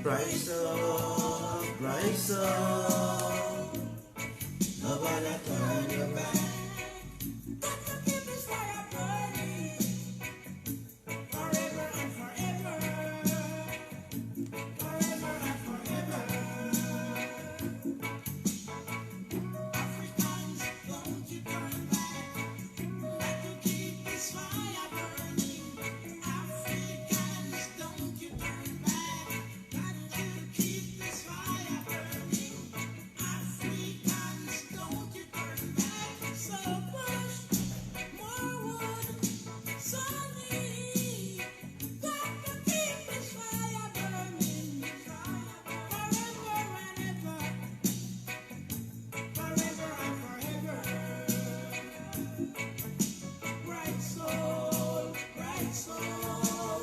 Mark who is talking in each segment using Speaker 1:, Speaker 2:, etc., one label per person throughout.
Speaker 1: Bright soul, bright soul. Nobody turn your back.
Speaker 2: Keep this fire burning forever and forever, forever and forever. Africans, don't you turn back. Got to keep this fire burning. Africans, don't you turn back. Got to keep this fire burning. Africans, don't you turn back. So push more wood, Sonny. Got to keep this fire burning forever and ever, forever and forever. Bright soul, bright soul.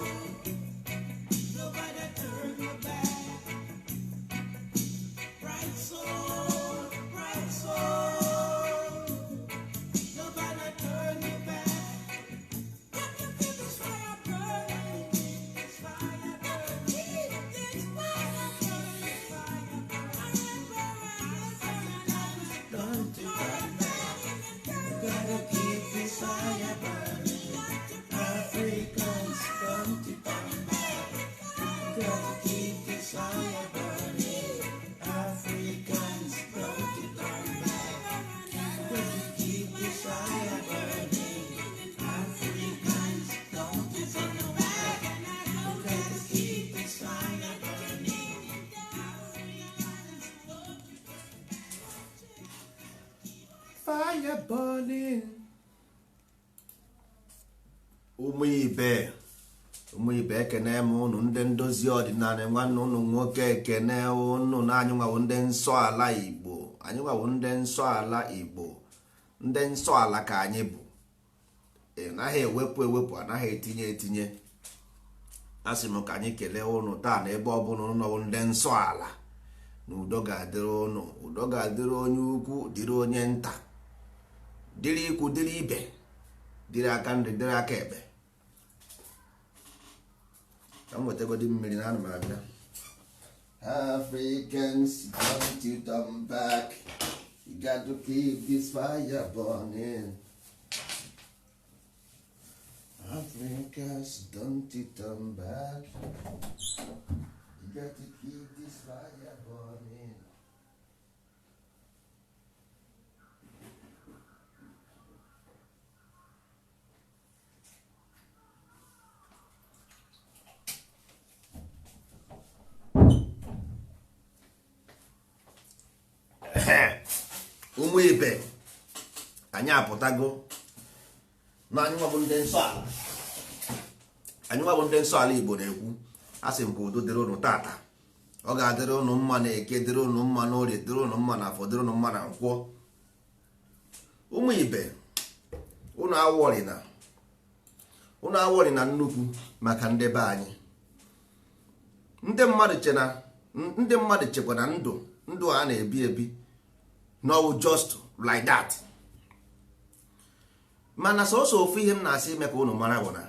Speaker 2: Nobody turn your back. Bright soul, bright soul. Nobody turn your back. Got to keep this fire burning. This fire burning. Keep this fire burning. Forever and ever.
Speaker 1: Don't you turn back. Gotta keep this fire burning. Africans, don't you turn back. Gotta keep this fire burning. Africans, don't you turn back. Gotta keep this fire burning. Africans, don't you turn back. Gotta keep this fire burning. Fire burning.
Speaker 3: Ụmụ ibe, ụmụ ibe, ekene m ụnụ. Ndị ndozi ọdịnala, nwanne ụnụ nwoke ekene ụnụ. Na anyị nwawo ndị nsọ ala Igbo, anyị nwawo ndị nsọ ala Igbo, ndị nsọ ala ka anyị bụ. Ị naghị ewepụ ewepụ, anaghị etinye etinye. A sị m ka anyị kelee ụnụ taa na ebe ọbụla ụnụ nọwụ, ndị nsọ ala, na udo ga-adịrị ụnụ. Udo ga-adịrị onye ukwu, dịrị onye nta, dịrị ikwu, dịrị ibe, dịrị aka nri, dịrị aka ekpe. Ka m wetagodi mmiri na anụ m abịa. Africans, don't you turn back. You got to keep this fire burning. Africans, don't you turn back. You got to keep this fire burning. Ụmụ ibe, anyị apụtago na anyị nwa bụ ndị nsọ ala, anyị nwa bụ ndị nsọ ala Igbo na-ekwu. A sị m ka udo dịrị ụnụ tata. Ọ ga-adịrị ụnụ mma na Eke, dịrị ụnụ mma na Orie, dịrị ụnụ mma na Afọ, dịrị ụnụ mma na Nkwọ. Ụmụ ibe, ụnụ awọrị na ụnụ awọrị na nnukwu maka ndị be anyị. Ndị mmadụ che na ndị mmadụ chekwa na ndụ ndụ a na-ebi ebi no just like that, mana sọsọ ofu ihe m na-asị ime ka ụnụ mara bụ na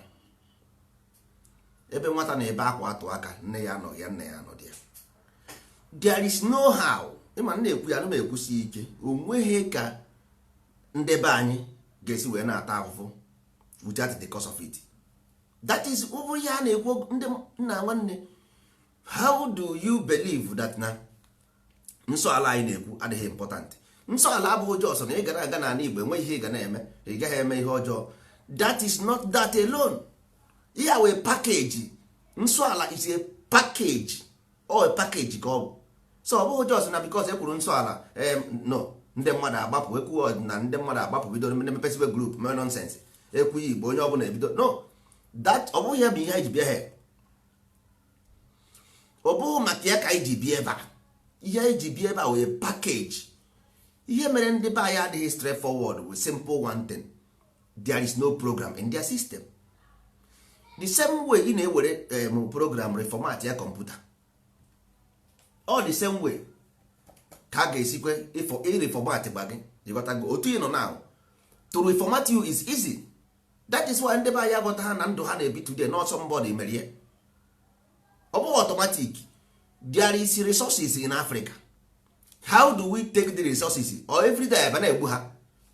Speaker 3: ebe nwata na-ebe akwa atụ aka, nne ya anọghị ya, nna ya anọdị ya. There is no how. Ịma m na-ekwu ya, ana m ekwusi ike, o nweghị ka ndị be anyị ga-esi wee na-ata ahụhụ without the cause of it. That is ọ bụ ihe a na-ekwu. Ndị nna, nwanne, how do you believe that na nsọ ala anyị na-ekwu adịghị important? Nsọ ala abụghị just na ị gara aga n'ala Igbo, enweghị ihe ị ga na-eme, ị gaghị eme ihe ọjọọ. That is not that alone. Ihe a wee package. Nsọ ala is a package, ọ a package ka ọ bụ. So ọ bụghị just na because e kwuru nsọ ala, no, ndị mmadụ agbapụ. Ekwu ọdịnala, ndị mmadụ agbapụ, bido mepesibe group, mee nonsense. Ekwu Igbo, onye ọbụla ebido. No, that ọ bụghị ya bụ ihe anyị ji bịa here. Ọ bụghị maka ya ka anyị ji bịa ebe a. Ihe anyị ji bịa ebe a wee package. Ihe mere ndị be anyị adịghị straightforward with simple one thing: there is no program in their system. The same way ị na-ewere program reformat ya kọmputa, all the same way ka a ga-esikwe ịreformat gba gị. Ịghọtago otu ị nọ now? To reformat you is easy. That is why ndị be anyị aghọta ha na ndụ ha na-ebi today, not somebody merie. Ọ bụghị automatic. There is resources in Africa. How do we take the resources? Or every day aba na-egbu ha,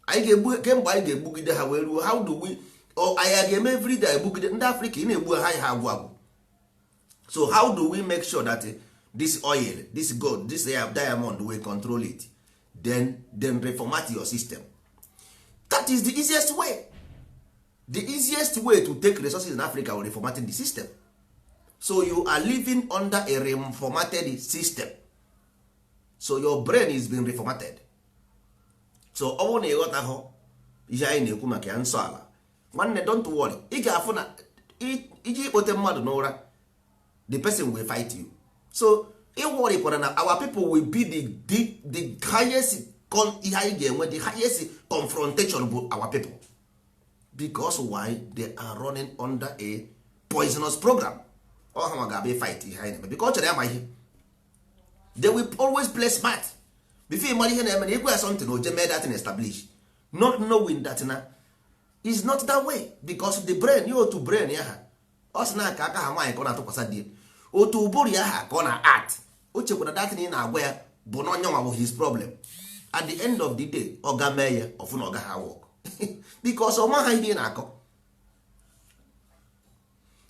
Speaker 3: anyị ga-egbu kemgbe, anyị ga-egbugide ha wee ruo. How do we, or anyị ga-eme every day egbugide ndị Africa? Ị na-egbu ha, ha agwụ agwụ. So how do we make sure that this oil, this gold, this diamond, we control it? Then reformat your system. That is the easiest way. The easiest way to take resources in Africa, will reformatting the system. So you are living under a reformatted system, so your brain is being reformatted. So ọ bụrụ na ịghọtaghọ ihe anyị na-ekwu maka ya, nsọ ala, nwanne, don't worry. Ị ga-afụ na iji ikpote mmadụ n'ụra, the person will fight you. So ịworrykwara na our people will be the highest ihe anyị ga-enwe, the highest confrontation bụ our people. Because why? They are running under a poisonous program. Ọ ha nwa ga-abịa fight ihe anyị na-eme, because ọ chọrọ ya ma ihe. They will always play smart. Before ị mara ihe na-eme na ikwe ya something, o je mee that thing establish, not knowing that na is not that way, because the brain ya, otu brain ya ha, ọ sị na aka aka ha nwaanyị ka ọ na-atụkwasị di ya, otu ụbụrụ ya ha ka ọ na-art. O chekwara that thing ị na-agwa ya bụ na onye nwa bụ his problem. At the end of the day, ọ ga mee ya ọfụ na ọ gaghị work, because ọ maha ihe ị na-akọ,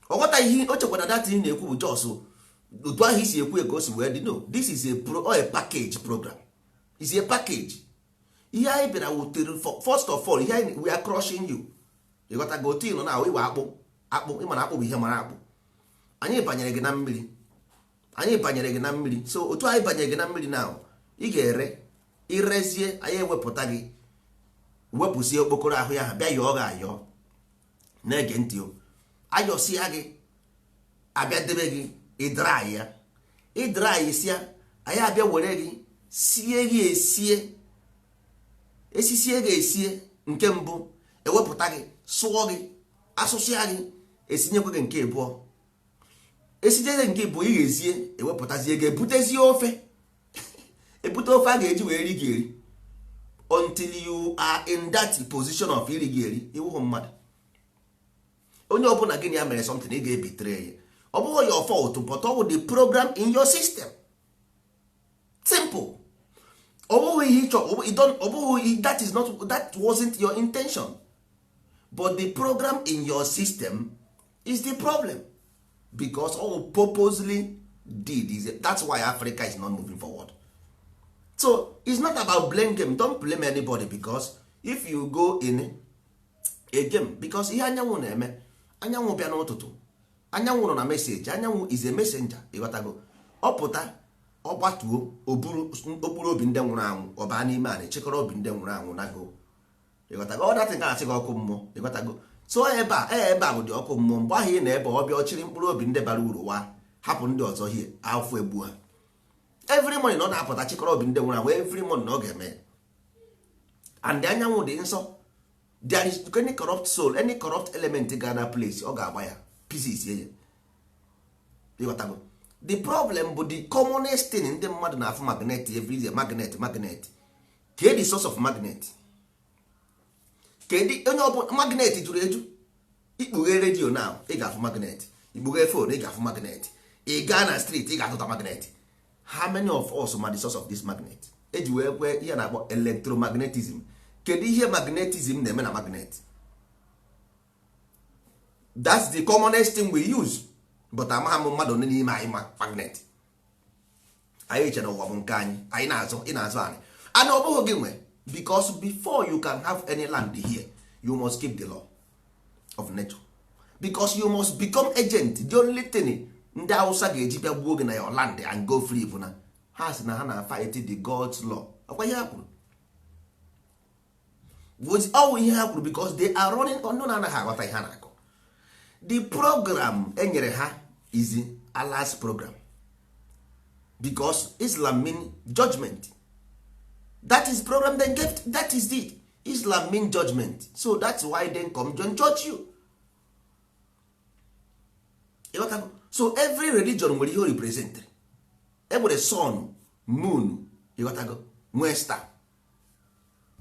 Speaker 3: ọ ghọta ihe o chekwara. That thing ị na-ekwu bụ just otu ahụ isi ekwu ya ka o si wee dị. No, this is a pro or a package program, is a package. Ihe anyị bịara wutere, first of all, ihe anyị, we are crushing you. Ịghọtago? Otu ị nọ na iwe akpụ akpụ, ịma na akpụ bụ ihe mara akpụ. Anyị banyere gị na mmiri, anyị banyere gị na mmiri. So otu anyị banyere gị na mmiri na ị ga-ere irezie, anyị ewepụta gị, wepụsie okpokoro ahụ ya ha, bịa yọọ gị ayọọ. Na-ege ntị o, ayọsịa gị, abịa debe gị, ịdry ya, ịdry sịa, anyị abịa were gị sie gị esie, esisie gị esie. Nke mbụ, ewepụta gị, sụọ gị, asụsịa gị, esinyekwa gị nke abụọ, esinye gị nke abụọ, ị ga-ezie, ewepụtazie gị, ebutezie ofe, ebute ofe a ga-eji wee ri gị eri. Until you are in that position of iri gị eri, iwụhụ mmadụ. Onye ọbụla gịnị ya mere something, ị ga-ebitere ya. Ọ bụghị your fault, but ọ bụ the program in your system. Simple. Ọ bụghị ihe ịchọ, ọ bụghị that is not, that wasn't your intention, but the program in your system is the problem, because all purposely did is, that's why Africa is not moving forward. So it's not about blame game. Don't blame anybody, because if you go in a game, because ihe anyanwụ na-eme, anyanwụ bịa n'ụtụtụ, anyanwụ nọ na message. Anyanwụ is a messenger. Ịghọtago? Ọ pụta, ọ gbatuo, o buru okpuru obi ndị nwụrụ anwụ, ọ baa n'ime anị, chịkọrọ obi ndị nwụrụ anwụ nago. Ịghọtago? Ọ datị ka asị gị ọkụ mmụọ. Ịghọtago? So ebe a, ebe a bụ dị ọkụ mmụọ. Mgbe ahụ ị na ebe ọ bịa, ọ chịrị mkpụrụ obi ndị bara uru wa, hapụ ndị ọzọ hie afọ egbu ha. Every morning ọ na-apụta, chịkọrọ obi ndị nwụrụ anwụ. Every morning ọ ga-eme. And anyanwụ dị nsọ. There is any corrupt soul, any corrupt element ga na place, ọ ga-agba ya pieces ya. Ịghọtago? The problem bụ the commonest thing ndị mmadụ na-afụ, magnet every day, magnet, magnet. Kee the source of magnet? Kedu onye ọbụla magnet juru eju? Ikpughe redio now, ị ga-afụ magnet. Ikpughe phone, ị ga-afụ magnet. Ị gaa na street, ị ga-atụta magnet. How many of us ma the source of this magnet eji wee kwee ihe na-akpọ electromagnetism? Kedu ihe magnetism na-eme na magnet? That's the commonest thing we use, but amagha m mmadụ one n'ime anyị ma magnet. Anyị chere ụwa bụ nke anyị, anyị na-azụ, ị na-azụ anyị and ọ bụghị gị nwe, because before you can have any land here, you must keep the law of nature, because you must become agent. The only thing ndị Hausa ga-eji bịa gbuo gị na your land and go free bụ na ha sị na ha na fight the God's law. Ọkwa ihe ha kwuru, ọwụ ihe ha kwuru, because they are running on na anaghị aghọta ihe ha na-akọ. The program enyere ha is Allah's program, because Islam mean judgment. That is program they gave. That is it. Islam mean judgment, so that's why they come and judge you. Ịghọtago? So every religion nwere ihe o represent. E nwere sun, moon, ịghọtago, nwee star.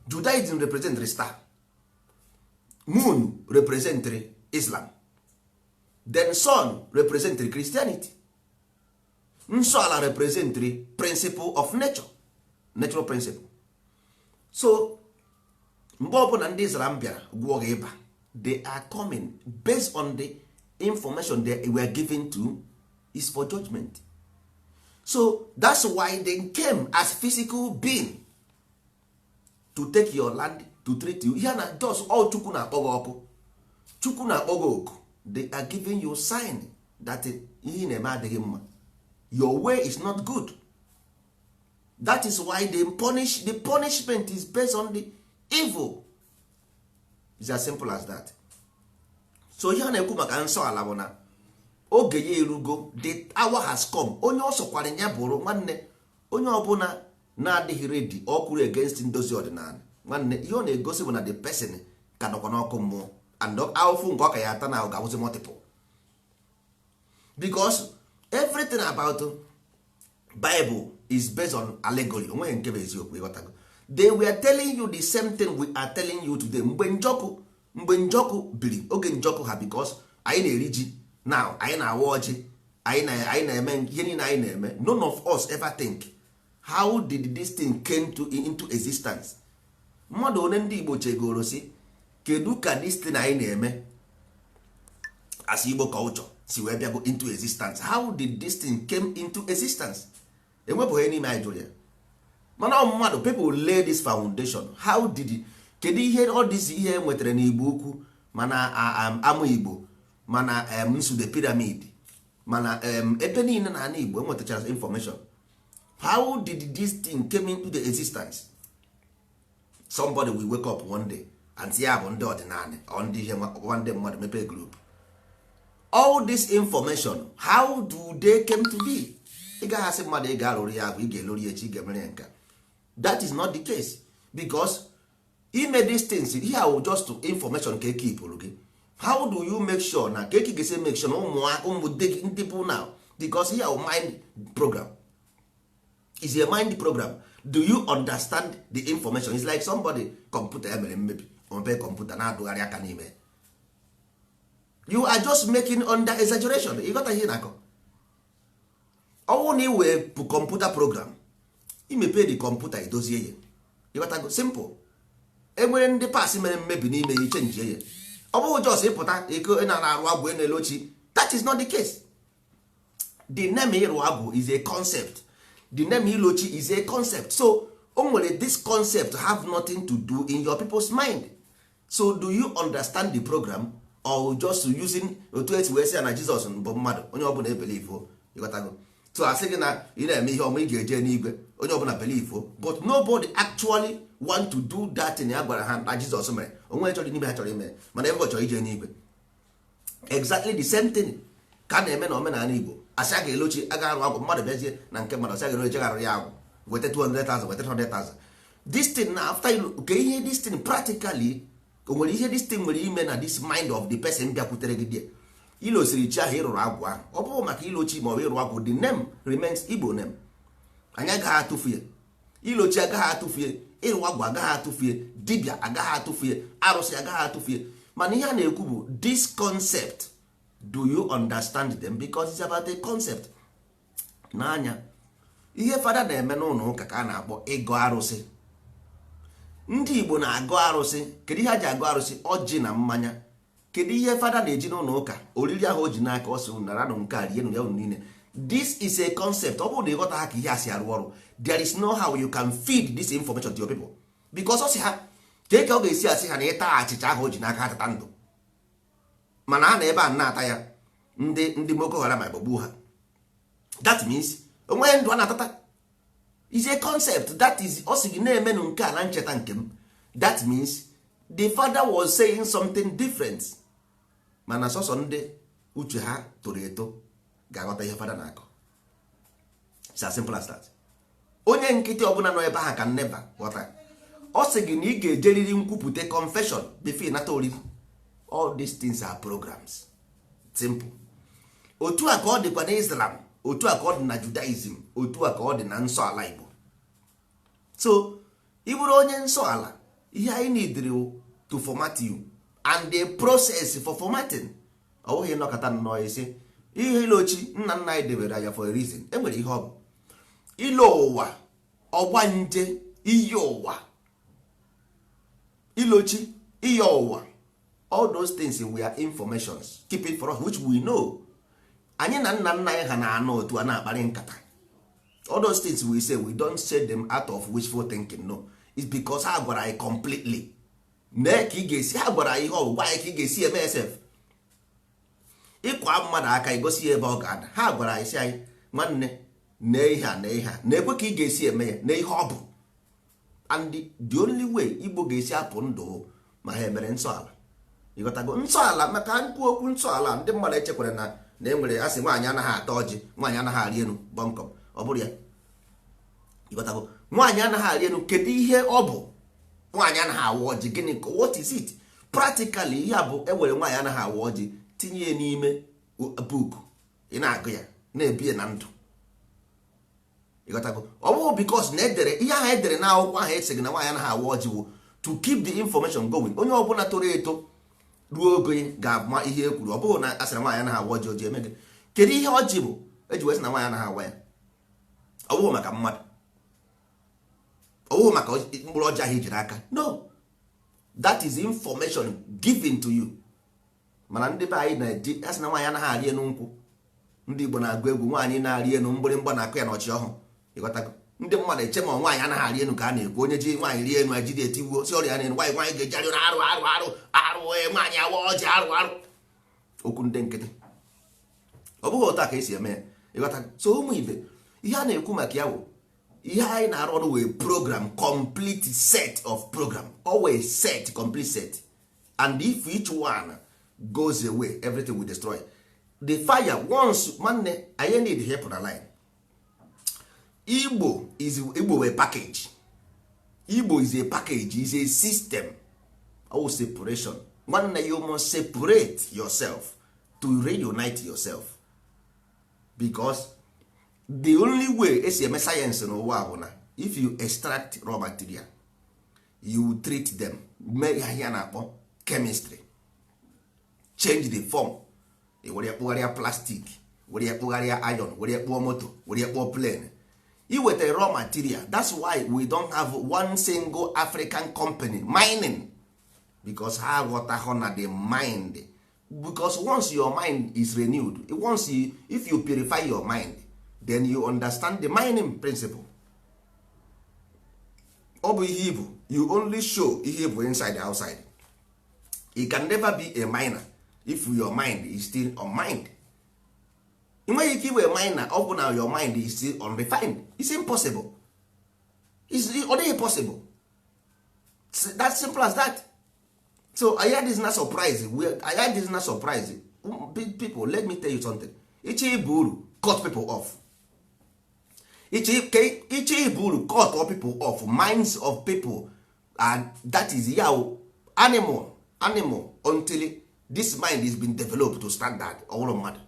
Speaker 3: Judaism represent star, moon represent Islam, then sun represent Christianity. Nsọ ala representri principle of nature, natural principle. So mgbe ọbụla ndị Islam bịara gwụọ gị ịba, they are coming based on the information they were given to is for judgment. So that's why they came as physical being to take your land, to treat you. Ihe na just all Chukwu na-akpọ gị ọkụ, Chukwu na-akpọ gị oku. They are giving you sign that ihe ị na-eme adịghị mma, your way is not good. That is why they punish. The punishment is based on the evil. It's as simple as that. So ihe a na-ekwu maka nsọ ala bụ na oge ya erugo, the hour has come. Onye ọ sọkwara ya bụrụ nwanne, onye ọbụla na-adịghị ready ọkwụrụ against ndozi ọdịnala, nwanne, ihe ọ na-egosi bụ na the person ka nọkwa n'ọkụ mmụọ, and ahụfụ nke ọ ka ya ata na ga-awụzi multiple, because everything about Bible is based on allegory. Onweghị nke bụ eziokwu, ịghọtago? They were telling you the same thing we are telling you today. Mgbe njọkụ biri oge njọkụ ha, because anyị na-eri ji now, anyị na-awa ọjị, anyị na-eme ihe niile anyị na-eme. None of us ever think, how did this thing came to into existence? Mmadụ one ndị Igbo chegoro si, kedu ka this thing anyị na-eme as Igbo culture si wee bịago into existence? How did this thing came into existence? Enwebụghị n'ime anyị jụrụ ya. Mana ọ mmadụ, people lay this foundation. How did it, kedu ihe ọ dịzi ihe e nwetara n'Igbo Ukwu, mana ama Igbo, mana Nsude pyramid, mana ebe niile na ala Igbo enwetachara information? How did this thing came into the existence? Somebody will wake up one day and say ya bụ ndị ọdịnala or ndị ihe nwa ndị mmadụ mepee group. All this information, how do they came to be? Ị gaghị asị mmadụ ị ga-arụrụ ya agwụ, ị ga-elori ya echi, ị ga-emere ya nka. That is not the case, because ime these things here will just information ka ekipụrụ gị. How do you make sure na ka eke ga-esi make sure na ụmụ ụmụ ndị bụ now? Because here will mind program is a mind program. Do you understand the information? It's like somebody kọmputa ya mere mmebi, omepe kọmputa na-adụgharị aka n'ime. You are just making under exaggeration. Ịghọta ihe na-akọ? Ọnwụ na ị wee bụ kọmputa program, imepe the kọmputa, idozie ya. Ịghọtago? Simple. Enwere ndị parts mere mmebi n'ime ya, ichenjie ya. Ọ bụghị just ịpụta iko ị na-arụ agwụ na-elu ochi. That is not the case. The name ịrụ agwụ is a concept. The name ilochi is a concept. So o nwere this concept have nothing to do in your people's mind. So do you understand the program or just using otu esi wee sị ya na Jizọs bụ mmadụ, onye ọbụla ebelieve? Ịghọtago? So asị gị na ị na-eme ihe ọma, ị ga-eje n'igwe, onye ọbụla believe, but nobody actually want to do that thing ya gwara ha na Jizọs mere. Onwe chọrọ n'ime ha chọrọ ime, mana ebe ọ chọrọ ije n'igwe. Exactly the same thing ka a na-eme na omenala Igbo. Asị a ga-elochi, a ga-arụ agwụ, mmadụ bịazie na nke mmadụ, asị a ga-elochi, arụ ya agwụ, weta 200,000, weta 300,000. This thing na after you ke ihe this thing practically, o nwere ihe this thing nwere ime na this mind of the person bịakwutere gị there. Ilosiri chi ahụ, ịrụrụ agwụ ahụ, ọ bụghị maka ilochi ma ọ bụ ịrụ agwụ. The name remains Igbo name. Anyị agaghị atụfu ya. Ilochi agaghị atụfu ya, ịrụ agwụ agaghị atụfu ya, dibịa agaghị atụfu ya, arụsị agaghị atụfu ya. Mana ihe a na-ekwu bụ this concept, do you understand them? Because it's about a concept. N'anya ihe fada na-eme n'ụlọ ụka ka a na-akpọ ịgọ arụsị. Ndị Igbo na-agọ arụsị. Kedu ihe ha ji agọ arụsị? Ọjị na mmanya. Kedu ihe fada na-eji n'ụlọ ụka? Oriri ahụ o ji n'aka, ọ sị naranụ nke a, rienụ ya unu niile. This is a concept. Ọ bụrụ na ịghọta ha ka ihe a si arụ ọrụ, there is no how you can feed this information to your people, because ọ sị ha ka ka ọ ga-esi asị ha na ịta achịcha ahụ o ji n'aka, atata ndụ, mana ha na ebe a na-ata ya, ndị Boko Haram agbagbuo ha. That means onweghị ndụ a na-atata. Is a concept. That is, ọ sị gị na-emenụ nke a na ncheta nke m. That means the father was saying something different, mana sọsọ ndị uche ha toro eto ga-aghọta ihe fada na-akọ. It's as simple as that. Onye nkịtị ọbụla nọ ebe ahụ can never ghọta. Ọ sị gị na ị ga-ejeriri nkwupụta, confession, before ịnata oriri. All these things are programs. Simple. Otu a ka ọ dịkwa na Islam, otu a ka ọ dị na Judaism, otu a ka ọ dị na nsọ ala Igbo. So ị bụrụ onye nsọ ala, ihe anyị need to format you and the process for formatting, ọ bụghị nọkọta nnọọ isi Ihe ilochi nna nna anyị debere anya for a reason. E nwere ihe ọ bụ ilo ụwa, ọgbanje, iyi ụwa, ilochi, iyi ụwa, all those things were informations keeping for us, which we know. Anyị na nna nna anyị ha na-anọ otu a na-akparị nkata. All those things we say, we don't say them out of wishful thinking. No, it's because ha gwara anyị completely mee ka ị ga-esi, ha gwara anyị ihe ọ bụ, gwa anyị ka ị ga-esi eme sef. Ịkwa mmadụ aka, igosi ya ebe ọ ga-ada. Ha gwara anyị si anyị, nwanne, nee ihe a, nee ihe a, na-ekwe ka ị ga-esi eme ya na ihe ọ bụ. And the only way Igbo ga-esi apụ ndụ ma ha emere nsọ ala. Ịghọtago? Nsọ ala, maka nkwu okwu nsọ ala, ndị mmadụ echekwara na na enwere asị nwaanyị anaghị ata ọjị, nwaanyị anaghị arị elu bọnkọm. Ọ bụrụ ya, ịghọtago, nwaanyị anaghị arị elu, kedu ihe ọ bụ? Nwaanyị anaghị awa ọjị, gịnị? What is it practically? Ihe a bụ, enwere nwaanyị anaghị awa ọjị, tinye ya n'ime book, ị na-agụ ya, na-ebi ya na ndụ. Ịghọtago? Ọ bụghị because na edere ihe ahụ edere na akwụkwọ ahụ esighị na nwaanyị anaghị awa ọjị bụ to keep the information going. Onye ọbụla toro eto ruo ogo ga-ama ihe e kwuru. Ọ bụghị na asịrị nwaanyị anaghị awa ọjị, ọjị eme gị. Kedu ihe ọjị bụ eji wee sị na nwaanyị anaghị awa ya? Ọ bụghị maka mmadụ, ọ bụghị maka mkpụrụ ọjị ahụ ijiri aka. No, that is information given to you. Mana ndị be anyị na-eji asị na nwaanyị anaghị arị elu nkwụ. Ndị Igbo na-agụ egwu, nwaanyị na-arị elu, mgbịrịmgba na-akụ ya n'ọchị ọhụụ. Ịghọtago? Ndị mmadụ eche ma nwaanyị anaghị arị elu ka a na-ekwu. Onye ji nwaanyị rie elu, ejide etiwuo si ọrịa na-elu nwaanyị, nwaanyị ga-eji arị arụ arụ arụ arụ, nwaanyị awa ọjị, arụ arụ, okwu ndị nkịtị. Ọ bụghị otu a ka esi eme ya. Ịghọtago? So ụmụ ibe, ihe a na-ekwu maka ya bụ ihe anyị na-arụ ọrụ wee program, complete set of program, always set, complete set. And if each one goes away, everything will destroy the fire once. Nwanne, anyị need help na line. Igbo is Igbo wee package. Igbo is a package, is a system of separation. Nwanne, you must separate yourself to reunite yourself, because the only way esi eme sayensị n'ụwa bụ na if you extract raw material, you treat them, mee ihe a na-akpọ chemistry, change the form, were ya kpụgharịa plastic, were ya kpụgharịa iron, were ya kpụọ moto, were ya kpụọ plane. Iweta raw material. That's why we don't have one single African company mining, because ha aghọtaghọ na the mind. Because once your mind is renewed, once you, if you purify your mind, then you understand the mining principle. Ọ bụ ihe ibu, you only show ihe ibu inside, outside. You can never be a miner if your mind is still unmined. Ị nweghị ike iwe miner ọ bụ na your mind is still unrefined. It's impossible. Ọ dịghị possible. That simple as that. So anyị adịghị na surprise, anyị adịghị na surprise. People, let me tell you something. Ịchọ ịbụ uru, cut people off. Ịchọ ịbụ uru, cut all people off, minds of people, and that is ya animal, animal, until this mind is been developed to standard ọhụrụ mmadụ.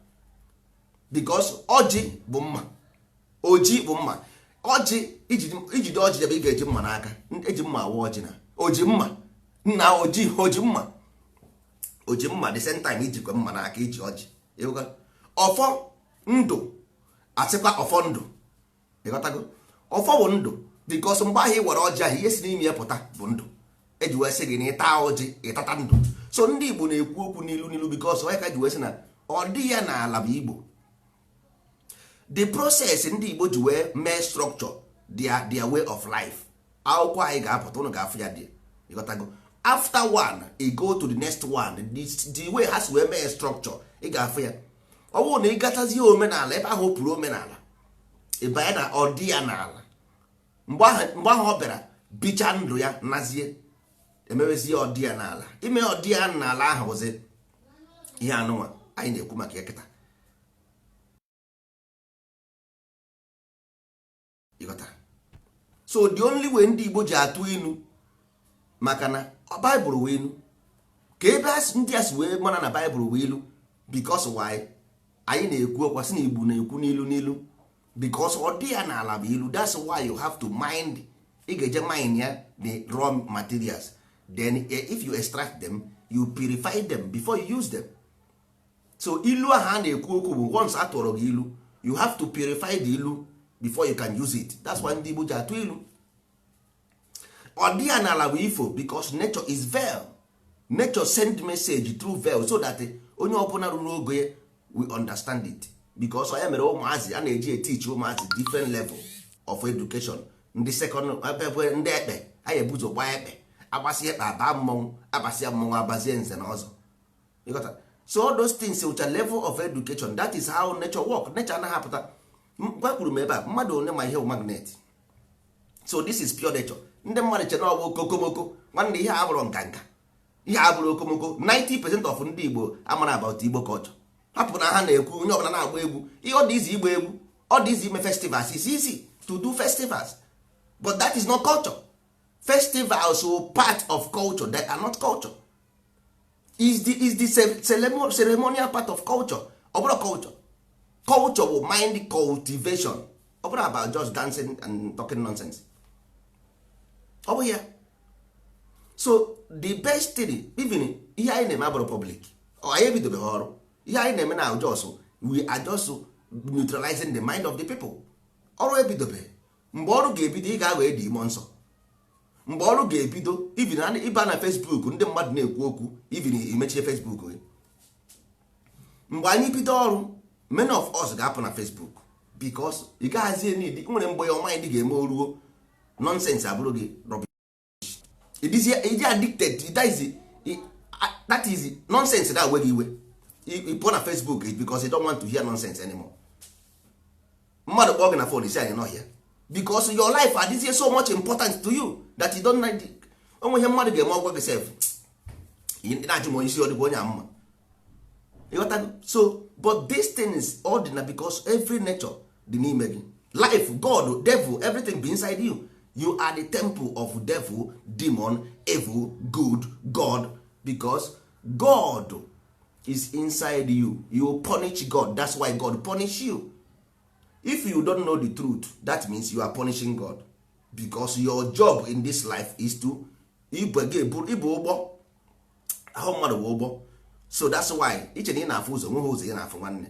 Speaker 3: Because ọjị bụ mma, oji bụ mma, ọjị ijide ọjị ebe ị ga-eji mma n'aka, eji mma awa ọjị na oji mma nna oji, oji mma, oji mma, the same time ijikwa mma n'aka iji ọjị. Ịghọta? Ọfọ ndụ, asịkwa ọfọ ndụ. Ịghọtago? Ọfọ bụ ndụ, because mgbe ahụ ị were ọjị ahụ, ihe si n'ime ya pụta bụ ndụ. Eji wee sị gị na ịta ọjị, ịtata ndụ. So ndị Igbo na-ekwu okwu n'ilu n'ilu, because onye ka ji wee sị na ọ dị ya n'ala bụ Igbo. The process ndị Igbo ji wee mee structure their way of life, akwụkwọ anyị ga-apụta, ụnụ ga-afụ ya dị. Ịghọtago? After one, you go to the next one. The way ha si wee mee structure, ị ga-afụ ya. Ọ bụrụ na ị gatazie omenala ebe ahụ, o pụrụ omenala, ịbanye na ọ dị ya n'ala. Mgbe ahụ ọ bịara bicha ndụ ya, nazie emewezie ọdị ya n'ala. Ime ọdị ya n'ala ahụ bụzi ihe anụnwa anyị na-ekwu maka ya kịta. Ịghọtara? So the only way ndị Igbo ji atụ inu, maka na Baịbụl wee ilu ka ebe ndị a si wee mara na Baịbụl wee ilu. Because why? Anyị na-ekwu okwu sị na Igbo na-ekwu n'ilu n'ilu, because ọ dị ya n'ala bụ ilu. That's why you have to mind. Ị ga-eje mine ya, the raw materials, then if you extract them, you purify them before you use them. So ilu ahụ a na-ekwu okwu bụ, once a tụrụ gị ilu, you have to purify the ilu before you can use it. That's why ndị Igbo ji atụ ilu. Ọ dị ya n'ala bụ ifo, because nature is veil. Nature send message through veil so that onye ọbụla ruru ogo ya we understand it, because ọ ya mere ụmụazị a na-eji etichi ụmụazị different level of education. Ndị second ebe, ndị ekpe anyị ebuzo gbaa ekpe, agbasị ekpe aba mmọnwụ, agbasịa mmọnwụ abazie nze na ọzọ. Ịghọta? So all those things which are level of education, that is how nature work. Nature anaghị apụta. Gwakwuru m ebe a, mmadụ one ma ihe bụ magnet. So this is pure nature. Ndị mmadụ chere na ọ bụ okomoko. Nwanne, ihe a bụrụ nganga, ihe a bụrụ okomoko. 90% of ndị Igbo amara about Igbo culture. Hapụ na ha na-ekwu, onye ọbụla na-agba egwu. Ihe ọ dị izi igba egwu, ọ dị izi ime festivals. It's easy to do festivals, but that is not culture. Festivals are part of culture, they are not culture. Is the ceremonial part of culture. Ọ bụrụ culture, culture bụ mind cultivation. Ọ bụrụ about just dancing and talking nonsense, ọ bụ ya. So the best thing, even ihe anyị na-eme abụrụ public. Ọ anyị ebidobeghị ọrụ. Ihe anyị na-eme na just we are just neutralizing the mind of the people. Ọrụ ebidobeghị. Mgbe ọrụ ga-ebido, ị ga-aghọ edi ime nsọ. Mgbe ọrụ ga-ebido, even ịba na Facebook, ndị mmadụ na-ekwu okwu, even imechie Facebook gị. Mgbe anyị bido ọrụ, many of us ga-apụ na Facebook, because ị gaghazie need nwere mgbe your mind ga-eme oruo, nonsense abụrụ gị rubbish. Ịdị addicted, that is nonsense na-awe gị iwe. Ị pụọ na Facebook because you don't want to hear nonsense anymore. Mmadụ kpọọ gị na phone, isi anyị n'ọhịa, because your life adịzie so much important to you that you don't like onwe ihe mmadụ ga-eme ọgwa gị sef. Ị na-ajụ m onye isi ọ dịkwa onye a mma. Ịghọtago? So but these things all dị na because every nature dị n'ime gị. Life, God, devil, everything be inside you. You are the temple of devil, demon, evil, good, God, because God is inside you. You punish God, that's why God punish you. If you don't know the truth, that means you are punishing God, because your job in this life is to ibu gị ibu ụgbọ ahụ mmadụ bụ ụgbọ. So that's why iche na ị na-afụ ụzọ, nweghị ụzọ ị na-afụ. Nwanne,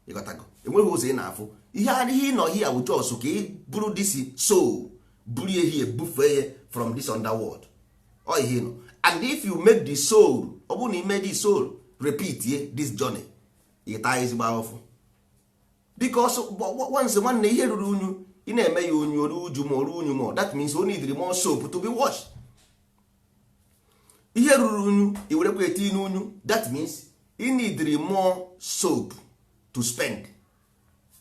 Speaker 3: ịghọtago? Enweghị ụzọ ị na-afụ. Ihe ihe ị nọ here bụ just ka ị bụrụ this soul, buru ihe bufee ya from this underworld. Ọ ihe ị nọ. And if you make the soul, ọ bụrụ na ị mee the soul repeat ye this journey, ị taa ezigbo ahụfụ, because once, nwanne, ihe ruru unyu, ị na-eme ya unyu oru uju ma oru unyu ma, that means o need more soap to be washed. Ihe ruru unyu, i werekwa eti n'unyu, that means you need more soap to spend.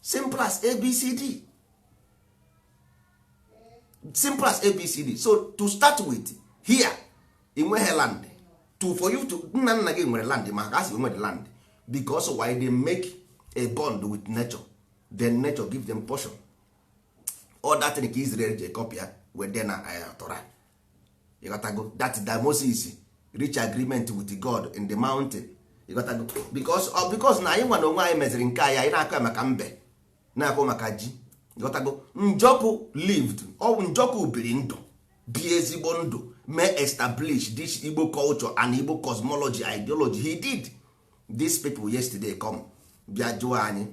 Speaker 3: Simple as ABCD, simple as ABCD. So to start with, here ị nweghị land to for you to nna nna gị nwere land, ma ha si nwere land because why? They make a bond with nature, then nature give them portion. All that thing ka Israel ji copy ya wede na Torah. Ịghọtago? That that Moses reach agreement with God in the mountain. Ịghọtago? Because na anyị nwa na onwe anyị meziri nke anyị, anyị na-akọ ya maka mbe, na-akọ maka ji. Ịghọtago? Njọkụ lived, ọ Njọkụ biri ndụ, bie ezigbo ndụ, mee establish this Igbo culture and Igbo cosmology, ideology. He did. These people yesterday come bịa jụọ anyị,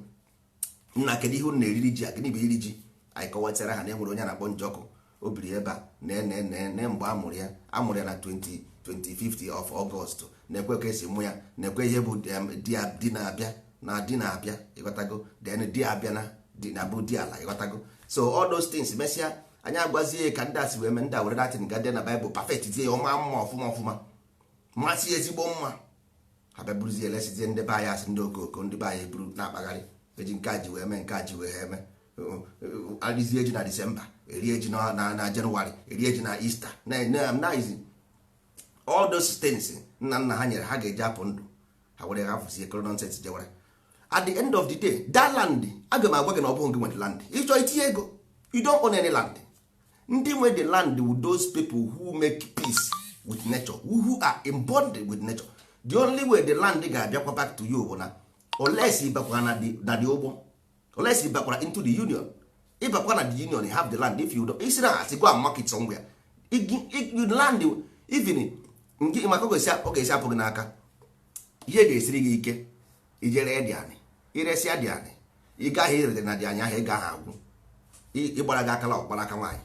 Speaker 3: "Nna, kedu ihe unu na-eriri ji a? Gịnị bụ iri ji?" Anyị kọwatara ha na enwere onye a na-akpọ Njọkụ, o biri ebe a na mgbe a mụrụ ya, a mụrụ ya na 20 25 of August, na-ekwe ka esi mụ ya, na-ekwe ihe bụ di ya, di na-abịa na di na-abịa. Ịghọtago? Then di abịa na di na bụ di ala. Ịghọtago? So all those things mesịa, anyị agwazie ka ndị a si wee mee. Ndị a were datin ga dị na Bible perfect tie ya, ọma mma ọfụma ọfụma, masị ezigbo mma. Ha bịa buruzie elesizie ndị be anyị, asị ndị okoko, ndị be anyị eburu na-akpagharị eji nke a ji wee mee, nke a ji wee eme. Arizie ji na Disemba, erie ji na Jenụwarị, erie ji na Ista, na izi all those things nna nna ha nyere ha ga-eji apụ ndụ ha were ha fụsie koro nonsense jewara. At the end of the day, that land, aga m agwa gị na ọ bụghị gị nwe the land. Ịchọ itinye ego, you don't own any land. Ndị nwe the land with those people who make peace with nature, who are in bond with nature. The only way the land ga-abịakwa back to you bụ na unless ị bakwara na the ụgbọ, unless ị bakwara into the union. Ịbakwa na the union, you have the land. If you don't, isi na asị go and mark it somewhere. You land, even nke maka ọ ga-esi apụ gị n'aka, ihe ga-esiri gị ike. Ijere dị anị, iresịa dị anị, ị gaghị irete na dị anyị ahụ, ị gaghị agwụ ịgbara gị akala ọkpara aka nwaanyị.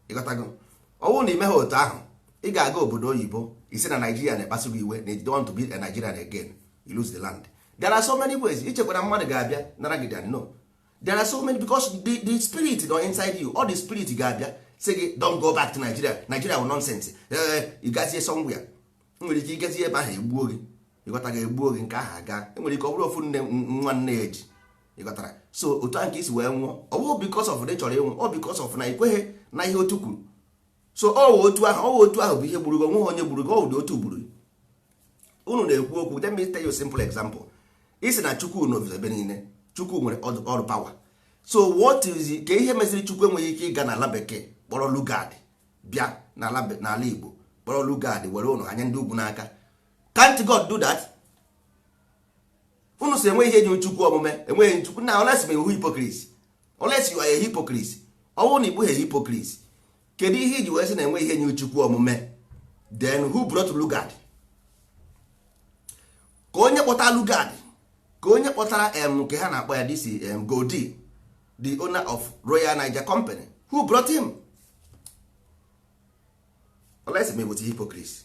Speaker 3: Ịghọtago? Ọ bụrụ na ime ha otu ahụ, ị ga-aga obodo oyibo, isi na Naijiria na-ekpasu gị iwe na you don't want to be a Nigerian again, you lose the land. There are so many ways. Ichekwa na mmadụ ga-abịa nara gị dị. No, there are so many, because the spirit nọ inside you. All the spirit ga-abịa sị gị, "Don't go back to Nigeria. Nigeria bụ nonsense." Ee, ị gazie somewhere, nwere ike ịgazie ebe ahụ, egbuo gị. Ịghọtara? Egbuo gị, nke ahụ aga. Enwere ike ọ bụrụ ofu nne nwa nne ya eji. Ịghọtara? So otu ahụ ka isi wee nwụọ, ọ bụghị because of na ị chọrọ ịnwụ, ọ because of na ikweghị na ihe otu kwuru. So ọ wụ otu ahụ, ọ wụ otu ahụ bụ ihe gburu gị. Onweghị onye gburu gị, ọ wụ dị otu gburu gị. Unu na-ekwu okwu. Let me tell you a simple example. Isi na Chukwu nọ ebe niile, Chukwu nwere ọrụ power. So what is ka ihe meziri Chukwu enweghị ike ịga n'ala bekee kpọrọ Lugard bịa n'ala Igbo, kpọrọ Lugard were ụnụ anya ndị ugwu n'aka? Can't God do that? Unu si enweghị ihe ji Chukwu omume, enweghị Chukwu na unless ma iwu hypocrite, unless you are a hypocrite. Ọ bụrụ na ị bụghị hypocrite, kedu ihe iji wee sị na enweghị ihe nye Chukwu omume? Then who brought Lugard? Ka onye kpọtara Lugard, ka onye kpọtara em nke ha na-akpọ ya disi em Godi, the owner of Royal Niger Company, who brought him? Unless me with hypocrite.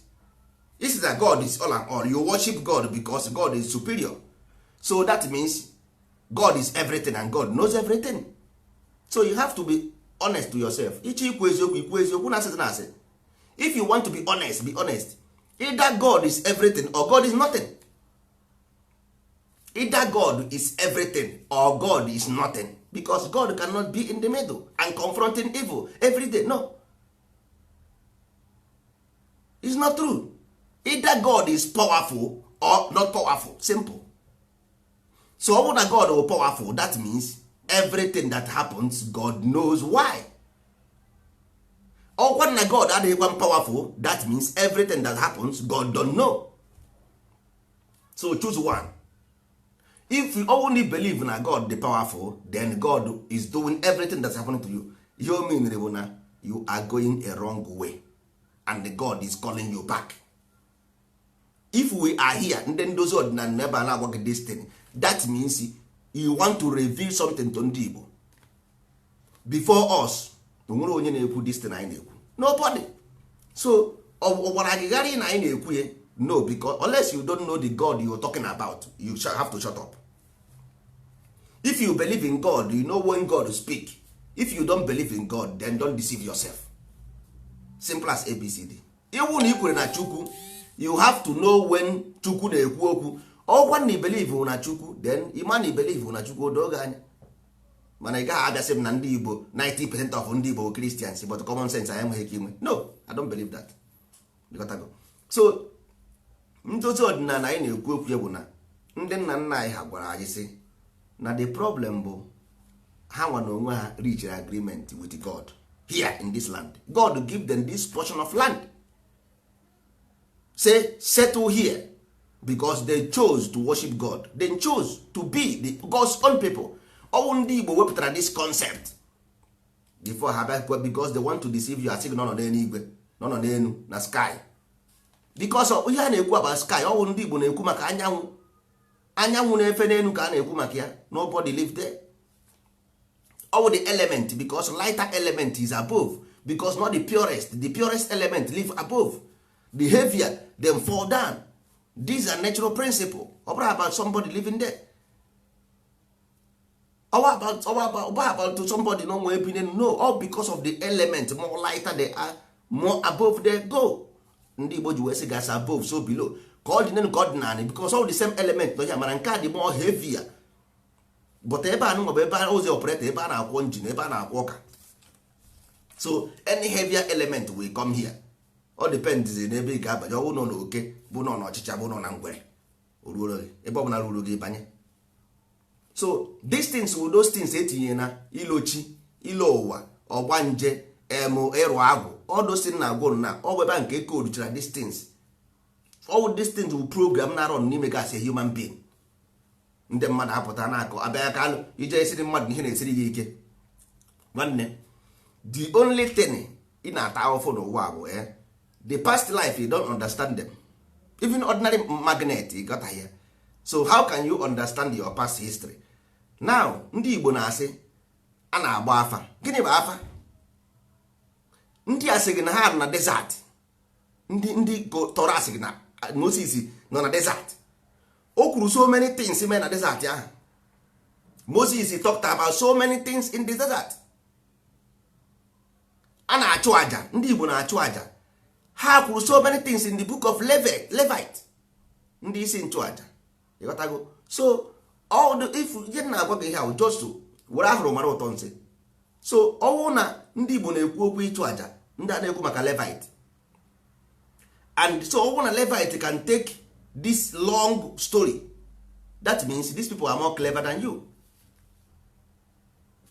Speaker 3: This is that God is all and all. You worship God because God is superior. So that means God is everything and God knows everything. So you have to be honest to yourself. Iche ikwu eziokwu, ikwu eziokwu. Na asị na asị. If you want to be honest, be honest. Either God is everything or God is nothing. Either God is everything or God is nothing, because God cannot be in the middle and confronting evil every day. No, it's not true. Either God is powerful or not powerful. Simple. So ọ bụrụ na God will powerful, that means everything that happens, God knows why. Ọkwa na God adịghịkwa powerful, that means everything that happens, God don't know. So choose one. If you only believe na God dị powerful, then God is doing everything that's happening to you. Ihe o mean bụ na you are going a wrong way and God is calling you back. If we are here, ndị ndozi ọdịnala ebe a na-agwa gị this thing, that means you want to reveal something to ndị Igbo. Before us, onwere onye na-ekwu this thing anyị na-ekwu? Nobody. So ọ gwara gị ghara na anyị na-ekwu ya? No, because unless you don't know the God you are talking about, you shall have to shut up. If you believe in God, you know when God speak. If you don't believe in God, then don't deceive yourself. Simple as ABCD. Iwu na ikwere na Chukwu, you have to know when Chukwu na-ekwu okwu. Ọkwa na believe na Chukwu, then ịma na believe na Chukwu odo gị anya. Mana ị gaghị abịasị m na ndị Igbo, 90% of ndị Igbo bụ Christians, but common sense anyị enweghị ike inwe. No, I don't believe that. Ịghọtago? So ndozi ọdịnala anyị na-ekwu okwu bụ na ndị nna nna anyị ha gwara anyị sị na the problem bụ ha nwa na onwe ha reach agreement with God here in this land. God give them this portion of land, say settle here, because they chose to worship God. They chose to be the God's own people. Ọwụ ndị Igbo wepụtara this concept before ha bịa, because they want to deceive you, asị gị nọ n'eluigwe, nọ n'elu na sky, because ihe a na-ekwu about sky, ọwụ ndị Igbo na-ekwu maka anyanwụ. Anyanwụ na-efe n'elu ka a na-ekwu maka ya. Nobody live there. Ọwụ the element, because lighter element is above, because not the purest. The purest element live above, the heavier them fall down. These are natural principle. Ọ bụrụ about somebody living there, ọ about somebody no nwee bi. No, all because of the element, more lighter they are, more above they go. Ndị Igbo ji wee sị gas above so below, ka ọ dị n'elu ka ọ dị naanị, because all the same element nọ ya, mana nke a dị more heavier. But ebe a nụnwa bụ ebe ụzọ operator, ebe a na-akwọ engine, ebe a na-akwọ ọka. So any heavier element will come here. Ọ depends n'ebe ị ga-abanye. Ọ bụ nọ n'oke, bụ nọ n'ọchịcha, bụ nọ na ngwere, o ruoro gị ebe ọ bụla ruru gị banye. So these things wụ those things etinye na ilochi, ilo ụwa, ọgbanje, em ịrụ agwụ. All those things na-agwụ na ọ bụ ebe a nke ekoduchara these things. All these things wụ program na run n'ime gị as a human being. Ndị mmadụ apụta na-akọ abịa ka alụ ije esiri mmadụ ihe na-esiri gị ike. Nwanne, the only thing ị na-ata ahụfụ n'ụwa bụ the past life. You don't understand them. Even ordinary magnet, ị ghọtaghị ya. So how can you understand your past history? Now ndị Igbo na-asị a na-agba afa. Gịnị bụ afa? Ndị a sị gị na ha nọ na desert. Ndị tọrọ asị gị na Moses nọ na desert. O kwuru so many things mee na desert ahụ. Moses talked about so many things in the desert. A na-achụ aja, ndị Igbo na-achụ aja. Ha kwuru so many things in the book of Levite, ndị isi nchụaja. Ịghọtago? So all the if ihe na-agwa gị ihe ahụ, just were ahụrụ mara ụtọ nsị. So ọwụ na ndị Igbo na-ekwu okwu ịchụ aja, ndị a na-ekwu maka Levite. And so ọwụ na Levite can take this long story, that means these people are more clever than you,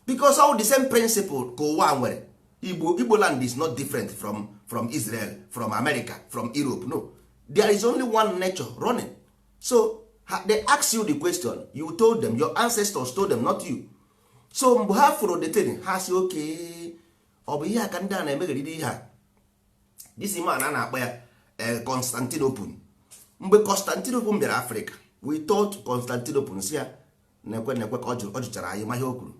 Speaker 3: because all the same principle ka ụwa nwere. Igbo land is not different from Israel, from America, from Europe. No, there is only one nature running. So they ask you the question, you told them, your ancestors told them, not you. So mgbe ha fụrụ the thing, ha si oke ọ bụ ihe a ka ndị a na-emegheride ihe a. This man a na-akpọ ya Constantinople. Mgbe Constantinople bịara Africa, we taught Constantinople, si ya na-ekwe na-ekwe ka ọ jụchara anyị ma ihe o kwuru.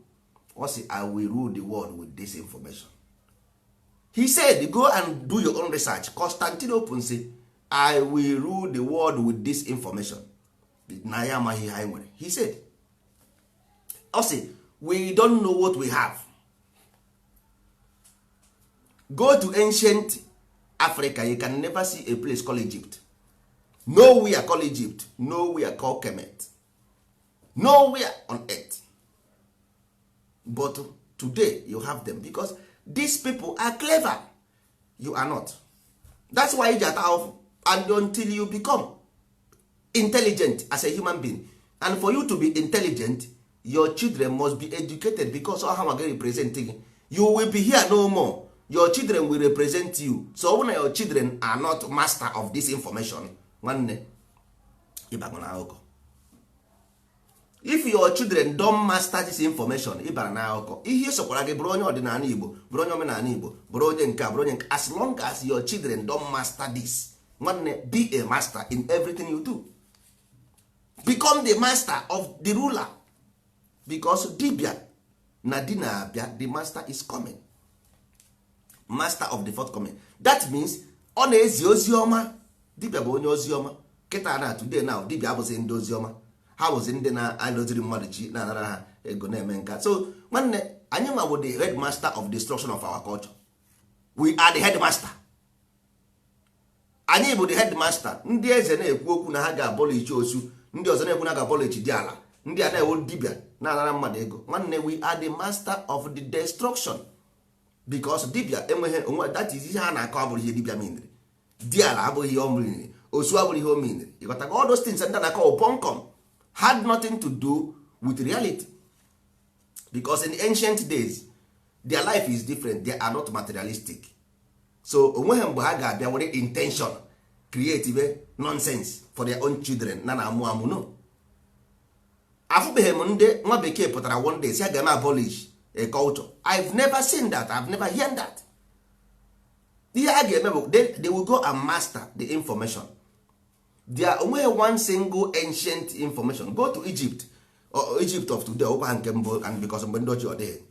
Speaker 3: Ọ sị, "I will rule the world with this information." He said, go and do your own research. Constantinople say, "I will rule the world with this information." Na ya amaghị ihe anyị nwere. He said, ọ sị, "We don't know what we have." Go to ancient Africa, you can never see a place called Egypt. Nowhere called Egypt, nowhere called Kemet, nowhere on earth. But today you have them because these people are clever, you are not. That's why you ata ahụhụ. And until you become intelligent as a human being, and for you to be intelligent, your children must be educated, because all ha ga represent gị. You will be here no more, your children will represent you. So ọ bụrụ na your children are not master of this information, nwanne, ịbago na akụkọ. If your children don't master this information, ịbara na akụkọ. Ihe sokwara gị bụrụ onye ọdịnala Igbo, bụrụ onye omenala Igbo, bụrụ onye nke a, bụrụ onye nke, as long as your children don't master this, nwanne, be a master in everything you do. Become the master of the ruler, because dibia na di na-abịa, the master is coming, master of the forthcoming. That means ọ na-ezi ozi ọma. Dibia bụ onye ozi ọma. Kịta na today now, dibia abụzi ndị ozi ọma, ha bụzi ndị na-alụziri mmadụ chi, na-anara ha ego, na-eme nka. So nwanne, anyị nwa bụ the headmaster of destruction of our culture. We are the headmaster. Anyị bụ the headmaster. Ndị eze na-ekwu okwu na ha ga-abọlichi osu, ndị ọzọ na-ekwu na ha ga-abọlichi dị ala, ndị a na-ewu dibia na-anara mmadụ ego. Nwanne, we are the master of the destruction, because dibia enweghị onwe. That is, ihe a na-akọ abụrụ ihe dibia miniri, di ala abụghị ihe o miniri, osu abụrụ ihe o miniri. Ịghọtago? All those things ndị na-akọ bunkum had nothing to do with reality, because in ancient days their life is different. They are not materialistic. So onweghị mgbe ha ga-abịa were intention create nonsense for their own children na na-amụ amụ. No, afụbeghị m ndị nwa bekee pụtara one day si a ga-eme abolish a culture. I've never seen that, I've never heard that. Ihe a ga-eme bụ they will go and master the information. There onweghị one single ancient information. Go to Egypt or Egypt of today, ọkwa nke mbụ, and because mgbe ndị ochie ọ dịghị.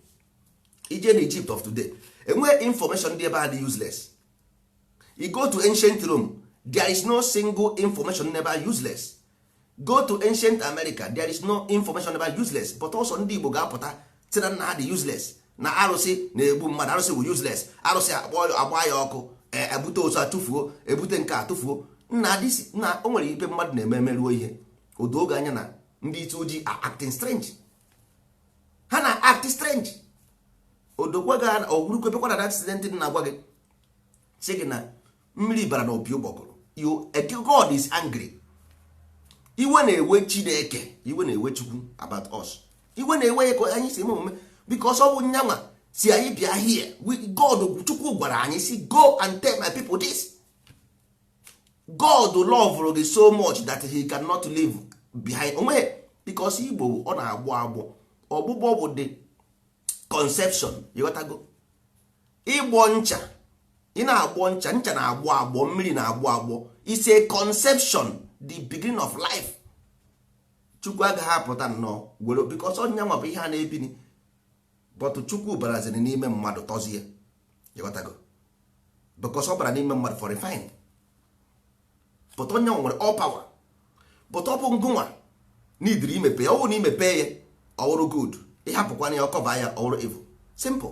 Speaker 3: Ije na Egypt of today, enweghị information dị ebe a dị useless. You go to ancient Rome, there is no single information never useless. Go to ancient America, there is no information never useless. But also ndị Igbo ga-apụta sị na nna ha dị useless, na arụsị na-egbu mmadụ, arụsị bụ useless, arụsị agba ya ọkụ, ebute ozu atụfuo, ebute nke atụfuo. Nna disi na o nwere ibe mmadụ na-eme emeruo ihe odo oge anya na ndị isi ojii are acting strange. Ha na act strange. Odokwa ga ọgwụrụkwebekwa na accident dị na-agwa gị, sị gị na mmiri bara na opi ụgbọgụrụ. You, God is angry. Iwe na-ewe Chineke, iwe na-ewe Chukwu about us. Iwe na-ewe ya ka anyị si eme omume, because ọ bụ nyanwa si anyị bịa here. God, Chukwu gwara anyị si, "Go and tell my people this." God love gị so much that he cannot live behind onwe, because Igbo ọ na-agbọ agbọ. Ọgbụgbọ bụ the conception. Ịghọtago? Ịgbọ ncha, ị na-agbọ ncha, ncha na-agbọ agbọ, mmiri na-agbọ agbọ. It's a conception, the beginning of life. Chukwu agaghị apụta nnọọ were because ọnya nwa bụ ihe a na-ebini, but Chukwu baraziri n'ime mmadụ tọzie, ịghọtago, because ọ bara n'ime mmadụ for refine, but onye nwere all power, but ọ bụ ngụnwa n'idiri imepe ya. Ọ bụrụ na imepe ya, ọ wụrụ good. Ịhapụkwana ya, ọkọba ya, ọ wụrụ evil. Simple.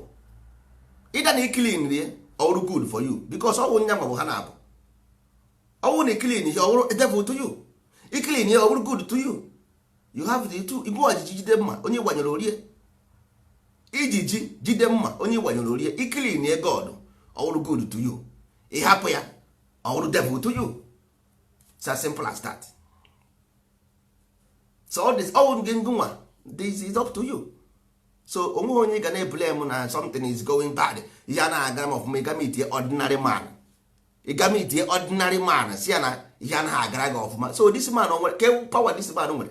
Speaker 3: Ịda na iclean rie, ọ wụrụ good for you, because ọ bụ nya nwa bụ ha na-abụ. Ọ bụrụ na iclean ya, ọ wụrụ devil to you. Iclean ya, ọ wụrụ good to you. You have the two. Igwe ojiji jide mma onye gbanyere orie, ijiji jide mma onye gbanyere orie. Iclean ya God, ọ wụrụ good to you. Ịhapụ ya, ọ wụrụ devil to you. It's as simple as that. So all this, all gị ngụnwa, this is up to you. So onweghị onye ga na-eblame na something is going bad, ihe a na-aga m ọfụma. Ịga meet ordinary man, ịga meet ordinary man, si ya na ihe anaghị agara gị ọfụma. So this man o nwere ke power? This man nwere,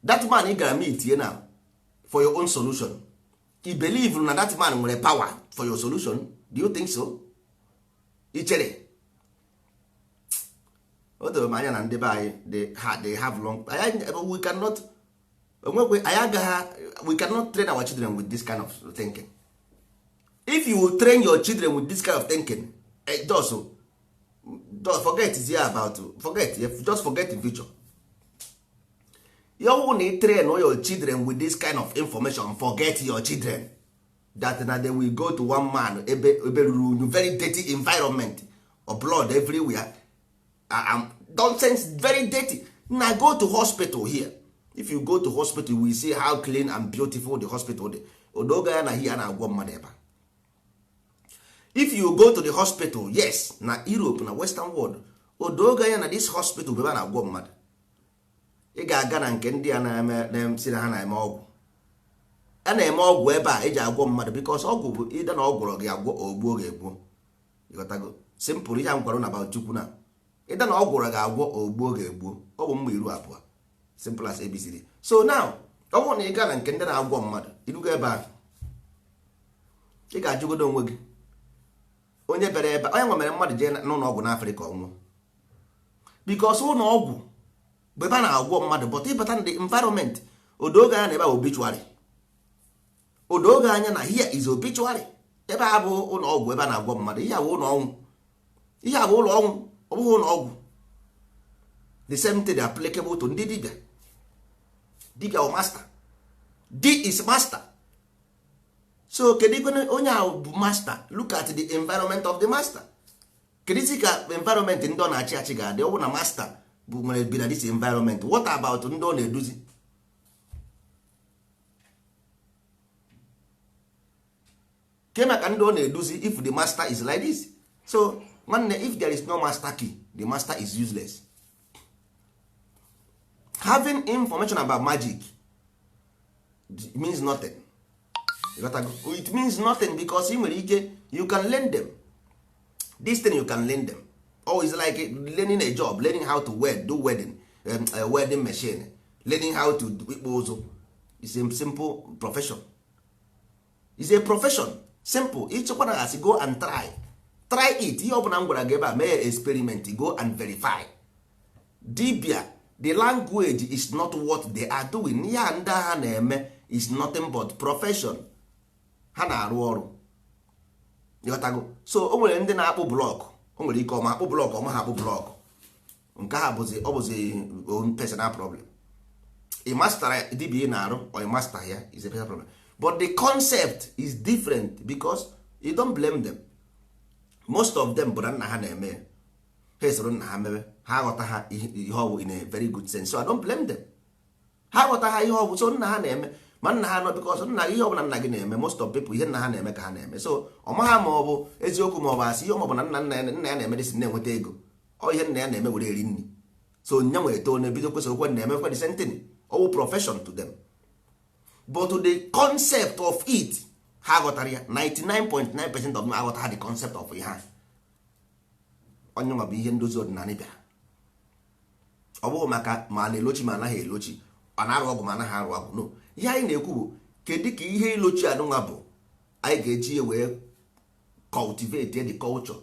Speaker 3: that man ị gara meet na for your own solution, you believe na that man nwere power for your solution? Do you think so? Ị chere? O doro m anya na ndị be anyị, they have long anyị, we cannot, onwekwe anyị agaghị, we cannot train our children with this kind of thinking. If you will train your children with this kind of thinking, just forget here about, forget, just forget in future. Ya wụ na ị train your children with this kind of information, forget your children, that na they will go to one man ebe ebe ruru unyu, very dirty environment or blood everywhere, nonsense, very dirty. Na go to hospital here. If you go to hospital, you will see how clean and beautiful the hospital dị. Odoga ya na here na-agwọ mmadụ ebe a. If you go to the hospital, yes, na Europe, na Western world, odoga ya na this hospital bụ ebe a na-agwọ mmadụ. Ị ga-aga na nke ndị a na-eme si na ha na-eme ọgwụ, a na-eme ọgwụ ebe a eji agwọ mmadụ, because ọgwụ bụ ịda na ọ gwọrọ gị agwọ, ogbuo gị egbuo. Ịghọtago? Simple. Ihe a m gwara na about Chukwu na ịda na ọ gwọrọ gị agwọ, ogbuo gị egbuo, ọ bụ mma iru abụọ. Simple as ABCD. So now, ọ bụrụ na ị gaa na nke ndị na-agwọ mmadụ, irugo ebe ahụ, ị ga-ajụgodo onwe gị, onye bịara ebe onye nwe mere mmadụ jee n'ụlọ ọgwụ n'Afrịka ọnwụ, because ụlọ ọgwụ bụ ebe a na-agwọ mmadụ, but ịbata na the environment, odoge anya na ebe a obituary, odoge anya na here is obituary. Ebe a bụ ụlọ ọgwụ ebe a na-agwọ mmadụ, ihe a bụ ụlọ ọnwụ, ihe a bụ ụlọ ọnwụ, ọ bụghị ụlọ ọgwụ. The same thing applicable to ndị dibịa. Dibịa bụ master, D is master. So kedu ikwe onye ahụ bụ master? Look at the environment of the master. Kedu isi ka environment ndị ọ na-achị achị ga-adị? Ọ bụ na master bụ nwere bi na this environment, what about ndị ọ na-eduzi? Ke maka ndị ọ na-eduzi if the master is like this? So nwanne, if there is no master key, the master is useless. Having information about magic means nothing. You got to go. It means nothing because ị nwere ike, you can learn them, this thing, you can learn them. Oh, it's like learning a job, learning how to wed, do wedding, a wedding machine, learning how to do ikpu ụzụ. It's a simple profession. It's a profession, simple. Ịchọkwa na asị, go and try, try it. Ihe ọbụla m gwara gị ebe a, mee experiment, go and verify. Dibia, the language is not what they are doing. Ihe a ndị agha na-eme is nothing but profession. Ha na-arụ ọrụ, ịghọtago? So o nwere ndị na-akpụ block, o nwere ike ọma akpụ block, ọma ha akpụ block, nke ha bụzi, ọ bụzi own personal problem. Ị mastara dibia ị na-arụ or ị master ya is a personal problem, but the concept is different because you don't blame them. Most of them bụ na nna ha na-eme ya, ha esoro nna ha mebe, ha aghọta ha ihe ọ bụ in a very good sense. So I don't blame them. Ha aghọta ha ihe ọ bụ, so nna ha na-eme, ma nna ha nọ, because nna ihe ọbụla nna gị na-eme, most of people, ihe nna ha na-eme ka ha na-eme. So ọ maha ma ọ bụ eziokwu ma ọ bụ asị. Ihe ọ bụ na nna nna ya, nna ya na-eme dịsị na-enweta ego, ọ ihe nna ya na-eme were eri nri. So nya nwere too na-ebido kwesịrị okwe na-emekwa the same thing. Ọ bụ profession to them, but the concept of it, ha ghọtara ya. 99.9% of them aghọta ha the concept of ihe ha. Onye nwa bụ ihe ndozi ọdịnala bịara, ọ bụghị maka ma a na-elochi ma anaghị elochi, ọ na-arụ ọgwụ ma anaghị arụ ọgwụ. No, ihe anyị na-ekwu bụ kedu ka ihe ilochi anụnwa bụ anyị ga-eji ya wee cultivate the culture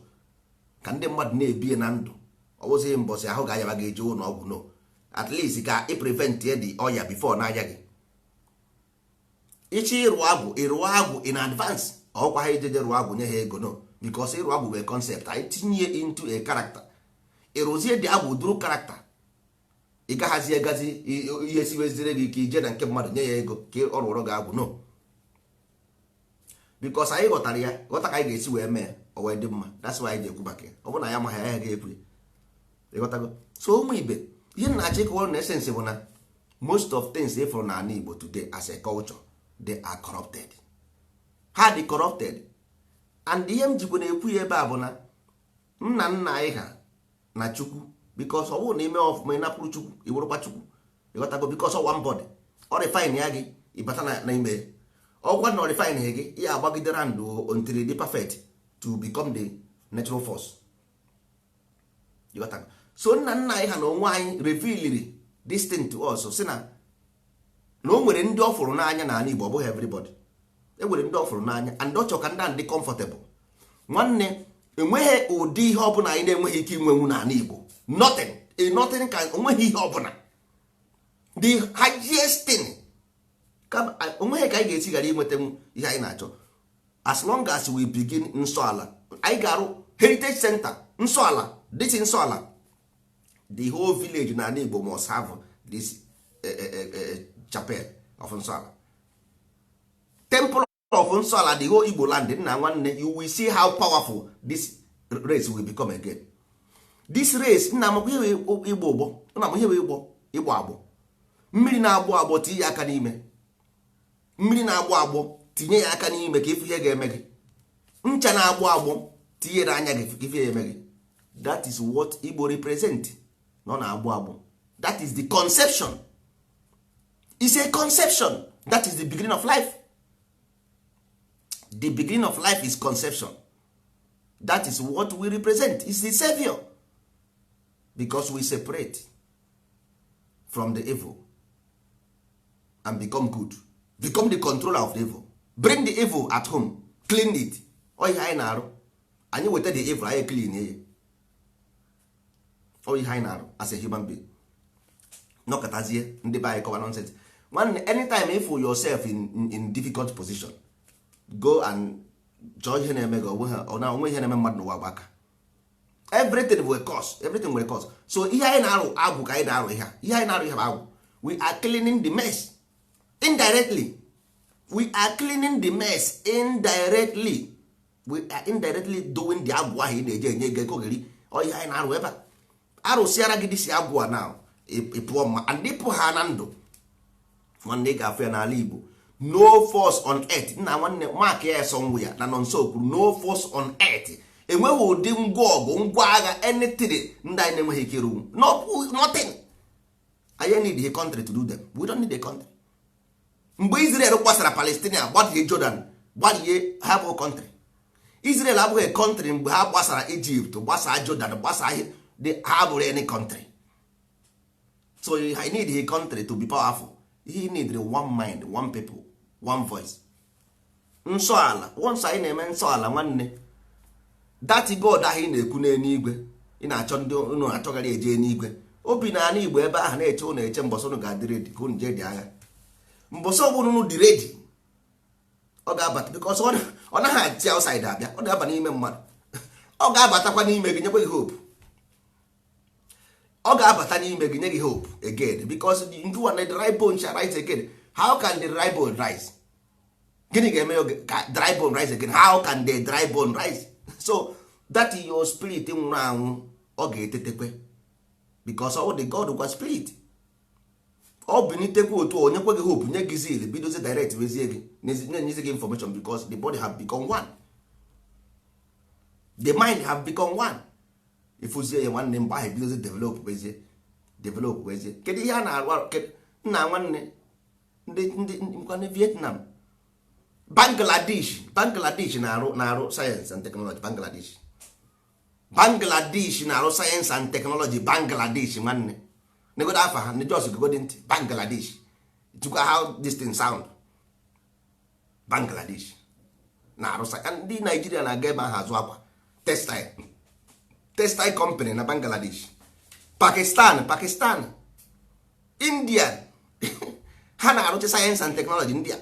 Speaker 3: ka ndị mmadụ na-ebi na ndụ. Ọ bụzighị mbọsị ahụ ga-ayaba ga-eje ụlọ ọgwụ. No, At least ka ị prevent the ọya before n'anya gị. Ịchọ ịrụ agwụ, ịrụọ agwụ in advance. Ọkwa ha ijeje rụọ agwụ nye ha ego, no, because ịrụ agwụ wee concept anyị tinye into a character, ịrụzie dị agwụ duru character, ị gaghazi egazi ihe siwezire gị ike ije na nke mmadụ nye ya ego ka ọ rụọrọ gị agwụ, no, because anyị ghọtara ya, ghọta ka anyị ga-esi wee mee o wee dị mma. That's why anyị ji ekwu maka ya. Ọ bụrụ na ya amaghị ya, ga-ekwu ya. Ịghọtago? So ụmụ ibe, ihe m na-achọ ịkọwara na essence bụ na most of things ị fụrụ n'ala Igbo today as a culture, they are corrupted. Ha dị corrupted. And ihe m jikwa na-ekwu ya ebe a bụ na nna nna anyị ha na Chukwu, because ọ bụrụ na ime ọfụma, ịnapụrụ Chukwu, iwerụkwa Chukwu. Ịghọtago? Because ọ one body, ọ refine ya gị, ịbata na ime ọgwa na ọ refine gị, ya agbagidere ndụ until dị perfect to become the natural force. Ịghọtago? So nna nna anyị ha na onwe anyị revealiri this thing to us, si na o nwere ndị ọ fụrụ n'anya n'ala Igbo. Ọ bụghị everybody. E nwere ndị ọ fụrụ n'anya and ọ chọrọ ka ndị ahụ dị comfortable. Nwanne, enweghị ụdị ihe ọbụla anyị na-enweghị ike inwenwu n'ala Igbo. Nothing, a nothing can, onweghị ihe ọbụla, the highest thing, onweghị ka anyị ga-esi ghara inwetanwu ihe anyị na-achọ as long as we begin nsọ ala. Anyị ga-arụ heritage center nsọ ala, this nsọ ala, the whole village n'ala Igbo must have this chapel of nsọ ala, temple of nsọ ala, the whole Igbo land. Nna nwanne, you will see how powerful this race will become again. This race, nna amakwa ihe igbo ụgbọ, nna m, ihe bụ ịgbọ ịgbọ agbọ, mmiri na-agbọ agbọ, tinye ya aka n'ime mmiri na-agbọ agbọ, tinye ya aka n'ime ka ifu ihe ga-eme gị. Ncha na-agbọ agbọ, tinye n'anya gị ka ife ya eme gị. That is what Igbo represent. Nọ na-agbọ agbọ. That is the conception. Is a conception. That is the beginning of life. The beginning of life is conception. That is what we represent, is the savior, because we separate from the evil and become good, become the controller of the evil, bring the evil at home, clean it. Ọ ihe anyị na-arụ. Anyị weta the evil, anyị clean ya. Ọ ihe anyị na-arụ as a human being. Nọkọtazie ndị be anyị kọwa nonsense. Nwanne, anytime if yourself in difficult position, go and chọọ ihe na-eme gị. Onwe ihe na-eme mmadụ n'ụwa bụ aka. Everything nwere cause, everything nwere cause. So ihe anyị na-arụ, agwụ ka anyị na-arụ. Ihe a, ihe anyị na-arụ, ihe bụ agwụ. We are cleaning the mess indirectly. We are cleaning the mess indirectly. We are indirectly doing the agwụ ahụ ị na-eje enye ego ekogeri. Ọ ihe anyị na-arụ ebe a, arụsịara gị disi agwụ a na ị pụọ mma and ịpụ ha na ndụ. Nwanne, ị ga-afụ ya n'ala Igbo. No force on earth, nna nwanne, mark ya somewhere na nonso kwuru, no force on earth. Enweghị ụdị ngwa ọgụ, ngwa agha, anything ndị anyị na-enweghị ike ịrụnwu. No, nothing. Anyị need a country to do them. We don't need a country. Mgbe Israel gbasara Palestine, gbadie Jordan, gbadie, ha bụ country. Israel abụghị country. Mgbe ha gbasara Egypt, gbasaa Jordan, gbasaa, ha bụrụ any country. So you need a country to be powerful? He need one mind, one people, one voice. Nsọ ala, once anyị na-eme nsọ ala, nwanne, that God ahụ ị na-ekwu n'eluigwe, ị na-achọ ndị unu achọgara eje n'igwe, obi na ala Igbo ebe ahụ na-eche unu, eche mbọsị unu ga-adị ready ka unu jee dị agha. Mbọsị ọbụla unu dị ready, ọ ga-abata, because ọ naghị achị outside abịa, ọ ga-aba n'ime mmadụ. Ọ ga-abatakwa n'ime gị, nyekwa gị hope. Ọ ga-abata n'ime gị, nye gị hope again, because the one, the dry bone shall rise again. How can the dry bone rise? Gịnị ga-eme ka dry bone rise again? How can the dry bone rise? So that is your spirit nwụrụ anwụ, ọ ga-etetekwe, because ọ the God gwa spirit, ọ binitekwa otu onye kwe gị hope, nye gị zeal, bidozie direct wezie gị, na-enyezi gị information, because the body have become one, the mind have become one. Ịfụzie ya, nwanne, mgbe ahụ ebidozie develop wezie, develop wezie. Kedu ihe a na-arụ? Nna nwanne, ndị nkwanne Vietnam, Bangladesh, Bangladesh na-arụ science and technology. Bangladesh, Bangladesh na-arụ science and technology. Bangladesh, nwanne, negodo afa ha, ndị jos gogodi ntị. Bangladesh, tukwa how this thing sound. Bangladesh na-arụ. Ndị Naijiria na-aga ebe ahụ azụ akwa, textile company na Bangladesh. Pakistan, Pakistan. Indian ha na-arụcha science and technology. Ndị a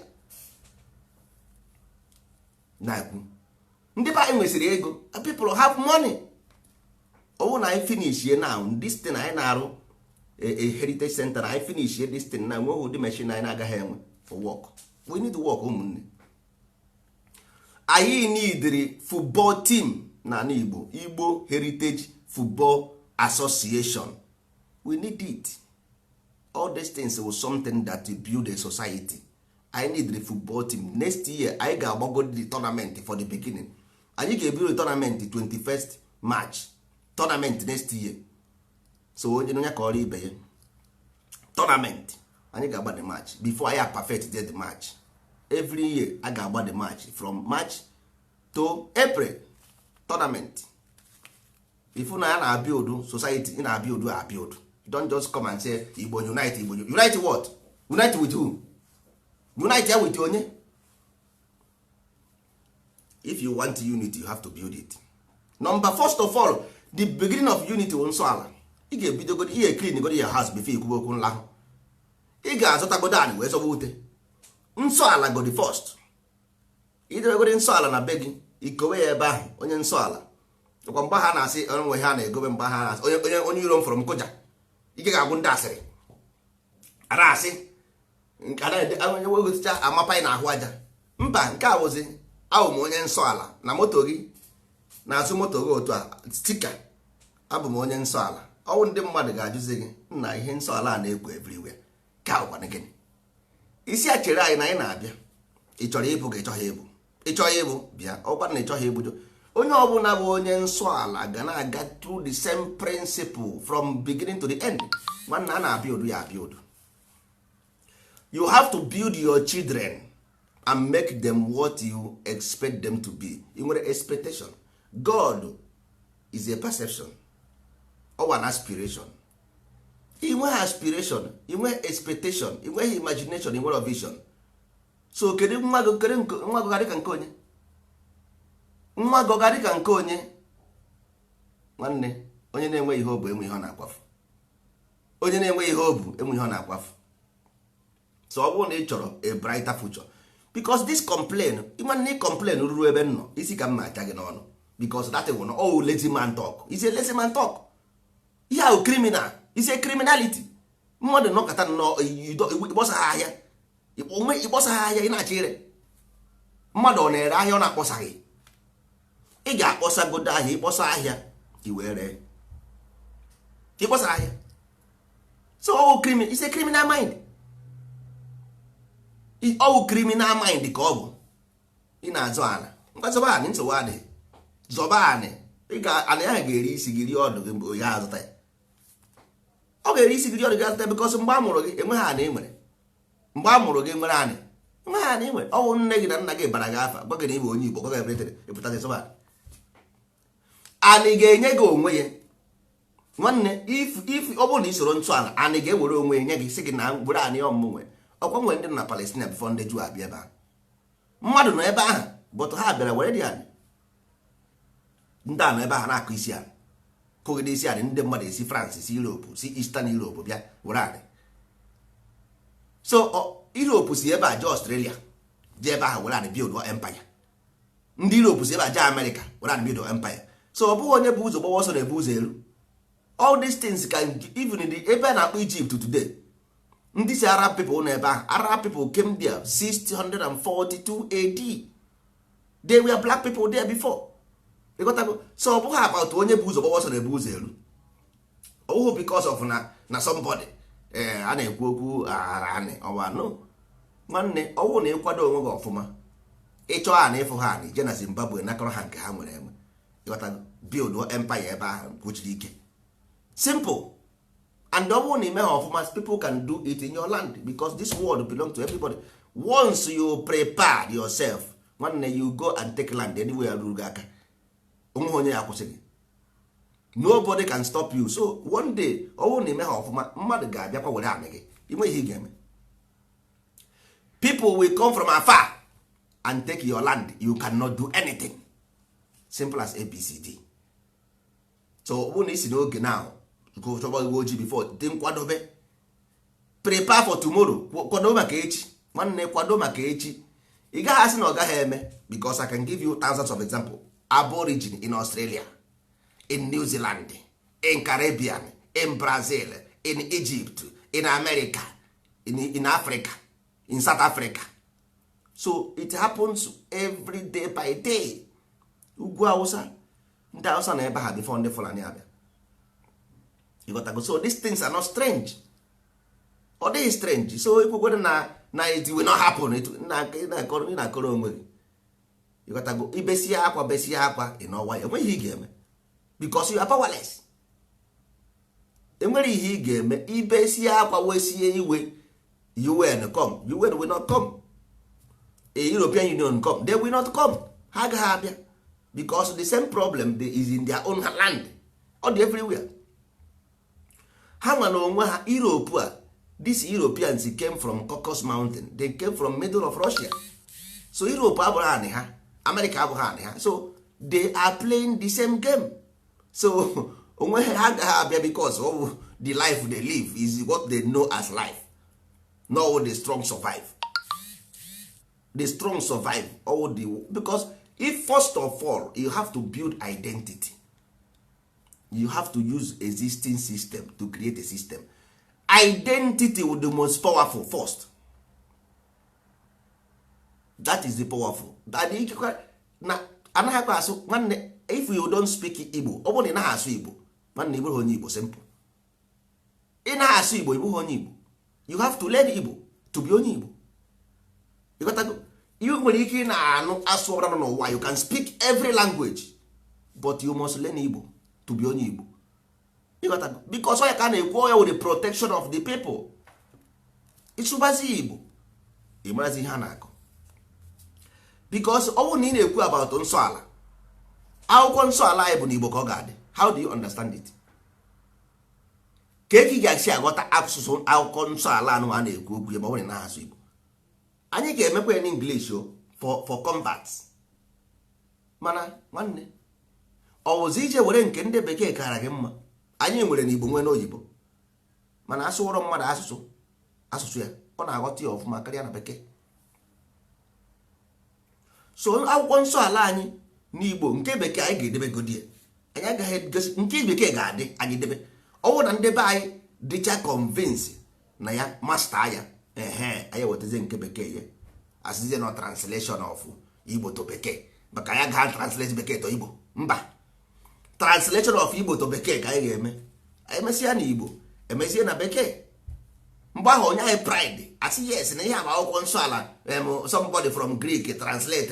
Speaker 3: na-ekwu, ndị be anyị nwesịrị ego. People have money. Ọwụ na anyị finish now this thing anyị na-arụ, a heritage center, anyị finish this thing na nweghị ụdị machine anyị na-agaghị enwe for work. We need work. Ụmụnne anyị needri football team na Igbo, Igbo Heritage Football Association. We need it. All these things was something that will build a society. I need the football team. Next year anyị ga-agbago the tournament. For the beginning, anyị ga-ebido the tournament 21st March, tournament next year. So onye onye ka ọrụ ibe ya, tournament anyị ga-agba the match before anyị perfect the match. Every year a ga-agba the match from March to April, tournament. Ifu na ya na-build society, ị na-build a build. Don't just come and say Igbo unite, Igbo unite. What unite? With who unite ya? With onye? If you want unity, you have to build it. Number first of all, the beginning of unity wụ nsọ ala. Ị ga-ebidogodi ihe clean godi your house before ikwube okwu nlahụ. Ị ga-azụtagodo anị wee zọba ute. Nsọ ala godi first. Idebegodi nsọ ala na be gị, ikowe ya ebe ahụ. Onye nsọ ala ọkwa mgbe ha na-asị onwe ha na-egobe, mgbe ha na-asị onye onye onye iro m fọrọ m kụja. Ike ga-agwụ ndị asịrị ara asị nke a onye wegosicha amapa na ahụ aja mba. Nke a wụzi awụ m onye nsọ ala na moto gị, na-azụ moto gị otu a sticker, abụ m onye nsọ ala. Ọwụ ndị mmadụ ga-ajụzi gị, nna, ihe nsọ ala a na-ekwo everywhere ka ụkwana gịnị? Isi a chere anyị na anyị na-abịa. Ị chọrọ ịbụ ka ị chọghị ịbụ? Ị chọghị ịbụ, bịa. Ọkwa na ị chọghị ịbụjo, onye ọbụla bụ onye nsọ ala ga na-aga through the same principle from beginning to the end. Nwanne, a na-abịa ụdụ ya abịa ụdụ. You have to build your children and make them what you expect them to be. Ị nwere expectation. God is a perception or an aspiration. Ị nweghị aspiration, ị nweghị expectation, ị nweghị imagination, ị nwere vision. So kedu nwa gị? Kedu nwa gị ga-adị ka nke onye? Nwa gị ọ ga-adị ka nke onye? Nwanne, onye na-enweghị ihe o bụ enwe ihe ọ na-akwafu. Onye na-enweghị ihe o bụ enwe ihe ọ na-akwafu. So ọ bụrụ na ị chọrọ a brighter future, because this complain, ịma na complain ruru ebe m nọ, isi ka m na-acha gị n'ọnụ, because that will not, oh, lazy man talk is a lazy man talk. Ihe ahụ criminal is a criminality. Mmadụ nọkọta nnọọ, ịkpọsaghị ahịa, ịkpọsaghị ahịa, ị na-achọ ire. Mmadụ ọ na-ere ahịa ọ na-akpọsaghị? Ị ga-akpọsagodo ahịa. Ịkpọsa ahịa, i wee ree. Ịkpọsa ahịa, so ọwụ criminal, is a criminal mind. Ọwụ criminal mind ka ọ bụ. Ị na-azụ ala, ngwa, zọba anị. Nsogbu adịghị, zọba anị. Ị ga anị ahụ ga-eri isi gị, rie ọdụ gị mgbe ya azụta ya. Ọ ga-eri isi gị, rie ọdụ gị, azụta ya, because mgbe a mụrụ gị enweghị anị ị nwere. Mgbe a mụrụ gị nwere anị? Enweghị anị ị nwere. Ọwụ nne gị na nna gị bara gị afa, gwa gị na ị bụ onye Igbo, gwa gị everything, ịpụtazi zọba anị. Anị ga-enye gị onwe ya. Nwanne, if ọ bụrụ na ị soro ntọala, anị ga-ewere onwe ya nye gị, sị gị na were anị ọmụmụ nwe. Ọkwa nwere ndị nọ na Palestina before ndị Juu abịa ebe ahụ. Mmadụ nọ ebe ahụ, but ha bịara were dị anị. Ndị a nọ ebe ahụ na-akụ isi anị, kụgide isi anị. Ndị mmadụ esi France, si Europe, si Eastern Europe bịa were anị. So Europe si ebe a jee Australia, jee ebe ahụ were anị, build empire. Ndị Europe si ebe a jee America, were anị, build empire. So ọ bụghị onye bụ ụzọ gbawa ọsọ na-ebu ụzọ eru. All these things can even in the ebe a na-akpọ Egypt today, ndị si Arab people nọ ebe ahụ. Arab people came there 642 AD. They were black people there before. Ịghọtago? So ọ bụghị about onye bụ ụzọ gbawa ọsọ na-ebu ụzọ eru. Ọ bụghị because of na somebody ee a na-ekwu okwu aghara anị ọwa. No, nwanne, ọwụ na ịkwado onwe gị ọfụma, ịchọ anị, ịfụ ha anị, je na Zimbabwe nakọrọ ha nke ha nwere enwe. Ịghọtago? Build empire ebe ahụ kwuchiri ike. Simple. And ọ bụrụ na ime ha ọfụma, people can do it in your land, because this world belong to everybody. Once you prepare yourself, nwanne, you go and take land anywhere ruru gị aka. Onweghị onye ya akwụsị gị. Nobody can stop you. So one day, ọ bụrụ na ime ha ọfụma, mmadụ ga-abịakwa were anị gị. Inwe ihe ị ga-eme? People will come from afar and take your land. You cannot do anything. Simple as ABCD. So ọ bụrụ na isi n'oge now chọba iwe ojii before dị nkwadobe. Prepare for tomorrow. Kwado maka echi, nwanne, kwado maka echi. Ị gaghị asị na ọ gaghị eme, because I can give you thousands of example. Aborigine in Australia, in New Zealand, in Caribbean, in Brazil, in Egypt, in America, in Africa, in South Africa. So it happens every day by day. Ugwu Awụsa, ndị Awụsa na ebe ha before ndị Fulani abịa. You got to go. So these things are not strange. Ọ dịghị strange. So ekwukwere na it will not happen. Ị na-akọrọ onwe gị. You got to go. Ibesie akwa, besie akwa, ị n'ọwa ya, enweghị ihe ị ga-eme because you are powerless. Enwere ihe ị ga-eme. Ibesie akwa, wesie iwe, UN come, UN will not come. A European Union come, they will not come. Ha agaghị abịa because the same problem is in their own land. Ọ dị everywhere. Ha nwa na onwe ha, Europe a, these Europeans came from Caucasus Mountain. They came from middle of Russia. So Europe abụghị anị ha, America abụghị anị ha. So they are playing the same game. So onwe ha agaghị abịa because ọ bụ the life they live is what they know as life. No, the strong survive, the strong survive all the, because if first of all you have to build identity, you have to use existing system to create a system. Identity will the most powerful first. That is the powerful. That na anaghịkwa asụ, nwanne. If you don't speak Igbo, ọ bụrụ na ị naghị asụ Igbo, nwanne, ị bụghị onye Igbo. Simple. Ị naghị asụ Igbo, ị bụghị onye Igbo. You have to learn Igbo to be onye Igbo. Ịghọtago? You nwere ike ị na-anụ asụ ọbụla nọ n'ụwa. You can speak every language, but you must learn Igbo to be onye Igbo. Ịghọtago? Because ọ ya ka a na-ekwu ya with the protection of the people. Ịsụbazi Igbo, ị marazi ihe a na-akọ, because ọ bụrụ na ị na-ekwu about nsọ ala, akwụkwọ nsọ ala anyị bụ n'Igbo ka ọ ga-adị. How do you understand it? Ka eki ga-esi aghọta asụsụ akwụkwọ nsọ ala anụ a na-ekwu okwu ya ma ọ bụrụ na asụ Igbo? Anyị ga-emekwa ya n'English o for converts. Mana nwanne, ọ wụzi ije were nke ndị bekee kara gị mma. Anyị nwere n'Igbo, nwee n'oyibo, mana asụwọrọ mmadụ asụsụ ya, ọ na-aghọta ya ọfụma karịa na bekee. So akwụkwọ nsọ ala anyị n'Igbo, nke bekee anyị ga-edebegodi ya. Anyị agaghị egosi nke bekee ga-adị anyị debe. Ọ bụrụ na ndebe anyị dịcha convince na ya, master ya, ehe, anyị wetazie nke bekee ya, asịzie na translation of Igbo to bekee, maka anyị agaghị translate bekee to Igbo. Mba, translation of Igbo to bekee ka anyị ga-eme. Anyị emesịa na Igbo, emezie na bekee. Mgbe ahụ onye anyị pride asị yes, na ihe a bụ akwụkwọ nsọ ala. Somebody from Greek translate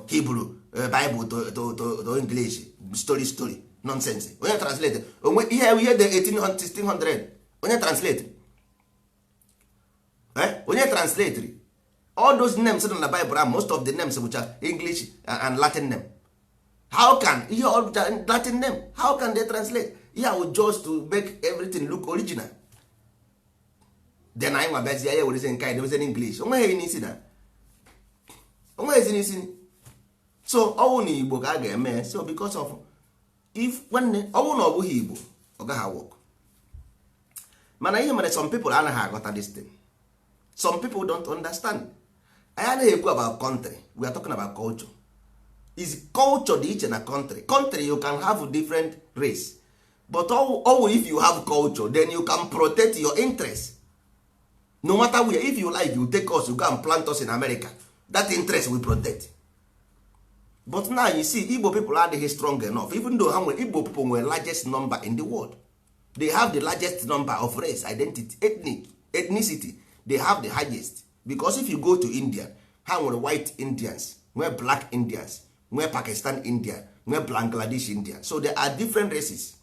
Speaker 3: Hebrew Bible to English. Story, story, nonsense. Onye translate onwe ihe dị 1800, 1600? Onye translate? Onye translate all those names nọ na Bible ahụ? Most of the names bụcha English and Latin name. How can ihe all bụcha Latin name, how can they translate ihe ahụ? Just to make everything look original. Then anyị nwa bịazie ya, werezie nke anyị debezie n'English. Onweghị n'isi na onweghị n'isi. So ọwụ na Igbo ka a ga-eme. So because of if, nwanne, ọwụ na ọ bụghị Igbo, ọ gaghị work. Mana ihe mere some people anaghị aghọta this thing, some people don't understand. Anyị anaghị ekwu about country, we are talking about culture. Is culture dị iche na country. Country, you can have different race, but ọwụ if you have culture, then you can protect your interest no matter where. If you like, you take us, you go and plant us in America, that interest will protect. But now you see, Igbo people adịghị strong enough, even though ha nwere, Igbo people nwere largest number in the world. They have the largest number of race identity, ethnic, ethnicity. They have the highest, because if you go to India, ha nwere white Indians, nwee black Indians, nwee Pakistan India, nwee Bangladesh India. So there are different races.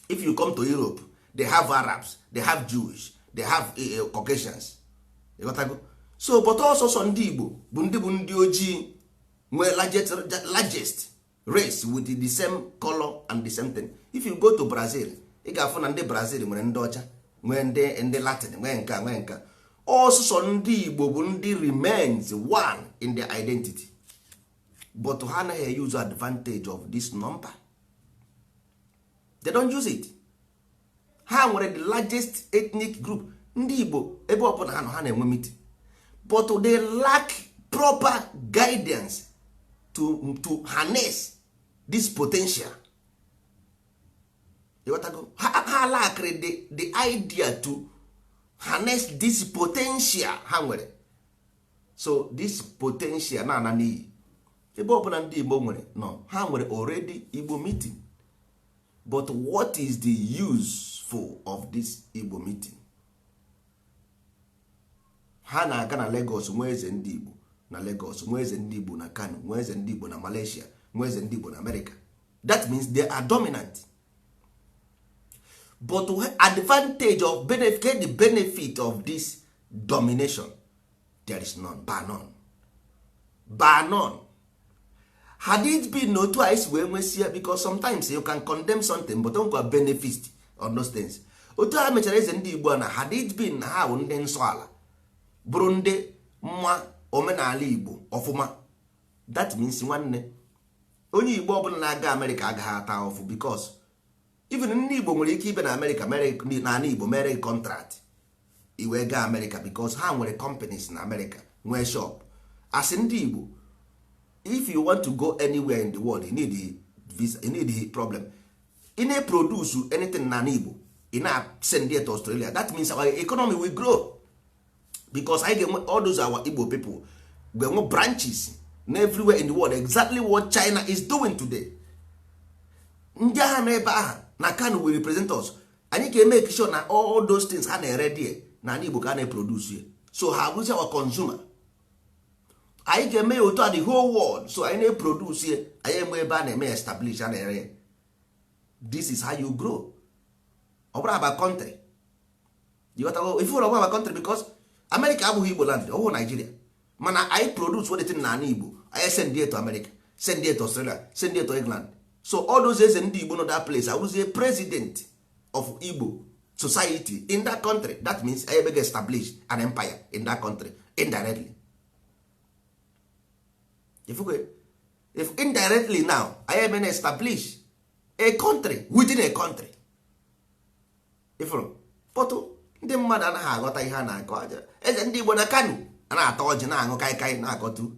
Speaker 3: If you come to Europe, they have Arabs, they have Jewish, they have Caucasians. Ịghọtago? So but ọsọsọ ndị Igbo bụ ndị ojii nwee largest race with the same color and the same thing. If you go to Brazil, ị ga-afụ na ndị Brazil nwere ndị ọcha, nwee ndị Latin, nwee nka, nwee nka. Ọsụsọ ndị Igbo bụ ndị remains one in their identity, but ha anaghị use advantage of this number. They don't use it. Ha Ha nwere the largest ethnic group. Ndị Igbo ebe ọbụla ha nọ, ha na-enwe meeting, but they lack proper guidance to harness this potential. Ịghọtago? Ha lackịrị the idea to harness this potential ha nwere. So this potential na-ana n'iyi. Ebe ọbụla ndị Igbo nwere nọ, ha nwere already Igbo meeting, but what is the useful of this Igbo meeting? Ha na-aga na Lagos nwee eze ndị Igbo na Lagos, nwee eze ndị Igbo na Kano, nwee eze ndị Igbo na Malaysia, nwee eze ndị Igbo na America. That means they are dominant, but advantage of benefit, the benefit of this domination, there is none, bar none, bar none. Had it been otu anyị si wee nwesie, because sometimes you can condemn something but nkwa benefit on those things. Otu ha mechara eze ndị Igbo na, had it been na ha bụ ndị nsọ ala, bụrụ ndị mma omenala Igbo ọfụma, that means, nwanne, onye Igbo ọbụla na-aga Amerịka agaghị ata ahụfụ, because even ndị Igbo nwere ike ibe na Amerịka mere n'ala Igbo mere contract iwee gaa Amerịka, because ha nwere companies na Amerịka, nwee shop. As ndị Igbo, if you want to go anywhere in the world, you need the visa, you need the problem. Ị na-produce anything na Igbo, ị na-send it to Australia. That means our economy will grow, because anyị ga-enwe all those our Igbo people ga-enwe branches na everywhere in the world, exactly what China is doing today. Ndị agha nọ ebe ahụ na Kano will represent us. Anyị ga-eme sure na all those things ha na-ere there na ala Igbo ka a na-eproduce ya, so ha abụzi our consumer. Anyị ga-eme ya otu a the whole world. So anyị na-eproduce ya, anyị eme ebe a na-eme establish, a na-ere ya. This is how you grow. Ọ bụrụ about country, you got to, if you about country, because America abụghị Igbo land, ọ bụghị Nigeria, mana anyị produce what na ala Igbo, anyị send it to America, send it to Australia, send it to England. So all those eze ndị Igbo nọ that place awụzie president of Igbo society in that country. That means anyị ebe establish an empire in that country indirectly. If indirectly now anyị ebe establish a country within a country. Ifụrụ pọtụ ndị mmadụ anaghị aghọta ihe a na-akọ. Aja eze ndị Igbo na Kano a na-ata ọjị, na-aṅụ kaikai, na-akọtu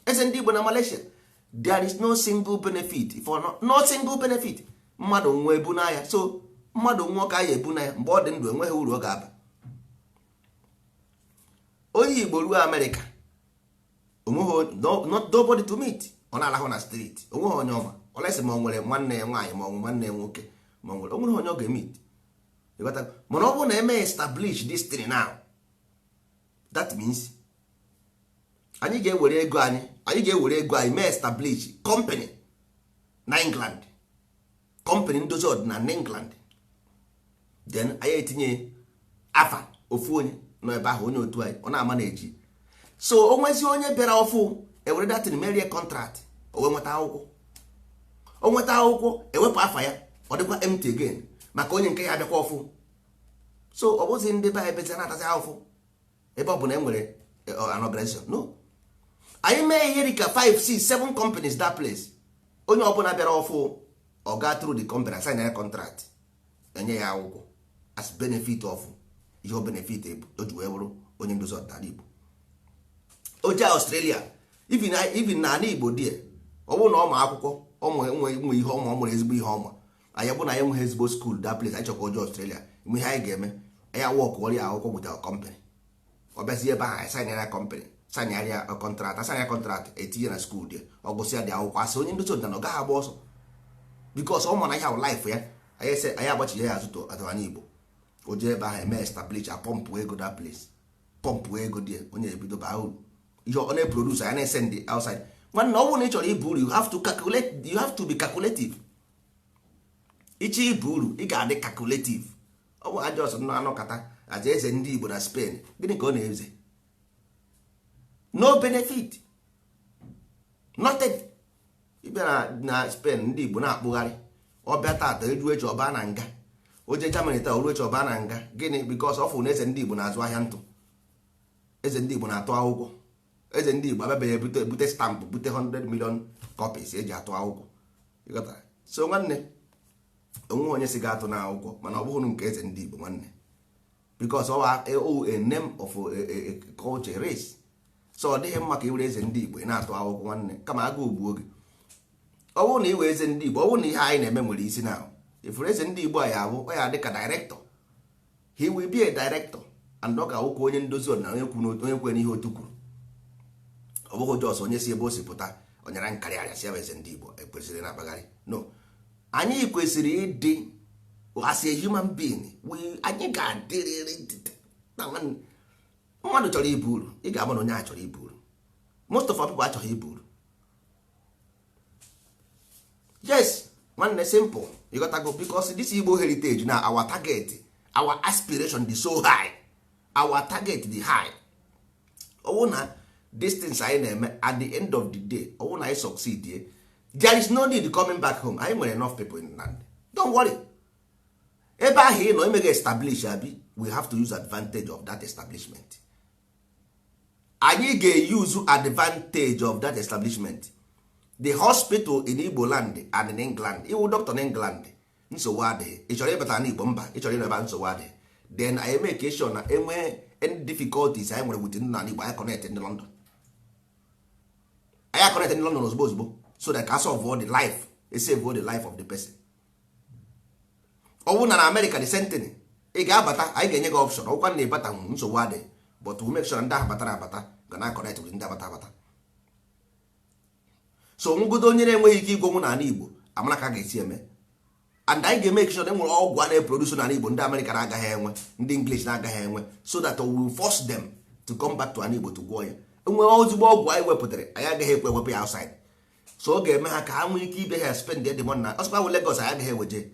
Speaker 3: eze ndị Igbo na Malaysia. There is no single benefit for no single benefit. Mmadụ nwụọ, ebu n'anya. So mmadụ nwụọ ka ya ebu n'anya. Mgbe ọ dị ndụ, enweghị uru ọ ga-aba. Onye Igbo ruo Amerịka, onweghị nobody to meet. Ọ na-arahụ na street, onweghị onye ọma olesi ma ọ nwere nwanne ya nwaanyị, ma ọ nwere nwanne ya nwoke, ma ọ nwere onweghị onye ọ ga-emeet. Mana ọ bụrụ na eme establish this thing now, that means anyị ga-ewere ego anyị, anyị ga-ewere ego anyị mee establish company na England, company ndozi ọdịnala na England. Then anyị etinye afa ofu onye nọ ebe ahụ, onye otu anyị, ọ na-ama na-eji. So o nwezi onye bịara ọfụ, ewere datin merie contract, o wee nweta akwụkwọ. O nweta akwụkwọ, ewepụ afa ya, ọ dịkwa empty again maka onye nke ya abịakwa ọfụ. So ọ bụzi ndị be anyị bezi na-atazi ahụfụ ebe ọ bụ na e nwere an organization. No, anyị mee ihe dịka 5, 6, 7 companies that place. Onye ọbụla bịara ọfụ, ọ gaa through the company, sign ya contract, enye ya akwụkwọ as benefit of ihe o benefit o ji wee bụrụ onye ndozi ọdịnala Igbo. O jee Australia, even na ala Igbo die, ọ bụrụ na ọ ma akwụkwọ, ọmụ nwe ihe ọma, ọ mụrụ ezigbo ihe ọma. Anyị bụ na anyị enweghị ezigbo school that place, anyị chọkwa oje Australia nwe ihe anyị ga-eme. Anyị awọk ọrịa akwụkwọ with our company. Ọ bịazie ebe ahụ, anyị sign ya company, sign ya contract, asign ya contract, etinye na school dị. Ọ gụsịa dị akwụkwọ, asị onye ndozi ọdịnala, ọ gaghị agba ọsọ because ọ ma na ihe ahụ life ya. Anyị ese anyị agbachi ya azụ atụanya Igbo. O jee ebe ahụ, eme establish, apọmpụ ego that place, pọmpụ ego dị, onye ebido baa uru. Ihe ọ na-eproduce, anyị na-ese ndị outside. Nwanne, ọ bụrụ na ị chọrọ ibu uru, you have to calculate, you have to be calculative. Ịchọ ibu uru, ị ga-adị calculative. Ọ bụ ajọ ọsọ anọkata aja eze ndị Igbo na Spain, gịnị ka ọ na-eze? No benefit, nothing. Ịbịa na Spain, ndị Igbo na-akpụgharị. Ọbịa tata, eju echi, ọba na nga. Oje Germany taa, oru echi, ọba na nga. Gịnị? Because ọ fụ na eze ndị Igbo na-azụ ahịa ntụ, eze ndị Igbo na-atụ akwụkwọ, eze ndị Igbo abịabeghị ebute ebute stamp, bute 100 million copies eji atụ akwụkwọ. Ịghọtara? So nwanne, Onwe onye si ga-atụ n'akwụkwọ, mana ọ bụghị nke eze ndị Igbo, nwanne, because ọ a name of a culture, race. So ọ dịghị mma ka i were eze ndị Igbo ị na-atụ akwụkwọ, nwanne, kama agụụ gbuo gị. Ọ bụrụ na i wee eze ndị Igbo, ọ bụrụ na ihe anyị na-eme nwere isi na ifuru eze ndị Igbo a, ya abụ ọ ya dị ka director. He will be a director and ọ ga-awụkwa onye ndozi ọdịnala, onye kwuru, onye kwere n'ihe otu kwuru. Ọ bụghị just onye si ebe o si pụta onyara nkarị arịa si eze ndị Igbo ekwesịrị na-akpagharị. No, anyị kwesịrị ịdị as a human being, anyị ga-adịrịrị. Mmadụ chọrọ ibu uru, ị ga-ama na onye a chọrọ ibu uru. Most of our people achọghị ibu uru. Yes, nwanne, simple. You got to go because this Igbo heritage na our target, our aspiration dị so high, our target dị high. Ọwụ na distance anyị na-eme, at the end of the day, ọwụ na anyị succeed ye, there is no need coming back home. Anyị nwere enough people in land, don't worry. Ebe ahụ ị nọ emeghe establish abi, we have to use advantage of that establishment. Anyị ga-use advantage of that establishment. The hospital in Igbo land and in England, iwu doctor in England, nsogbu adịghị. Ị chọrọ ịbata n'Igbo? Mba. Ị chọrọ ịnọ ebe a? Nsogbu adịghị. Then anyị make sure na enwee any difficulties anyị nwere with ndị n'ala Igbo, anyị connect ndị London, anyị connect ndị London ozugbo ozugbo, so that ka solve the life, save the life of the person. Ọ bụrụ na na America, the same thing. Ị ga-abata, anyị ga-enye gị option. Ọkwa na ịbata, nsogbu adịghị, but we make sure na ndị ahụ batara abata ga na connect with ndị abata abata. So nwụgodo onye na-enweghị ike igwonwu n'ala Igbo, amara ka a ga-esi eme. And anyị ga-eme sure na enwere ọgwụ a na-eproduce n'ala Igbo ndị America na-agaghị enwe, ndị English na-agaghị enwe, so that we will force them to come back to ala Igbo to gwọọ ya. Enwere ozigbo ọgwụ anyị wepụtara, anyị agaghị ekwe ewepụ ya outside. So ọ ga-eme ha ka ha nwee ike ibe ha spend the money na ọsọkwa bụ Lagos, anyị agaghị eweje.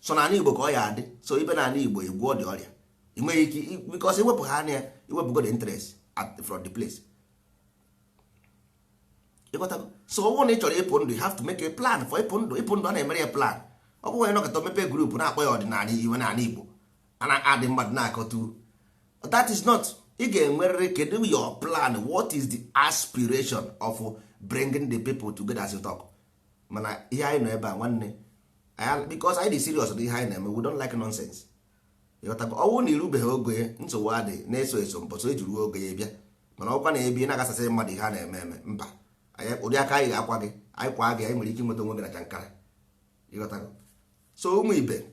Speaker 3: So n'ala Igbo ka ọ ya adị. So ibe n'ala Igbo igwuo dị ọrịa, ị nweghị ike, because iwepụ ha anya ya, iwepụgo the interest from the place. Ịghọtago? So ọ bụrụ na ị chọrọ ịpụ ndụ, you have to make a plan for ịpụ ndụ. Ịpụ ndụ a na-emere ya plan. Ọ bụghị onye nọkọta mepe group na-akpọ ya ọdịnala iwe n'ala Igbo, a na-adị mmadụ na-akọtu. That is not. Ị ga-enwerịrị, kedu your plan? What is the aspiration of bringing the people together as you talk? Mana ihe anyị nọ ebe a, nwanne, because anyị dị serious na ihe anyị na-eme. We don't like nonsense. Ịghọtago? Ọ bụrụ na irubeghị ogo ya, nsogbu adị na-eso eso mbọsọ eji ruo ogo ya bịa. Mana ọkwa na ebi na-agasasị mmadụ ihe a na-eme eme, mba. Ụdị aka anyị ga-akwa gị, anyị kwa gị, anyị nwere ike ịnweta onwe gị na jankara. Ịghọtago? So ụmụ ibe,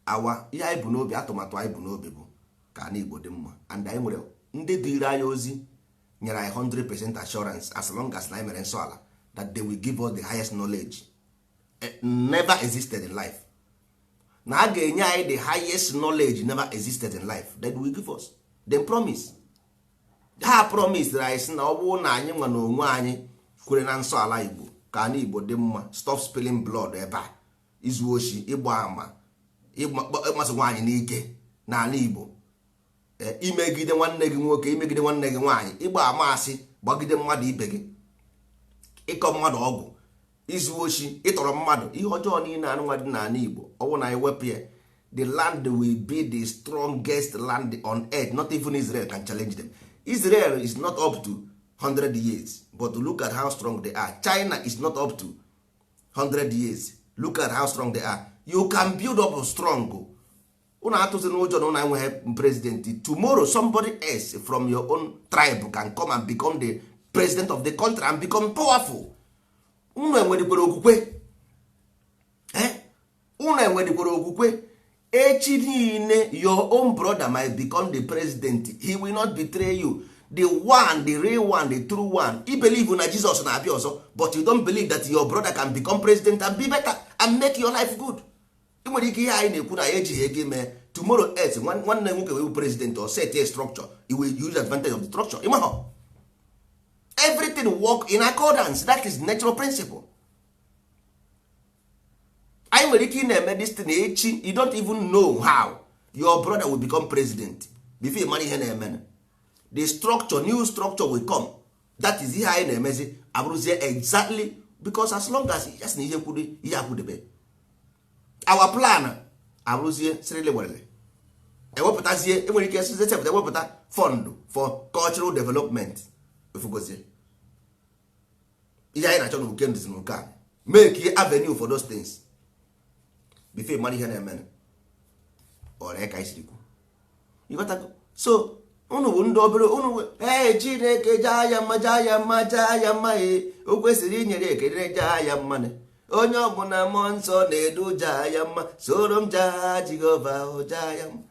Speaker 3: awa ihe anyị bụ n'obi, atụmatụ anyị bụ n'obi bụ ka ana Igbo dị mma. And anyị nwere ndị dịrị anyị ozi, nyere anyị 100% assurance, as long as na anyị mere nsọ ala, that they will give us the highest knowledge never existed in life. Na a ga-enye anyị the highest knowledge never existed in life that will give us. Them promise, ha promise anyị sị na ọ bụrụ na anyị nwa na onwe anyị kwere na nsọ ala Igbo, ka ana Igbo dị mma, stop spilling blood ebe a, izu oshi, ịgba ama, ịmasị nwaanyị n'ike n'ala Igbo, imegide nwanne gị nwoke, imegide nwanne gị nwaanyị, ịgba ama asị gbagide mmadụ ibe gị, ịkọ mmadụ ọgwụ, izu oshi, ịtọrọ mmadụ, ihe ọjọọ niile anụnwa dị n'ala Igbo, ọ bụrụ na anyị wepụ ya, the land will be the strongest land on earth. Not even Israel can challenge them. Israel is not up to 100 years, but look at how strong they are. China is not up to 100 years, look at how strong they are. You can build up strong. Unu atụzi n'ụjọ na unu enweghị president. Tomorrow somebody else from your own tribe can come and become the president of the country and become powerful. Unu enwedikwara okwukwe? Unu enwedikwara okwukwe? Echi niile your own brother might become the president. He will not betray you. The one, the real one, the true one. I believe na Jesus na-abịa ọzọ, but you don't believe that your brother can become president and be better and make your life good. Ị nwere ike, ihe anyị na-ekwu na ya ejighị ego ime. Tomorrow else nwanne nwoke wee president or set a structure, he will use advantage of the structure. Ịmahọ, everything work in accordance. That is natural principle. Anyị nwere ike ị na-eme this thing, echi you don't even know how your brother will become president. Before you mara ihe na-eme, the structure, new structure will come. That is ihe anyị na-emezi abụrụzie exactly, because as long as yes na ihe kwuru ihe akwudebe, our plan abụrụzie sirili werele ewepụtazie. Enwere ike sepụta, ewepụta fund for cultural development. Efugozie ihe anyị na-achọ na uke ndụzi na uke a, make avenue for those things. Before mara ihe na-eme ọrịa ka isiri kwu, ịghọtago? So unu bụ ndị obere unu. Ee, Chineke jaa ya mma, jaa ya mma, jaa ya mma. Ee, o kwesịrị inyere ekele, jaa ya mma. Onye ọbụla mmụọ nsọ na-edu, jaa ya mma, soro m jaa Jehova, o jaa ya mma.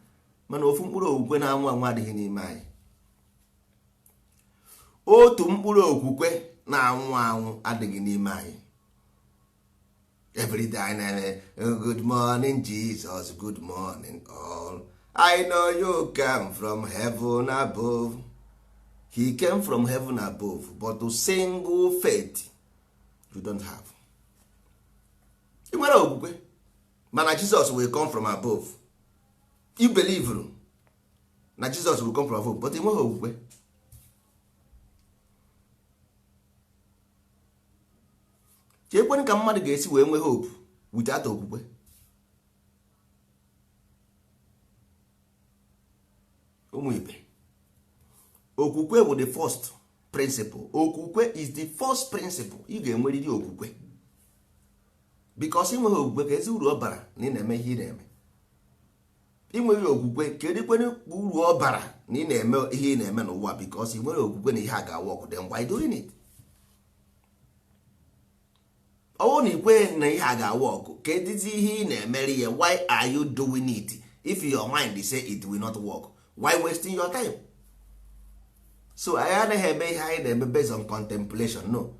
Speaker 3: Mana ofu mkpụrụ okwukwe na-anwụ anwụ adịghị n'ime anyị. Otu mkpụrụ okwukwe na-anwụ anwụ adịghị n'ime anyị. Everyday anyị na-eme, "Good morning, Jesus, good morning all. I know you came from heaven above." He came from heaven above, but to single faith you don't have. Ị nwere okwukwe, mana Jesus will come from above. You believe na Jesus will come from above, but ị nweghị okwukwe. Ka ekwere ka mmadụ ga-esi wee nwee hope without okwukwe? Ụmụ ibe, okwukwe bụ the first principle. Okwukwe is the first principle. Ị ga-enwerịrị okwukwe, because ị nweghị okwukwe, ka ezi uru ọ bara na ị na-eme ihe ị na-eme? Ị nweghị okwukwe, kedu kwenu uru ọ bara na ị na-eme ihe ị na-eme n'ụwa? Because ị nwere okwukwe na ihe a ga-work, then why doing it? Ọwụ na ikweghị na ihe a ga-work, kedizi ihe ị na-emere ya? Why are you doing it if your mind say it will not work? Why wasting your time? So anyị anaghị eme ihe anyị na-eme based on contemplation. No,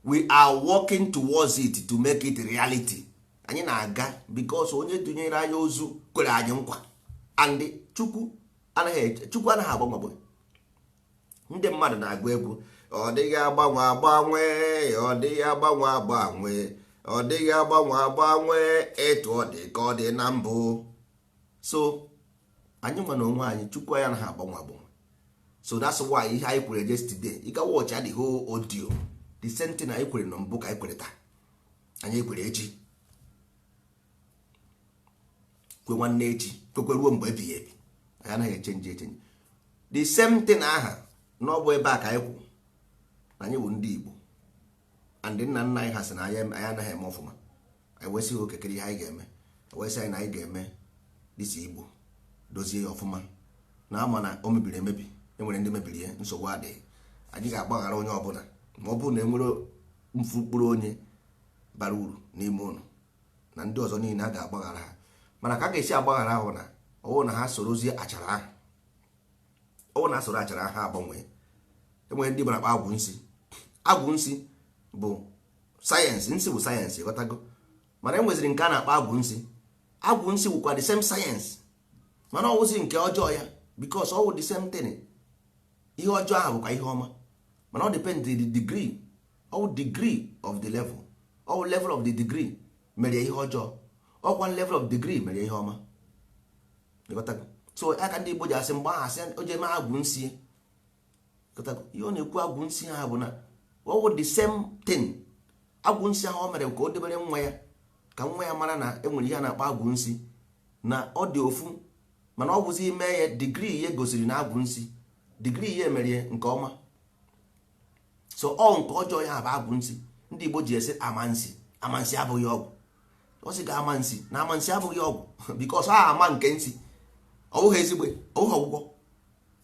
Speaker 3: we are working towards it to make it reality. Anyị na-aga because onye dunyere anyị ozu kwere anyị nkwa, and Chukwu anaghị, Chukwu anaghị agbanwe. Ndị mmadụ na-agụ egwu, ọ dịghị agbanwe agbanwe, ọ dịghị agbanwe agbanwe, ọ dịghị agbanwe agbanwe, etu ọ dị ka ọ dị na mbụ. So anyị nwe na onwe anyị, Chukwu anyị anaghị agbanwe agbanwe. So that's why ihe anyị kwere yesterday, ị ga watch the whole audio, the same thing anyị kwere na mbụ ka anyị kwere taa, anyị kwere echi, kwe nwanne echi, kwekwe ruo mgbe ebighị ebi. Anyị anaghị echenji echenji. The same thing aha na ọ bụ ebe a ka anyị kwụ na anyị bụ ndị Igbo, and nna nna anyị ha sị na anyị anaghị eme ọfụma. Anyị wee sị ha okekere ihe anyị ga-eme, wee sị anyị na anyị ga-eme dịsi Igbo, dozie ya ọfụma, na ama na o mebiri emebi, enwere ndị mebiri ya, nsogbu adịghị. Anyị ga-agbaghara onye ọbụla ma ọ bụrụ na enwere mfu mkpụrụ onye bara uru n'ime ụlọ, na ndị ọzọ niile a ga-agbaghara ha. Mana ka a ga-esi agbaghara ahụ na ọwụ na ha sorozie achara ahụ, ọwụ na ha soro achara ahụ agbanwee. Enwere ndị gbara akpa agwụ nsị. Agwụ nsị bụ sayensị, nsị bụ sayensị, ghọtago? Mana e nweziri nke a na-akpọ agwụ nsị. Agwụ nsị wụkwa the same sayensị, mana ọ wụzi nke ọjọọ ya, because ọ wụ the same thing. Ihe ọjọọ ahụ bụkwa ihe ọma, mana ọ depend the degree, ọ wụ degree of the level, ọ wụ level of the degree mere ihe ọjọọ, ọkwa level of degree mere ihe ọma. Ịghọtago? So aka ndị Igbo ji asị mgbe ahụ, asị o ji eme agwụ nsị. Ịghọtago? Ihe ọ na-ekwu, agwụ nsị ha bụ na ọ wụ the same thing. Agwụ nsị ahụ o mere ka o debere nwa ya, ka nwa ya mara na enwere ihe a na-akpọ agwụ nsị, na ọ dị ofu, mana ọ bụzi ime ya degree ya gosiri na agwụ nsị degree ya mere ya nke ọma. So ọ nke ọjọọ ya bụ agwụ nsị. Ndị Igbo ji esi amansi, amansi abụghị ọgwụ. Ọ sị ga amansi na amansi abụghị ọgwụ, because ọ ama nke nsị, ọ bụghị ezigbo, ọ bụghị ọgwụgwọ.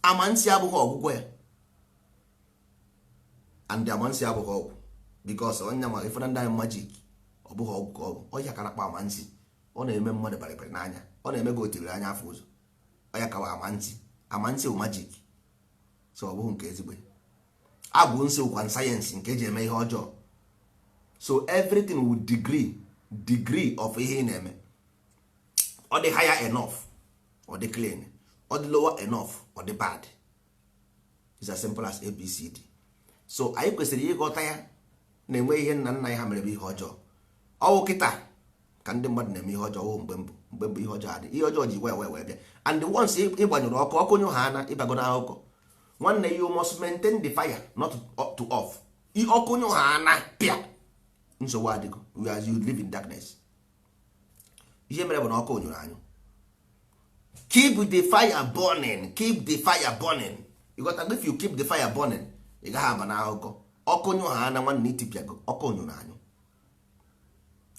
Speaker 3: Amansi abụghị ọgwụgwọ ya, and amansi abụghị ọgwụ, because onye ma ifere ndị anyị magic, ọ bụghị ọgwụ ka ọ bụ. Ọya ka na-akpọ amansi, ọ na-eme mmadụ barịbarị n'anya, ọ na-eme gị otiri anya afọ ụzọ, ọya kawa amansi. Amansi bụ magic, so ọ bụghị nke ezigbo. Agwụ nsị wụkwa sayensị nke eji eme ihe ọjọọ. So everything with degree, degree of ihe ị na-eme, ọ dị higher enough, ọ dị clean, ọ dị lower enough, ọ dị bad. It's as simple as ABCD. So anyị kwesịrị ịghọta ya na-enwe ihe nna nna anyị ha mere bụ ihe ọjọọ. Ọwụ kịta ka ndị mmadụ na-eme ihe ọjọọ. Ọwụ mgbe mbụ, mgbe mbụ ihe ọjọọ adị, ihe ọjọọ ji wee wee wee bịa. And once ị gbanyụrụ ọkụ, ọkụ nyụ ha na ịbago na akụkọ nwanne, you must maintain the fire, not to off. Ọkụ nyụ ha na pịa, nsogbu adịgo. As you live in darkness, ihe mere bụ na ọkụ nyụrụ anyụ. Keep the fire burning, keep the fire burning. You got to, if you keep the fire burning, ị gaghị aba n'akụkọ. Ọkụ nyụ ha na nwanne, itipịago ọkụ nyụrụ anyụ,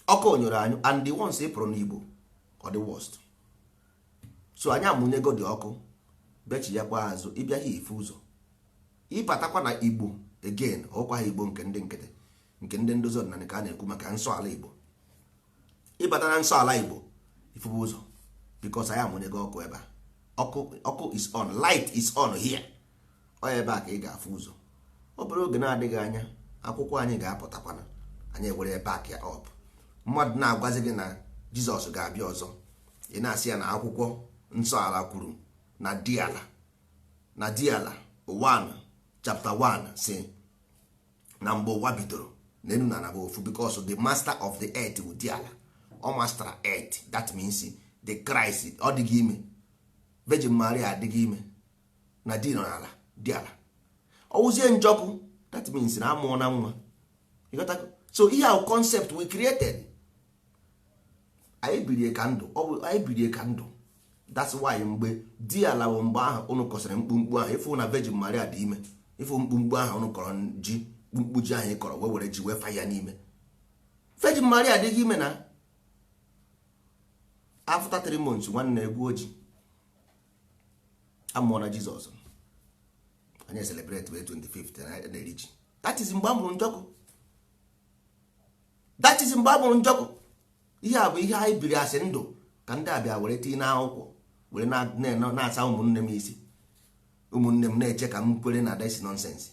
Speaker 3: ọkụ nyụrụ anyụ. And the ones ị pụrụ n'Igbo Ọ dị worst. So anyị amụnyego dị ọkụ, bechi ya kwa azụ, ịbịa ha ife ụzọ, ịbatakwa na Igbo again. Ọkwa ha Igbo nke ndị nkịtị, nke ndị ndozi ọdịnala ka a na-ekwu maka nsọ ala Igbo. Ịbata na nsọ ala Igbo, ifubu ụzọ, because anyị amụnyego ọkụ ebe a. Ọkụ, ọkụ is on, light is on here. Ọ ebe a ka ị ga-afụ ụzọ. Obere oge na-adịghị anya, akwụkwọ anyị ga-apụtakwana, anyị ewere back ya up. Mmadụ na-agwazi gị na Jizọs ga-abịa ọzọ, ị na-asị ya na akwụkwọ nsọ ala kwuru na diala na diala 1 chapter 1 si na mgbe ụwa bidoro na enu na bụ ofu, because the master of the earth bụ diala. Ọ master earth, that means the Christ ọ dịghị ime, Virgin Maria adịghị ime na di nọ n'ala diala. Ọwụzie njọkụ, that means na amụọ na nwa. Ịghọtago? So ihe ahụ concept we created, anyị birie ka ndụ, ọ bụ anyị birie ka ndụ. That's why mgbe di ala bụ mgbe ahụ unu kọsịrị mkpumkpu ahụ, ịfụ na Virgin Maria dị ime, ịfụ mkpumkpu ahụ unu kọrọ ji, mkpumkpu ji ahụ ị kọrọ wee were ji wee fa ya n'ime, Virgin Maria adịghị ime na after 3 months. Nwanne, egwu oji amụọ na Jizọs, anyị celebrate wee 25th na-eri ji. That is mgbe a mụrụ njọkụ. That is mgbe a mụrụ njọkụ. Ihe a bụ ihe anyị biri asị ndụ ka ndị abịa were tinye n'akwụkwọ, were na-asa ụmụnne m isi. Ụmụnne m na-eche ka m kwere na this nonsense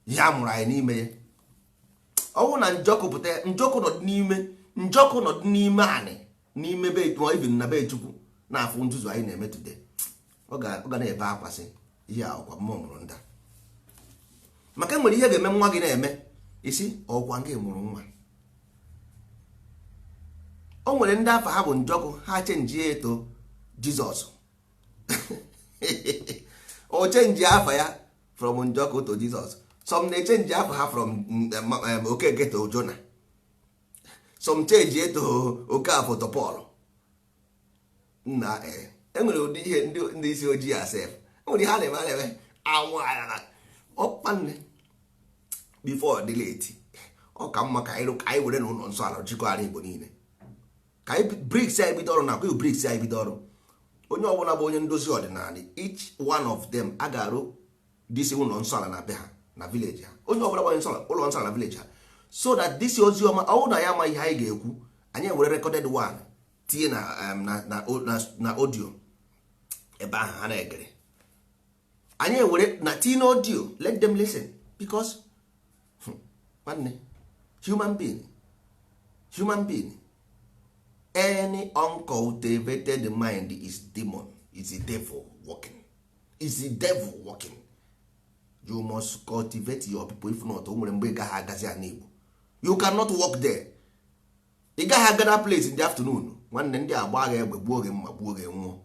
Speaker 3: ihe a mụrụ anyị n'ime ya. Ọnwụ na njọkụ pụta, njọkụ nọ n'ime, njọkụ nọ n'ime anị, n'ime be, ma even na be Chukwu na-afụ nzuzu anyị na-eme today, ọ ga na-ebe akwa sị ihe a ọkwa mmụọ mụrụ nda, maka enwere ihe ga-eme nwa gị na-eme isi ọkwa gị mụrụ nwa. O nwere ndị afa ha bụ njọkụ, ha change ya eto Jizọs. O change afa ya from njọkụ to Jizọs. Some na-echange afa ha from Okeke to Jona. Some change eto Okafọ to Paul. Nna, enwere ụdị ihe ndị isi ojii asef, enwere ihe a na-eme, a na-eme anwụ agha ọkpanne before dị late. Ọ ka mma ka anyị were na ụlọ nsọ ala jikọghara Igbo niile, ka anyị brics anyị bido ọrụ na akwa brics anyị bido ọrụ. Onye ọbụla bụ onye ndozi ọdịnala, each one of them a ga-arụ disi ụlọ nsọ ala na be ha, na village ha. Onye ọbụla bụ onye nsọ ụlọ nsọ ala na village ha, so that this ozi ọma ọwụ na ya ama ihe anyị ga-ekwu, anyị ewere recorded one tinye na audio ebe ahụ ha na-egere. Anyị ewere na tinye audio, let them listen, because nwanne, human being, human being, any uncultivated mind is demon, is the devil working, is the devil working. You must cultivate your people. If not, o nwere mgbe ị gaghị agazi ala Igbo. You cannot work there. Ị gaghị aga that place in the afternoon. Nwanne, ndị agba gị egbe, gbuo gị mma, gbuo gị, nwụọ,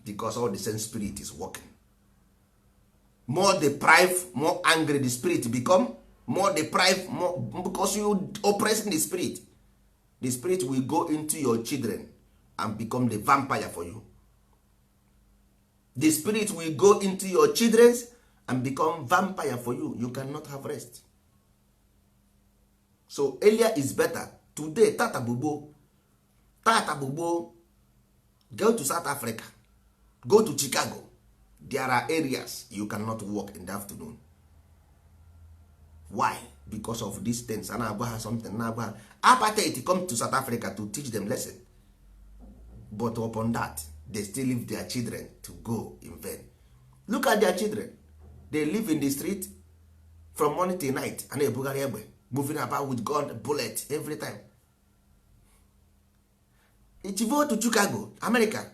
Speaker 3: because all the same spirit is working. More deprive, more angry the spirit become. More deprive, more, because you oppressing the spirit, the spirit will go into your children and become the vampire for you. The spirit will go into your children and become vampire for you. You cannot have rest. So earlier is better. Today, tata bụ gboo, tata bụ gboo. Go to South Africa, go to Chicago, there are areas you cannot walk in the afternoon. Why? Because of these things. A na-agwa ha something, na-agwa ha apartheid come to South Africa to teach them lesson, but upon that they still leave their children to go in vain. Look at their children, they live in the street from morning till night, a na-ebugharị egbe, moving about with gun bullet every time. Ichivo to Chicago, America,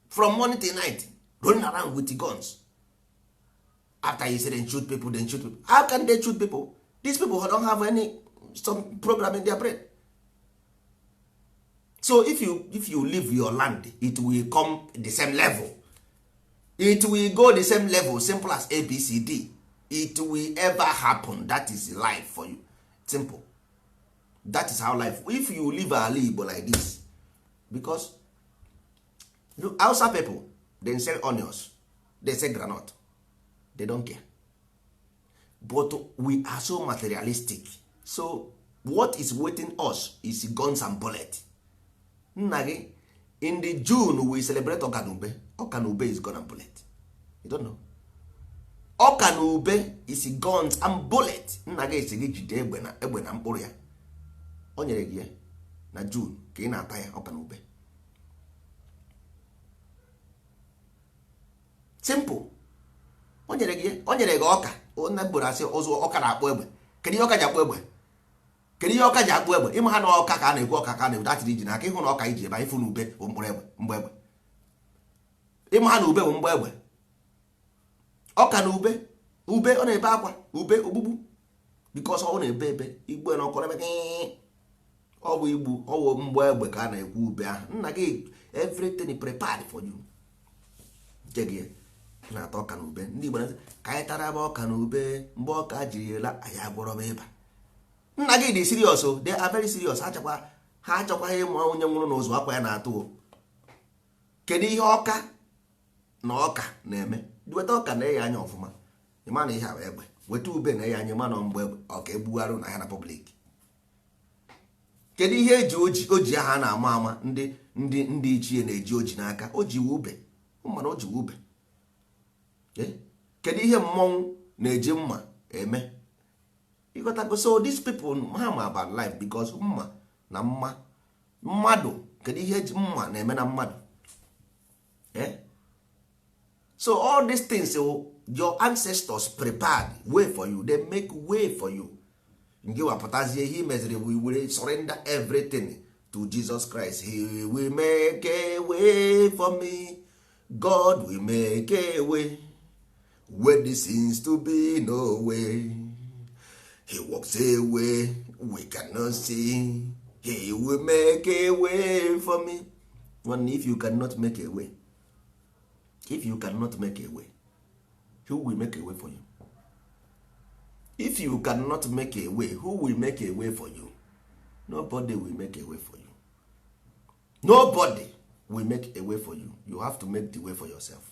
Speaker 3: from morning till night, running around with the guns. After you say they shoot people, they shoot people. How can they shoot people? These people don't have any some program in their brain. So if you leave your land, it will come the same level, it will go the same level. Simple as ABCD. It will ever happen. That is life for you. Simple. That is how life, if you live ala Igbo like this, because look, Hausa people, they sell onions, they sell groundnut, they don't care. But we are so materialistic, so What is waiting us is guns and bullet. Nna gị, in the June we celebrate ọka na ube. Ọka na ube is gun and bullet. You don't know. Ọka na ube is guns and bullet. Nna gị si gị jide egbe na egbe na mkpụrụ ya. O nyere gị ya na June ka ị na-ata ya, ọka na ube. Simple. O nyere gị, o nyere gị ọka. Nna gboro asị ụzụ ọka na-akpụ egbe. Kedu ihe ọka ji akpụ egbe? Kedu ihe ọka ji akpụ egbe? Ịma ha na ọka ka a na-ekwu, ọka ka a na-ekwu datịrị iji n'aka ịhụ na ọka iji ebe anyị fụ na ube bụ mkpụrụ egbe, mgbọ egbe. Ịma ha na ube bụ mgbọ egbe. Ọka na ube, ube ọ na-ebe akwa, ube ogbugbu, because ọ na-ebe ebe igbe na ọkọ na-eme, ọ bụ igbu, ọ bụ mgbọ egbe ka a na-ekwu ube ahụ. Nna gị, everything prepared for you. Nke gị na-ata ọka na ube. Ndị Igbo ka anyị tara ebe ọka na ube mgbe ọka jirila anyị agwọrọ m ịba. Nna gị dị serious o, they are very serious. Ha chakwa, ha achọkwaghị ịmụ onye nwụrụ n'ụzọ akwa ya na-atụ o. Kedu ihe ọka na ọka na-eme? Weta ọka na-eye anya ọfụma, ịma na ihe a bụ egbe. Weta ube na-eye anya, ịma na mgbe egbe ọka egbugharụ na ya na public. Kedu ihe eji oji, oji ahụ a na-ama ama, ndị ichie na-eji oji n'aka, o jiwe ube, mana o jiwe ube. Kedu ihe mmọnwụ na-eji mma eme? Ịghọtago? So these people, ha ma about life, because mma na mma mmadụ, kedu ihe eji mma na-eme na mmadụ? So all these things, your ancestors prepared way for you, they make way for you. Ngị wapụtazie ihe imeziri bụ were surrender everything to Jesus Christ. He will make a way for me. God will make a way where there seems to be no way. He walks a way we cannot see. He will make a way for me. One, if you cannot make a way, if you cannot make a way, who will make a way for you? If you cannot make a way, who will make a way for you? Nobody will make a way for you. Nobody will make a way for you. You have to make the way for yourself.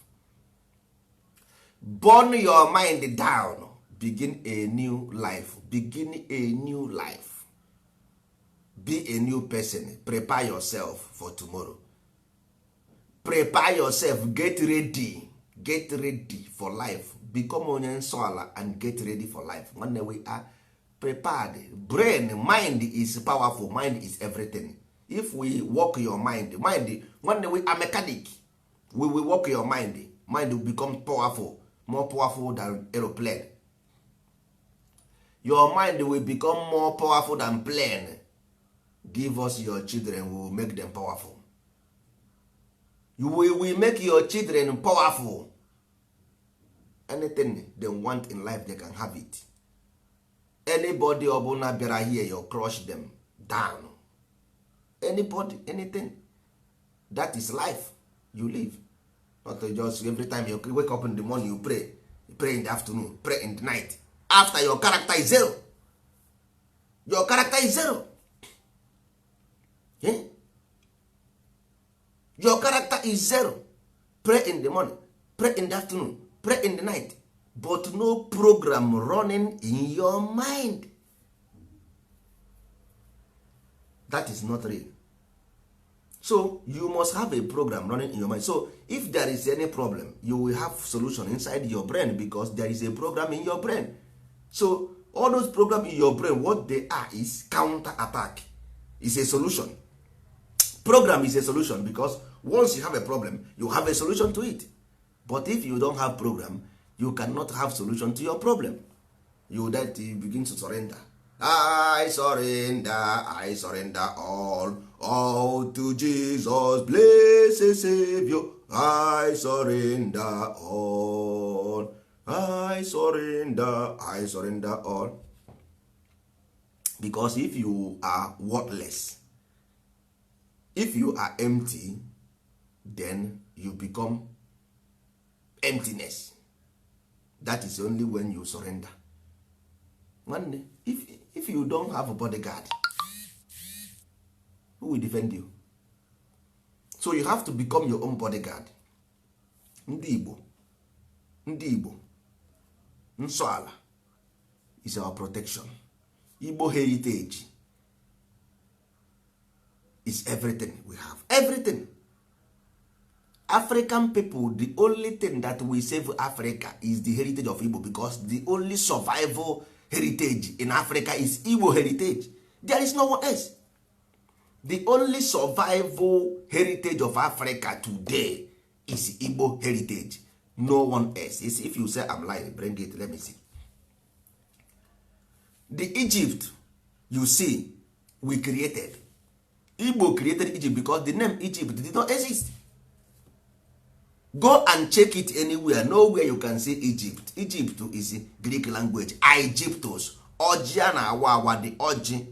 Speaker 3: Burn your mind down. Begin a new life. Begin a new life. Be a new person. Prepare yourself for tomorrow. Prepare yourself. Get ready. Get ready for life. Become onye nsọ ala and get ready for life. Nwanne, we are prepared. Brain, mind is powerful. Mind is everything. If we work your mind, mind, nwanne, we are mechanic. We will work your mind. Mind will become powerful, more powerful than aeroplane. Your mind will become more powerful than plane. Give us your children, we will make them powerful. You will make your children powerful. Anything they want in life, they can have it. Anybody ọbụla bịara here, you crush them down. Anybody, anything. That is life you live. Not to just every time you wake up in the morning, you pray. You pray in the afternoon, pray in the night. After, your character is zero. Your character is zero. Eh? Your character is zero. Pray in the morning, pray in the afternoon, pray in the night, but no program running in your mind. That is not real. So you must have a program running in your mind. So if there is any problem, you will have solution inside your brain, because there is a program in your brain. So all those program in your brain, what they are is counter attack. Is a solution. Program is a solution, because once you have a problem, you have a solution to it. But if you don't have program, you cannot have solution to your problem. You that you begin to surrender. I surrender, I surrender all to Jesus, blessed Savior. I surrender all, I surrender, I surrender all. Because if you are worthless, if you are empty, then you become emptiness. That is only when you surrender. Nwanne, if you don't have a bodyguard, who will defend you? So you have to become your own bodyguard. Ndị Igbo, ndị Igbo, nsọ ala is our protection. Igbo heritage is everything we have. Everything. African people, the only thing that will save Africa is the heritage of Igbo, because the only survival heritage in Africa is Igbo heritage. There is no one else. The only survival heritage of Africa today is Igbo heritage. No one else. It's if you say I'm lying, bring it, let me see. The Egypt you see, we created. Igbo created Egypt because the name Egypt did not exist. Go and check it anywhere. Nowhere you can see Egypt. Egypt is Greek language. Aegyptus. Ọjị a na-awa awa, the ọjị,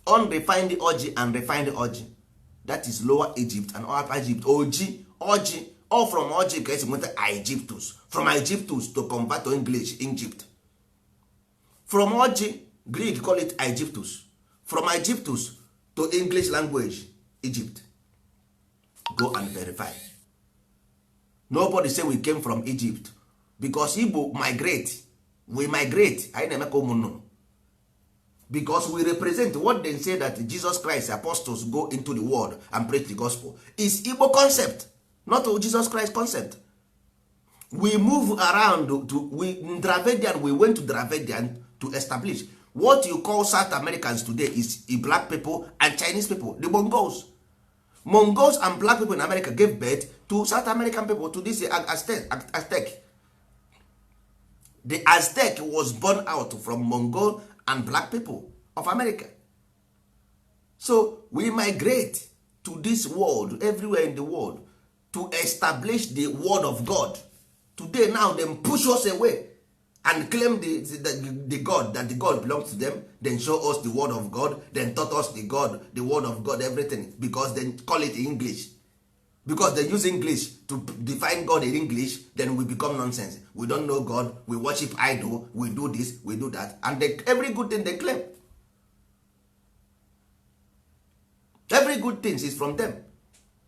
Speaker 3: unrefined ọjị and refined ọjị, that is Lower Egypt and Upper Egypt. Oji, ọjị, all from ọjị ka esi nweta Aegyptus. From Aegyptus to convert to English, Egypt. From ọjị, Greek call it Aegyptus. From Aegyptus to English language, Egypt. Go and verify. Nobody say we came from Egypt, because Igbo migrate. We migrate. Anyị na-eme ka ụmụ nnụnụ, because we represent what they say, that Jesus Christ apostles go into the world and preach the gospel, is Igbo concept, not Jesus Christ concept. We move around to, we Dravidian, we went to Dravidian to establish what you call South Americans today is black people and Chinese people, the Mongols. Mongols and black people in America gave birth to South American people, to this Aztec, Aztec. The Aztec was born out from Mongol and black people of America. So we migrate to this world, everywhere in the world, to establish the word of God. Today now them push us away and claim the God, that the God belongs to them. Then show us the word of God, then taught us the God, the word of God, everything, because they call it English. Because they use English to define God in English, then we become nonsense. We don't know God, we worship idol, we do this, we do that, and they, every good thing they claim, every good thing is from them,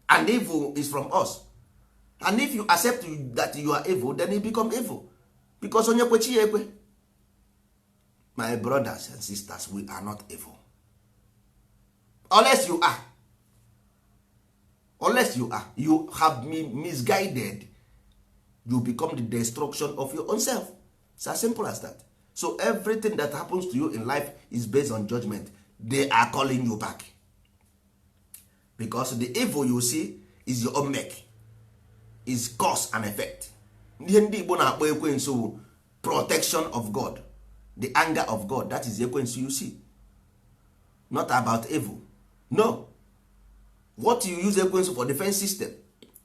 Speaker 3: and evil is from us. And if you accept that you are evil, then you become evil, because onye kwe chi ya ekwe. My brothers and sisters, we are not evil, unless you are. Unless you are, you have been misguided. You become the destruction of your own self. It's as simple as that. So everything that happens to you in life is based on judgment. They are calling you back, because the evil you see is your own make, is cause and effect. Ihe ndị Igbo na-akpọ ekwensu bụ protection of God, the anger of God. That is ekwensu you see, not about evil. No. What you use ekwensu for? Defense system.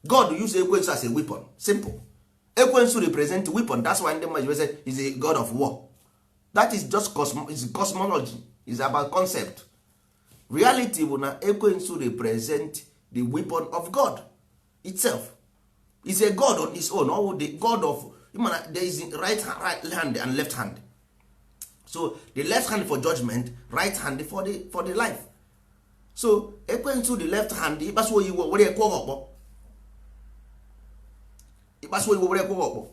Speaker 3: God use ekwensu as a weapon. Simple. Ekwensu represent weapon. That's why ndị mmadụ say is a god of war. That is just is cosmology, is about concept. Reality bụ na ekwensu represent the weapon of God itself. Is a god on his own. All the god of, mana there is right, right hand and left hand. So the left hand for judgment, right hand for the life. So ekwensu, the left hand, ịkpasuo iwe were ekwe ọkpọ, ịkpasuo iwe were ekwe ọkpọ,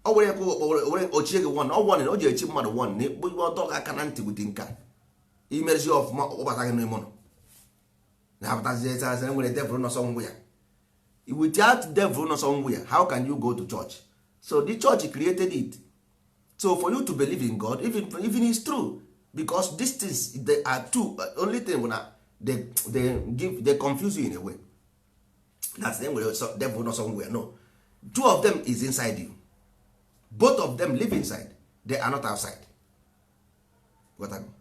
Speaker 3: ọ were ekwe ọkpọ, were ochie gị one, ọ one o ji echi mmadụ one na ịkpụ iwe ọtọ aka na ntị wute nka imerezi ọfụma, ọkpọbata gị n'ime ụlọ na-apụtazi eze nwere devil nọ somewhere. Without devil nọ somewhere, how can you go to church? So the church created it. So for you to believe in God, even is true, because these things, they are two. Only thing bụ na they give, they confuse you in a way. That's them nwere devil nọ somewhere. No, two of them is inside you. Both of them live inside. They are not outside.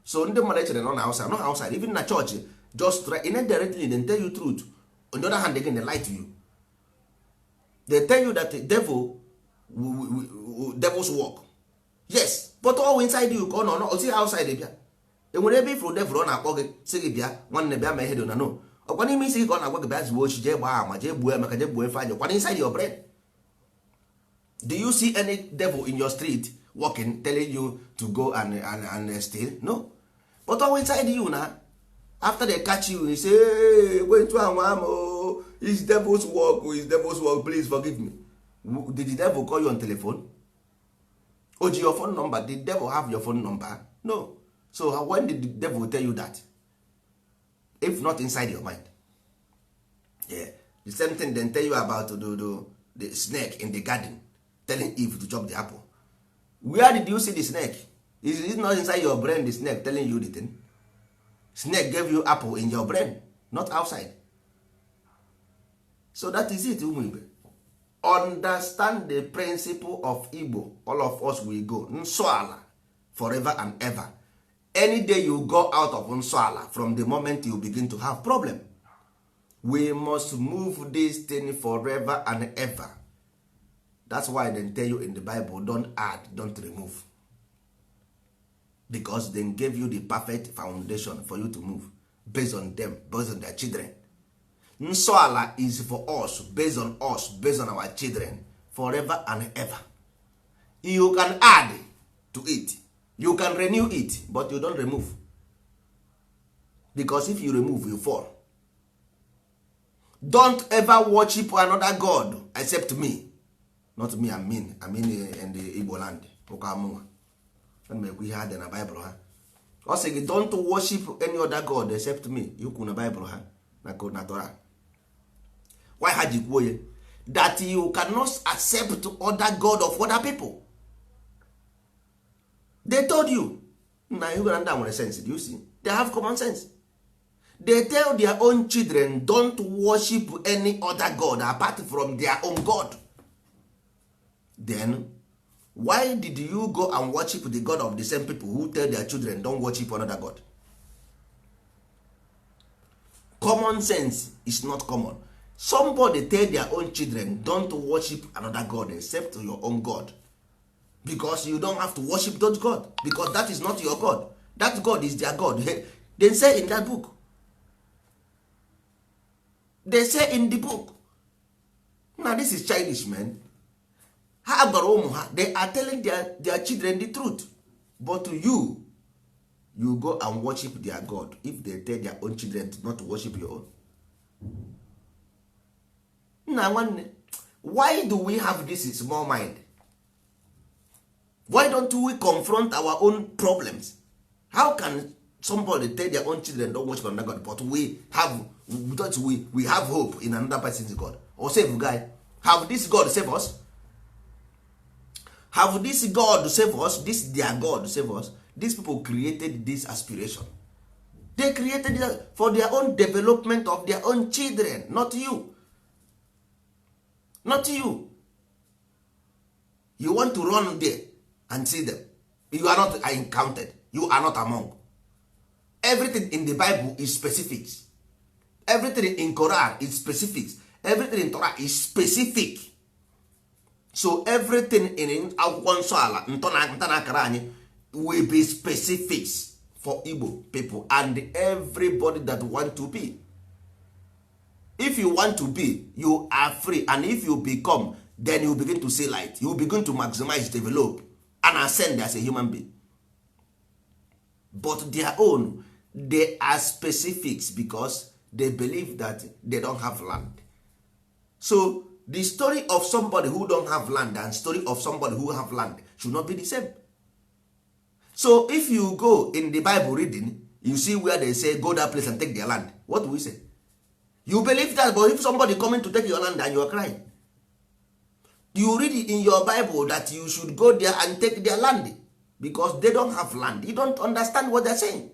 Speaker 3: So ndị mmadụ echere nọ na outside, not outside. Even na church, just try indirectly, they tell you truth. On the other hand, again, they lie to you. They tell you that the devil, devil's work, yes, but all inside you ka ọ nọ nọ osi outside bịa. Enwere ebe ifuru devil ọ na-akpọ gị sị gị bịa, nwanne, bịa ma ihe dị na no ọkwa n'ime isi gị ka ọ na-agwa gị bịa zuo ochi, jee gbaa ama, jee gbuo Emeka, jee gbuo Ifeanyị, ọkwa inside your brain. Do you see any devil in your street walking, telling you to go and steal? No, but all inside you na. After they catch you, you say, "Hey, went to anwa, is devil's work, is devil's work, please forgive me." Did the devil call you on telephone? O ji your phone number? Did devil have your phone number? No. So when did the devil tell you that? If not inside your mind. Yeah. The same thing they tell you about the snake in the garden telling Eve to chop the apple. Where did you see the snake? Is it not inside your brain, the snake telling you the thing? Snake gave you apple in your brain, not outside. So that is it, ụmụ ibe. Understand the principle of Igbo. All of us will go nsọ ala forever and ever. Any day you go out of nsọ ala, from the moment you begin to have problem. We must move this thing forever and ever. That's why they tell you in the Bible, don't add, don't remove, because they gave you the perfect foundation for you to move based on them, based on their children. Nsọ ala is for us, based on us, based on our children, forever and ever. You can add to it, you can renew it, but you don't remove, because if you remove, you fall. Don't ever worship another god except me. Not me, I mean, I mean in the Igbo land. Ụka amụnwa ana m ekwu ihe ha dị na Bible ha. Ọ sị gị, don't worship any other god except me. Ikwu na Bible ha na Torah. Why ha ji kwuo ya? That you cannot accept other god of other people. They told you na you na ndị a nwere sense. Do you see? They have common sense. They tell their own children, don't worship any other god apart from their own god. Then why did you go and worship the god of the same people who tell their children, don't worship another god? Common sense is not common. Somebody tell their own children, don't worship another god except your own god, because you don't have to worship that god, because that is not your god. That god is their god. They say in that book, they say in the book. Now this is childish, man. Ha gwara ụmụ ha, they are telling their children the truth, but to you, you go and worship their god. If they tell their own children to not worship your own. Nna nwanne, why do we have this small mind? Why don't we confront our own problems? How can somebody tell their own children, don't worship another god, but we have hope in another person's god? Or save guy, have this god save us? Have this god save us? This their god save us? These people created this aspiration. They created it for their own development of their own children, not you. Not you. You want to run there and see them. You are not encountered. You are not among. Everything in the Bible is specific. Everything in Quran is specific. Everything in Torah is specific. So everything in akwụkwọ nsọ ala ntọ na akara anyị will be specifics for Igbo people and everybody that want to be. If you want to be, you are free, and if you become, then you begin to see light. You begin to maximize, develop and ascend as a human being. But their own, they are specifics because they believe that they don't have land. So the story of somebody who don't have land and story of somebody who have land should not be the same. So if you go in the Bible reading, you see where they say, go that place and take their land. What do we say? You believe that, but if somebody coming to take your land and you are crying, you read it in your Bible that you should go there and take their land because they don't have land. You don't understand what they're saying.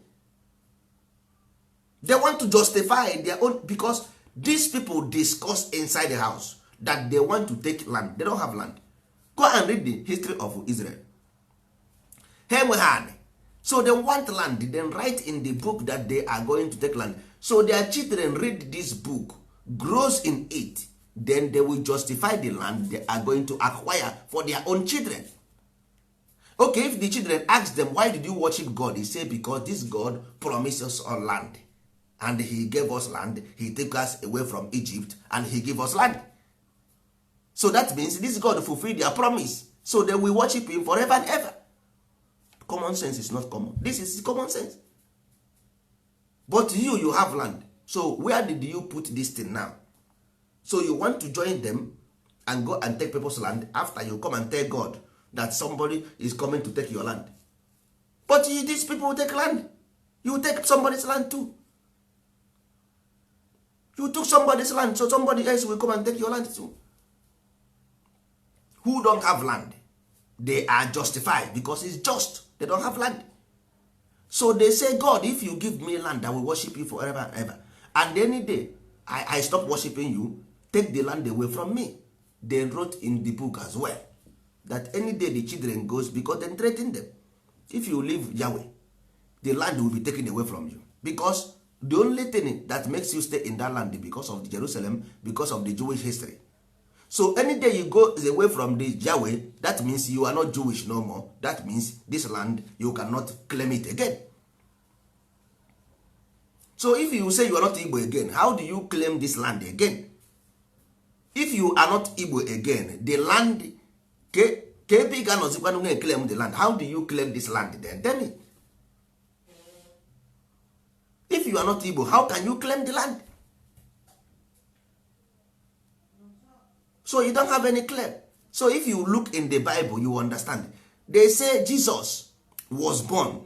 Speaker 3: They want to justify their own, because these people discuss inside the house that they want to take land. They don't have land. Go and read the history of Israel. Ha enweghị anị, so they want land. Then write in the book that they are going to take land, so their children read this book, grows in it, then they will justify the land they are going to acquire for their own children. Okay, if the children ask them, why did you worship God? He say, because this God promised us all land, and he gave us land. He took us away from Egypt and he gave us land. So that means this God fulfill their promise, so they will worship him forever and ever. Common sense is not common. This is common sense. But you have land. So where did you put this thing now? So you want to join them and go and take people's land after you come and tell God that somebody is coming to take your land. But you, these people take land. You take somebody's land too. You took somebody's land, so somebody else will come and take your land too. Who don't have land, they are justified because it's just they don't have land. So they say, God, if you give me land, I will worship you forever and ever. And any day I stop worshiping you, take the land away from me. They wrote in the book as well that any day the children goes, because they threaten them, if you leave Yahweh, the land will be taken away from you, because the only thing that makes you stay in that land is because of the Jerusalem, because of the Jewish history. So any day you go away from the Yahweh, that means you are not Jewish no more. That means this land, you cannot claim it again. So if you say you are not Igbo again, how do you claim this land again? If you are not Igbo again, the land, ka ebe ị ga-anọzikwanụ na claim the land? How do you claim this land then? Tell me. If you are not Igbo, how can you claim the land? So you don't have any claim. So if you look in the Bible, you understand. They say Jesus was born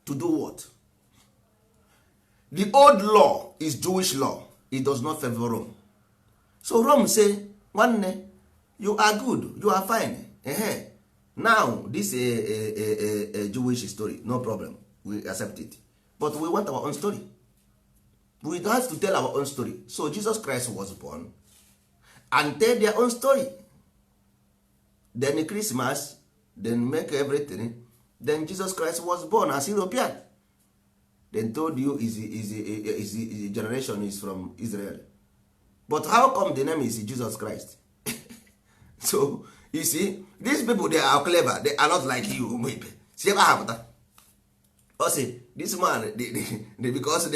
Speaker 3: to do what? The old law is Jewish law. It does not favor Rome. So Rome say, nwanne, you are good, you are fine. Ehe. Now this a Jewish story, no problem, we accept it, but we want our own story. We don't have to tell our own story. So Jesus Christ was born and tell their own story. Then Christmas, then make everything. Then Jesus Christ was born as European. Then told you is generation is from Israel. But how come the name is Jesus Christ? So you see, these people, they are clever. They are not like you. Si ebe ha pụta, ọ sị this man they, because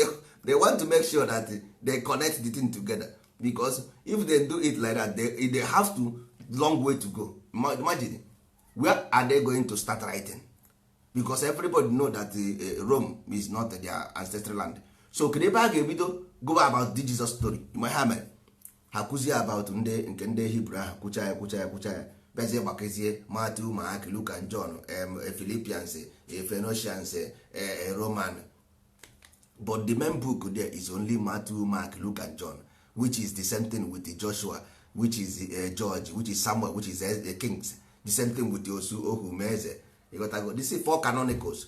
Speaker 3: they want to make sure that they connect the thing together, because if they do it like that, they have to long way to go. Imagine, where are they going to start writing? Because everybody know that Rome is not their ancestral land. So kedu ebe a ga-ebido go about the Jesus story? Ma ha mere ha kụzie about ndị nke ndị Hibru ahụ, kwụcha ya, kwụcha ya, kwụcha ya, bịazie gbakezie Matthew, Mark, Luke and John, Philippians, Ephesians, Roman. But the main book there is only Matthew, Mark, Luke and John, which is the same thing with the Joshua, which is George, which is Samuel, which is the Kings. The same thing with the Osu, Ohu, Meze. You got to go. This is four canonicals.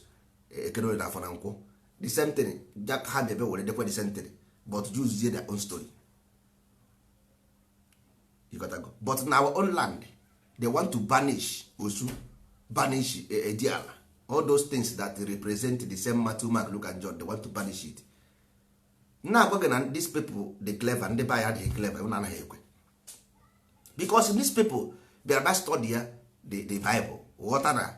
Speaker 3: Ekenore na afọ na nkwụ. The same thing. Jack ha bịa were dekwa the same thing, but Jews their own story. You got to go. But in our own land, they want to banish Osu, banish Ediala, all those things that represent the same Matthew, Mark, Luke and John. They want to banish it. Na-agwa gị na these people dey clever, ndị be anyị adịghị clever, unu anaghị ekwe, because these people bịara bịa study ya the Bible, ghọta na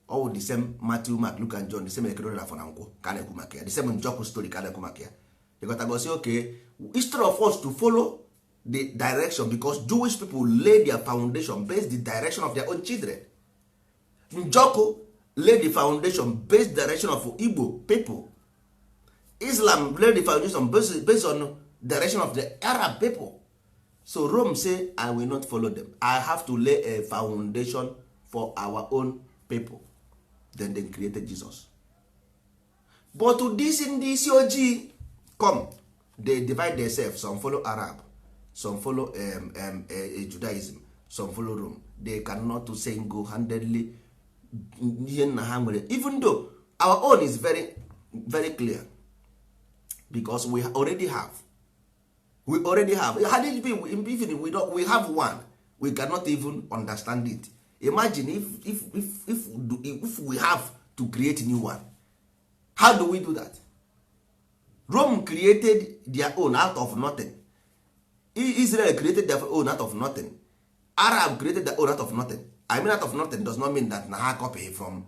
Speaker 3: ọ the same Matthew, Mark, Luke and John, the same Ekerore na afọ na nkwụ ka a na-ekwu maka ya, the same Njọkụ story ka a na-ekwu maka ya. Ịghọtagosi? Okay, instead of us to follow the direction, because Jewish people lay their foundation based the direction of their own children. Njọkụ lay the foundation based direction of Igbo people. Islam lay the foundation based on direction of the Arab people. So Rome say, I will not follow them. I have to lay a foundation for our own people. Then they created Jesus. But to this ndị isi ojii come, they divide themselves. Some follow Arab, some follow Judaism, some follow Rome. They cannot single handedly ihe nna ha nwere, even though our own is very very clear, because we already have, we already have. Had it been, even if we don't, we have one, we cannot even understand it. Imagine if we have to create new one, how do we do that? Rome created their own out of nothing. Israel created their own out of nothing. Arab created their own out of nothing. I mean, out of nothing does not mean that na ha copy from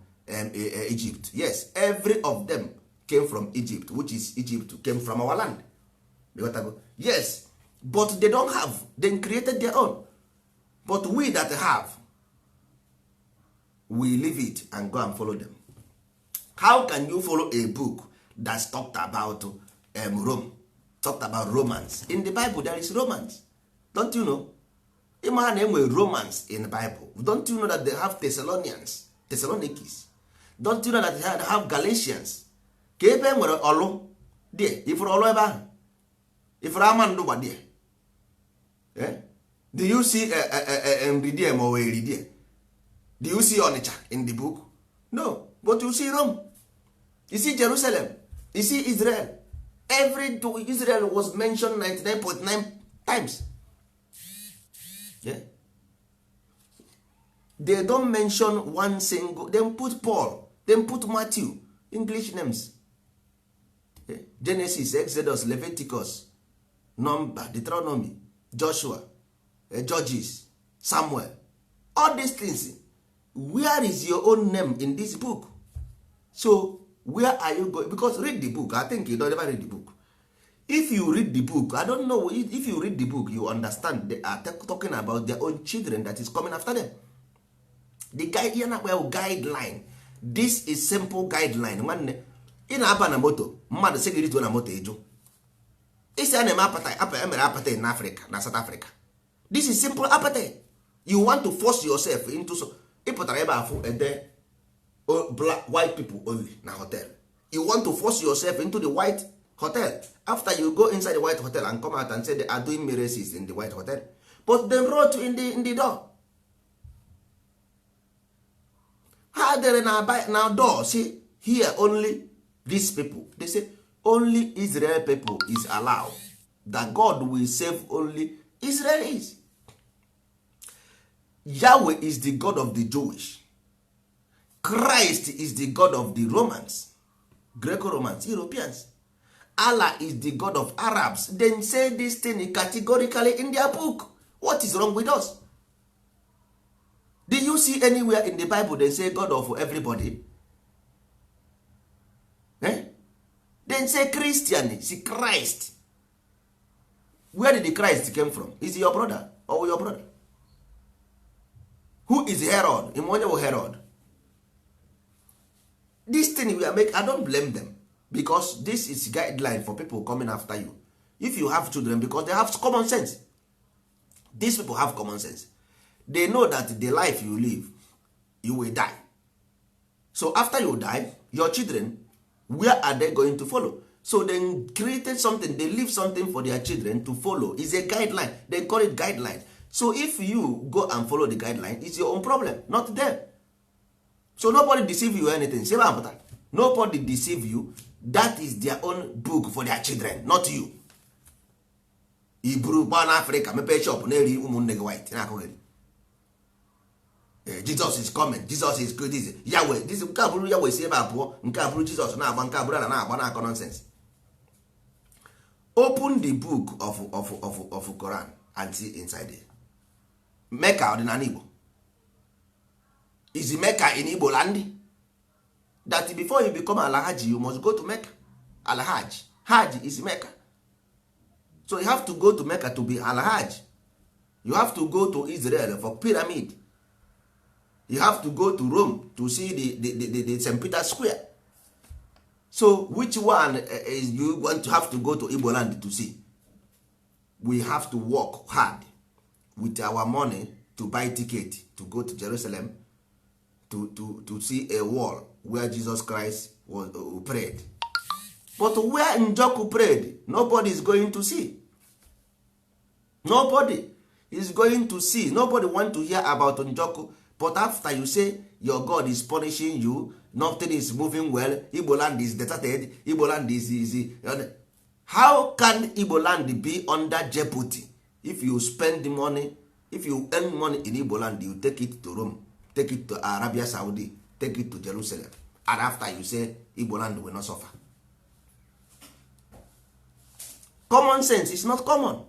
Speaker 3: Egypt. Yes, every of them came from Egypt, which is Egypt came from our land. You got to go. Yes, but they don't have, they created their own. But we that have, we leave it and go and follow them. How can you follow a book that's talked about Rome, talked about Romans? In the Bible there is Romans. Don't you know? Ịma na enwere Romans in the Bible? Don't you know that they have Thessalonians, Thessalonians? Don't you know that they have Galatians? Ka ebe e nwere ọlụ dị, ifuru ọlụ ebe ahụ. Ifuru ama ndụgba there? Eh? Do you see Nri there ma ọ wee Eri there? Do you see Onitsha in the book? No, but you see Rome, you see Jerusalem, you see Israel. Every Israel was mentioned 99.9 times. Yeah? They don't mention one single. Them put Paul, them put Matthew, English names. Yeah? Genesis, Exodus, Leviticus, Number, Deuteronomy, Joshua, Judges, Samuel, all these things. Where is your own name in this book? So where are you going? Because read the book. I think you don't ever read the book. If you read the book, I don't know, if you read the book, you understand they are talking about their own children that is coming after them. The guide, ya na-akpọ ya guideline. This is simple guideline. Nwanne, ị na-aba na moto, mmadụ sị gị rituo na moto, ịjụ isi a na-eme apartheid. Emere apartheid na Africa, na South Africa. This is simple apartheid. You want to force yourself into, so ị pụtara ebe afụ ede black, white people only na hotel. You want to force yourself into the white hotel. After you go inside the white hotel and come out and say they are doing me racist in the white hotel, but them wrote in the door. Ha dere na door, say here only these people. They say only Israel people is allowed, that God will save only Israelis. Yahweh is the God of the Jewish. Christ is the God of the Romans, Greco-Romans, Europeans. Allah is the God of Arabs. Then say this thing categorically in their book. What is wrong with us? Do you see anywhere in the Bible they say God of everybody? Eh? Then say Christian, see Christ. Where did the Christ came from? Is he your brother or your brother? Who is Herod? Ime onye bụ Herod? This thing we are make, I don't blame them, because this is guideline for people coming after you if you have children, because they have common sense. These people have common sense. They know that the life you live, you will die. So after you die, your children, where are they going to follow? So they created something. They leave something for their children to follow. Is a guideline. They call it guideline. So if you go and follow the guideline, it's your own problem, not them. So nobody deceive you anything. Say am. Nobody deceive you. That is their own book for their children, not you. Iburu gbaa na Africa, mepee shop, na-eri ụmụnne gị white, na-akụghịrị Jesus is coming, Jesus is good, this Yahweh, this nke a bụrụ Yahweh si ebe a pụọ, nke a bụrụ Jesus na-agba, nke a bụrụ ala na-agba, na-akọ nonsense. Open the book of Quran and see inside it. Mecca, ọdịnala Igbo, is Mecca in Igbo land? That before you become Alhaji, you must go to Mecca. Alhaj, Hajj is Mecca. So you have to go to Mecca to be Alhaj. You have to go to Israel for pyramid. You have to go to Rome to see the St. Peter Square. So which one is you want to have to go to Igbo land to see? We have to work hard with our money to buy ticket to go to Jerusalem to see a wall where Jesus Christ was prayed. But where Njoku prayed, nobody is going to see. Nobody is going to see. Nobody want to hear about Njoku. But after you say your God is punishing you, nothing is moving well, Igbo land is deserted, Igbo land is how can Igbo land be under jeopardy if you spend the money? If you earn money in Igbo land, you take it to Rome, take it to Arabia Saudi, take it to Jerusalem, and after you say Igbo land will not suffer. Common sense is not common.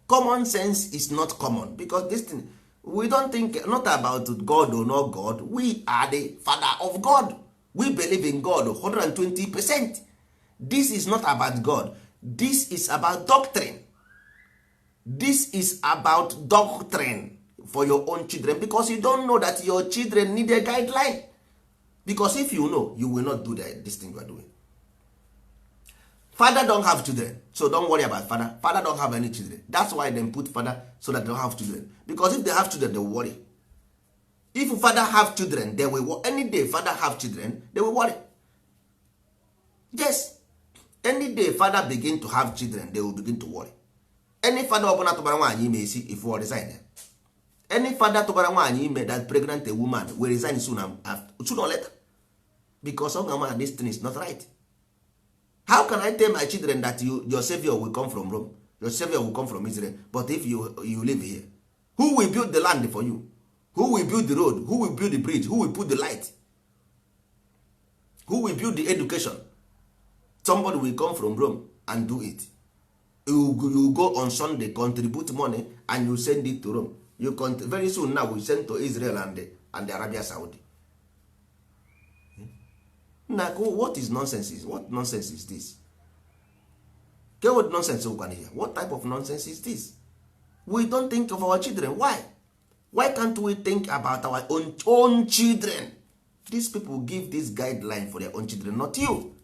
Speaker 3: Common sense is not common, because this thing we don't think, not about God or not God. We are the father of God. We believe in God 120%. This is not about God. This is about doctrine. This is about doctrine for your own children, because you don't know that your children need a guideline. Because if you know, you will not do this thing you are doing. Father don't have children, so don't worry about father. Father don't have any children. That's why them put father, so that they don't have children, because if they have children, they will worry. If father have children, they will any day father have children, they will worry. Yes. Any day father begin to have children, they will begin to worry. Any father ọbụla tụbara nwaanyị ime isi if o resign ya. Any father tụbara nwaanyị ime, that pregnant a woman, will resign soon, after, soon or later, because ọ ga-ama na this thing is not right. How can I tell my children that your savior will come from Rome, your savior will come from Israel, but if you live here, who will build the land for you? Who will build the road? Who will build the bridge? Who will put the light? Who will build the education? Somebody will come from Rome and do it. You go on Sunday, contribute money, and you send it to Rome. You very soon now we send to Israel and the Arabia Saudi. Na what is nonsense is what nonsense is this? Ke what nonsense ụkwana here? What type of nonsense is this? We don't think of our children. Why can't we think about our own children? These people give this guideline for their own children, not you,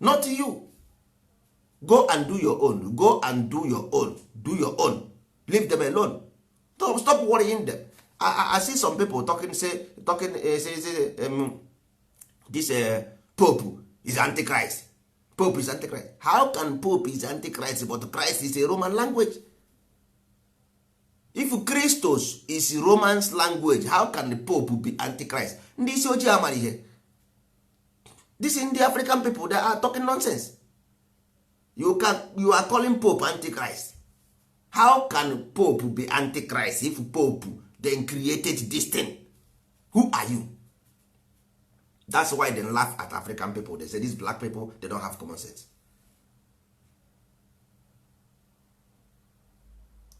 Speaker 3: not you. Go and do your own. Go and do your own. Do your own. Leave them alone. Stop worrying them. I see some people talking, say talking, say this pope is antichrist. Pope is antichrist. How can pope is antichrist, but Christ is a Roman language? If Christos is Romans language, how can the pope be antichrist? Ndị isi ojii amara ihe. This ndị African people, they are talking nonsense. You are calling pope antichrist. How can pope be antichrist if pope then created this thing? Who are you? That's why they laugh at African people. They say these black people, they don't have common sense.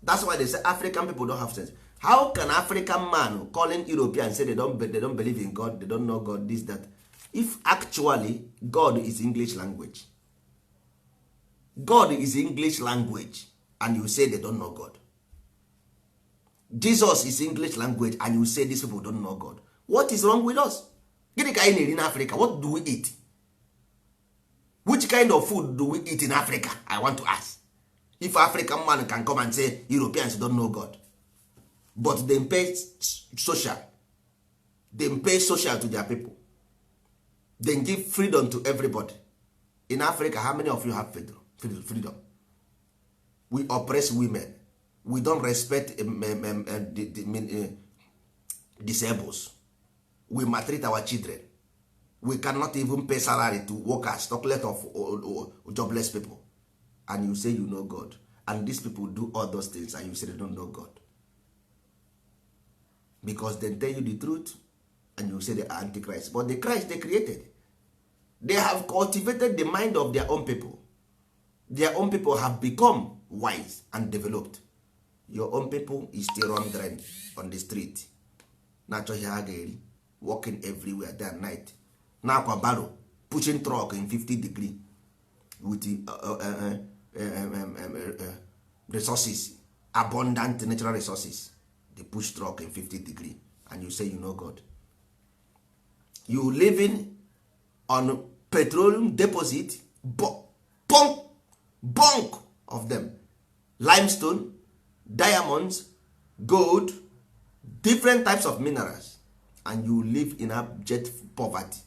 Speaker 3: That's why they say African people don't have sense. How can African man calling European say they don't believe in God, they don't know God, this, that, if actually God is English language? God is English language, and you say they don't know God. Jesus is English language, and you say these people don't know God. What is wrong with us? Gịnị ka anyị na-eri n'Africa? What do we eat? Which kind of food do we eat in Africa? I want to ask. If African man can come and say Europeans don't know God, but they pay social, they pay social to their people, they give freedom to everybody in Africa. How many of you have freedom? Freedom. We oppress women. We don't respect the disables. We maltreat our children. We cannot even pay salary to workers, talk less of jobless people. And you say you know God, and these people do all those things, and you say they don't know God, because they tell you the truth and you say they are antichrist. But the Christ they created, they have cultivated the mind of their own people. Their own people have become wise and developed. Your own people is still wandering on the street, na-achọ ihe ha ga-eri, walking everywhere day and night, na-akwa barrow, pushing truck in 50 degree with resources, abundant natural resources. They push truck in 50 degree, and you say you know God. You living on petroleum deposit, bunk bunk of them, limestone, diamonds, gold, different types of minerals, and you live in abject poverty,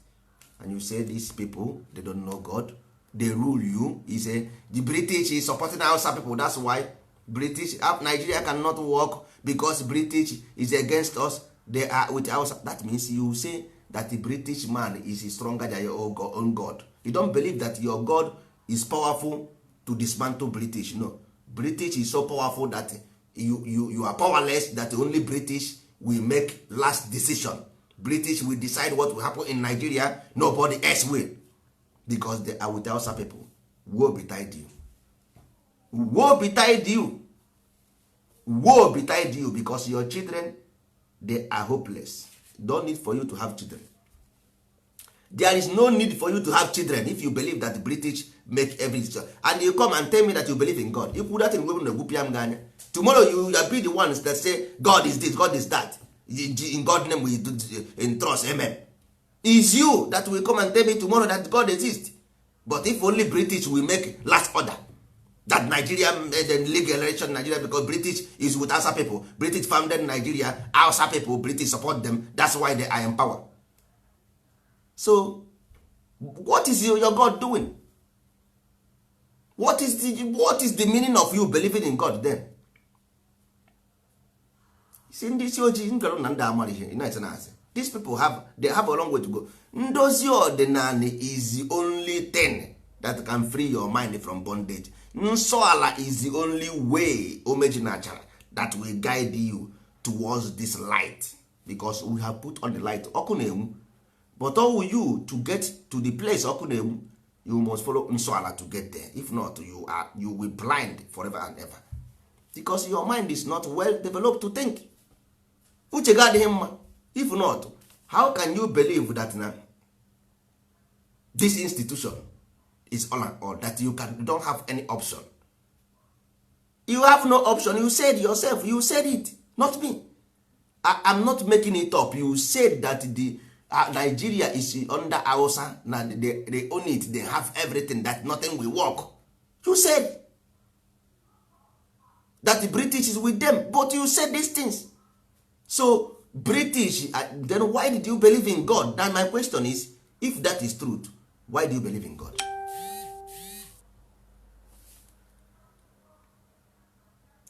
Speaker 3: and you say these people, they don't know God. They rule you. You say the British is supporting Hausa people. That's why British, Nigeria cannot work, because British is against us. They are with Hausa. That means you say that the British man is stronger than your own God. You don't believe that your God is powerful to dismantle British. No, British is so powerful that you are powerless, that only British will make last decision. British will decide what will happen in Nigeria. Nobody else will, because they are with Hausa people. Woe betide you. Woe betide you. Woe betide you, because your children, they are hopeless. Don't need for you to have children. There is no need for you to have children if you believe that the British make every decision, and you come and tell me that you believe in God. Ikwu that thing, na-egwupịa m gị anya. Tomorrow you will be the ones that say God is this, God is that. In God name we do, in trust, amen. Is you that will come and tell me tomorrow that God exists. But if only British will make last order that Nigeria, the legal election Nigeria, because British is with Hausa people. British founded Nigeria. Hausa people, British support them. That's why they are in power. So what is your God doing? What is the meaning of you believing in God then? Si ndị isi ojii ngara na ndị amara ihe na asị, these people have a long way to go. Ndozi ọdịnala is the only thing that can free your mind from bondage. Nsọ ala is the only way, omeji na achara, that will guide you towards this light, because we have put on the light. Ọkụ na-enwu, but all you to get to the place ọkụ na-enwu, you must follow nsọ ala to get there. If not, you will blind forever and ever, because your mind is not well developed to think. Uche gị adịghị mma. If not, how can you believe that na this institution is all and all that you can, you don't have any option? You have no option. You said yourself, you said it, not me. I am not making it up. You said that the Nigeria is under Hausa na they own it, they have everything, that nothing will work. You said that the British is with them, but you said these things. So British, then why did you believe in God? Then my question is, if that is truth, why do you believe in God?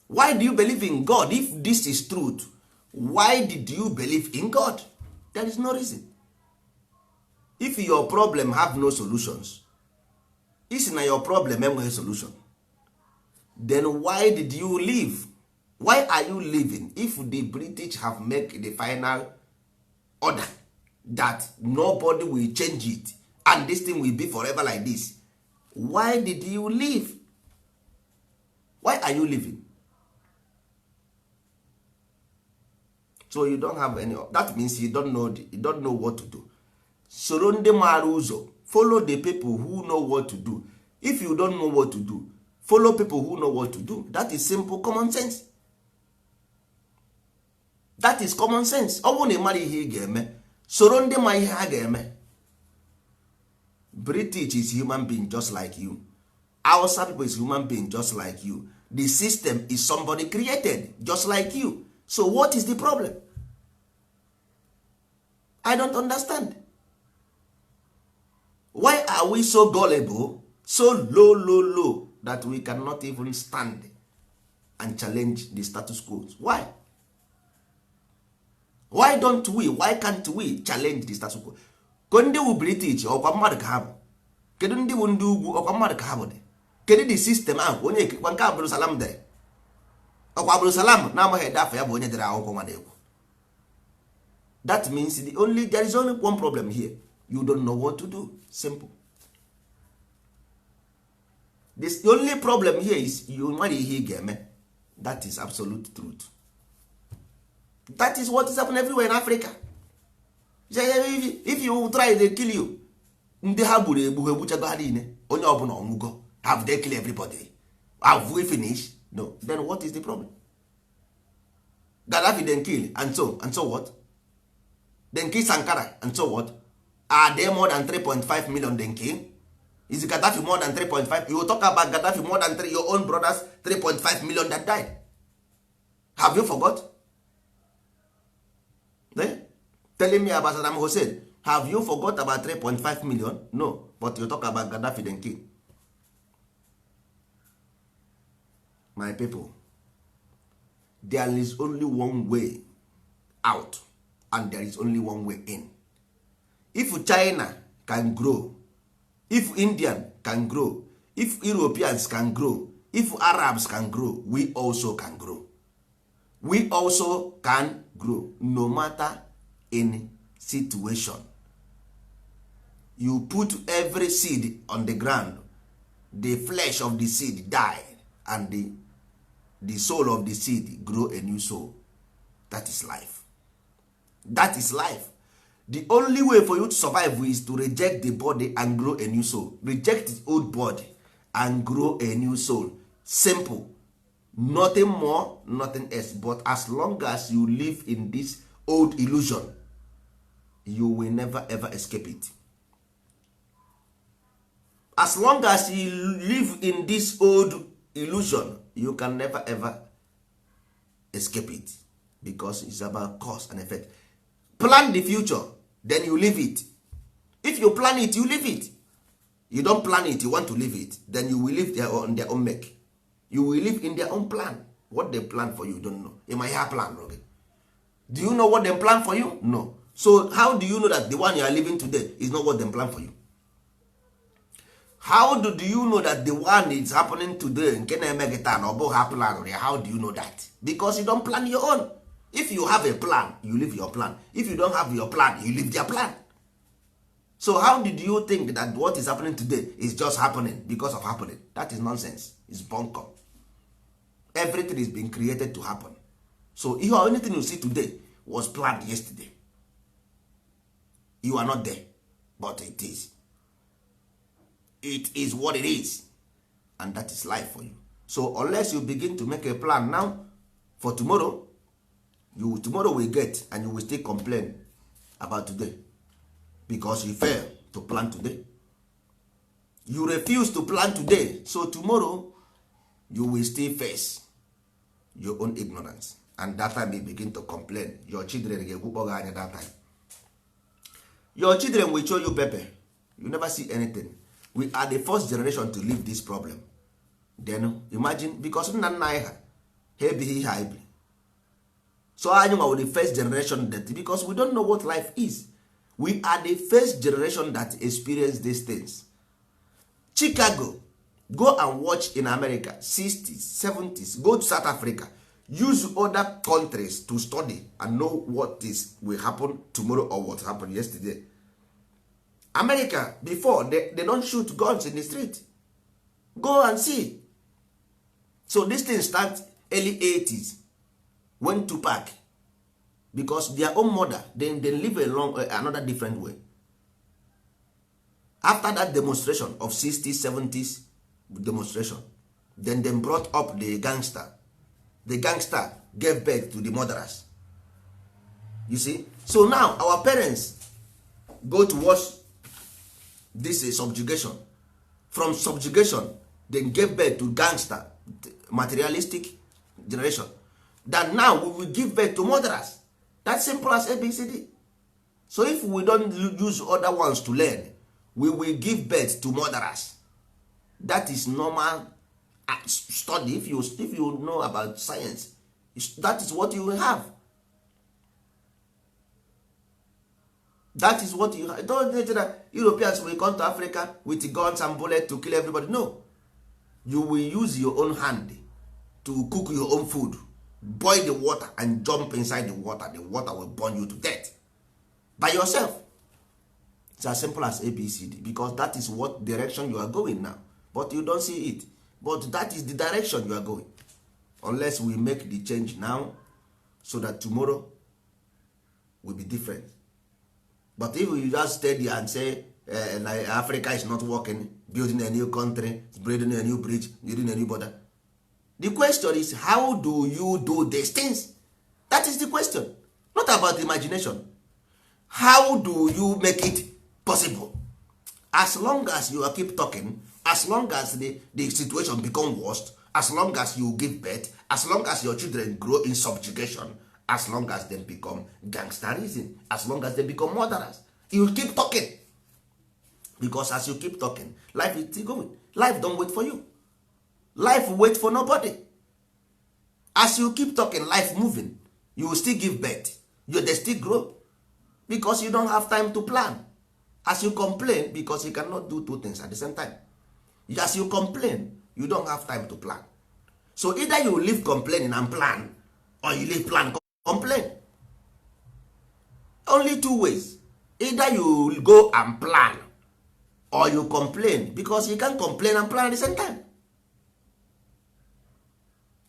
Speaker 3: Why do you believe in God? If this is truth, why did you believe in God? There is no reason. If your problem have no solutions, isi na your problem enweghị solution, then why did you live? Why are you living if the British have make the final order that nobody will change it and this thing will be forever like this? Why did you live? Why are you living? So you don't have any, that means you don't know what to do. Soro ndị maara ụzọ. Follow the people who know what to do. If you don't know what to do, follow people who know what to do. That is simple common sense. That is common sense. Ọ bụrụ na ị mara ihe ị ga-eme, soro ndị ma ihe ha ga-eme. British is human being just like you. Hausa people is human being just like you. The system is somebody created just like you. So what is the problem? I don't understand. Why are we so gullible, so low, low, low, that we cannot even stand and challenge the status quo? Why don't we, why can't we challenge the status quo? Ko ndị wu British, ọkwa mmadụ ka ha bụ? Kedu ndị bụ ndị ugwu? Ọkwa mmadụ ka ha bụ dị? Kedu the system ahụ? Onye ekekwa nke Abdulsalam dere, ọkwa Abdulsalam na-amaghị ede afọ ya bụ onye dere akwụkwọ nwa na-ekwu. That means there is only one problem here: you don't know what to do. Simple. This, the only problem here is you nwere ihe ị ga-eme. That is absolute truth. That is what is happening everywhere in Africa. If you try, they kill you. Ndị ha gburu egbu, ha egbuchago ha niile, onye ọbụla ọnwụgo. Have they kill everybody? Have we finish? No. Then what is the problem? Gaddafi dem kill, and so what? Dem kill Sankara, and so what? Are they more than 3.5 million dem kill? Is Gaddafi more than 3.5? You talk about Gaddafi more than 3, your own brothers, 3.5 million that died. Have you forgot? Eh? Telling me about Saddam Hussein. Have you forgot about 3.5 million? No, but you talk about Gaddafi dem kill. My people, there is only one way out and there is only one way in. If China can grow, if Indian can grow, if Europeans can grow, if Arabs can grow, we also can grow. We also can grow, no matter in situation. You put every seed on the ground, the flesh of the seed die and the soul of the seed grow a new soul. That is life. That is life. The only way for you to survive is to reject the body and grow a new soul. Reject the old body and grow a new soul. Simple. Nothing more, nothing else. But as long as you live in this old illusion, you will never ever escape it. As long as you live in this old illusion, you can never ever escape it, because it's about cause and effect. Plan the future, then you live it. If you plan it, you live it. You don't plan it, you want to live it, then you will live their own, their own make. You will live in their own plan. What they plan for you, you don't know. Ịma ihe ha plan gị? Do you know what they plan for you? No. So how do you know that the one you are living today is not what they plan for you? How do you know that the one is happening today nke na-eme gị taa na ọ bụghị ha plan ya? How do you know that? Because you don't plan your own. If you have a plan, you live your plan. If you don't have your plan, you live their plan. So how did you think that what is happening today is just happening because of happening? That is nonsense. It's bunkum. Everything is being created to happen. So ihe anything you see today was planned yesterday. You are not there, but it is. It is what it is, and that is life for you. So unless you begin to make a plan now for tomorrow, you tomorrow will get and you will still complain about today because you fail to plan today. You refuse to plan today, so tomorrow you will still face your own ignorance, and that time you begin to complain. Your children ga-egwukpọ gị anya. That time your children will show you pepper, you never see anything. We are the first generation to live this problem. Then imagine, because nna nna anyị ha ha ebighị ihe anyị biri, so anyị nwa the first generation that, because we don't know what life is, we are the first generation that experience these things. Chicago, go and watch in America 60s, 70s, go to South Africa, use other countries to study and know what is will happen tomorrow or what happened yesterday. America before, they don't shoot guns in the street. Go and see. So this thing start early 80s when Tupac, because their own mother, they live a long, another different way. After that demonstration of 60s, 70s demonstration, then they brought up the gangster. The gangster gave birth to the murderers. You see? So now our parents go towards this is subjugation. From subjugation, they gave birth to gangster, materialistic generation. That now we will give birth to murderers. That's simple as ABCD. So if we don't use other ones to learn, we will give birth to murderers. That is normal study. If you know about science, that is what you will have. That is what you have. Don't think that Europeans will come to Africa with guns and bullets to kill everybody. No, you will use your own hand to cook your own food, boil the water and jump inside the water. The water will burn you to death by yourself. It's as simple as ABCD, because that is what direction you are going now, but you don't see it. But that is the direction you are going, unless we make the change now so that tomorrow will be different. But if you just stay there and say like Africa is not working, building a new country, building a new bridge, building a new border, the question is, how do you do these things? That is the question, not about imagination. How do you make it possible? As long as you keep talking, as long as the situation become worst, as long as you give birth, as long as your children grow in subjugation, as long as they become gangsterism, as long as they become murderers, you keep talking. Because as you keep talking, life is still going. Life don't wait for you. Life wait for nobody. As you keep talking, life moving. You will still give birth, you they still grow, because you don't have time to plan. As you complain, because you cannot do two things at the same time. As you complain, you don't have time to plan. So either you leave complaining and plan, or you leave plan complain. Only two ways. Either you go and plan or you complain, because you can complain and plan at the same time.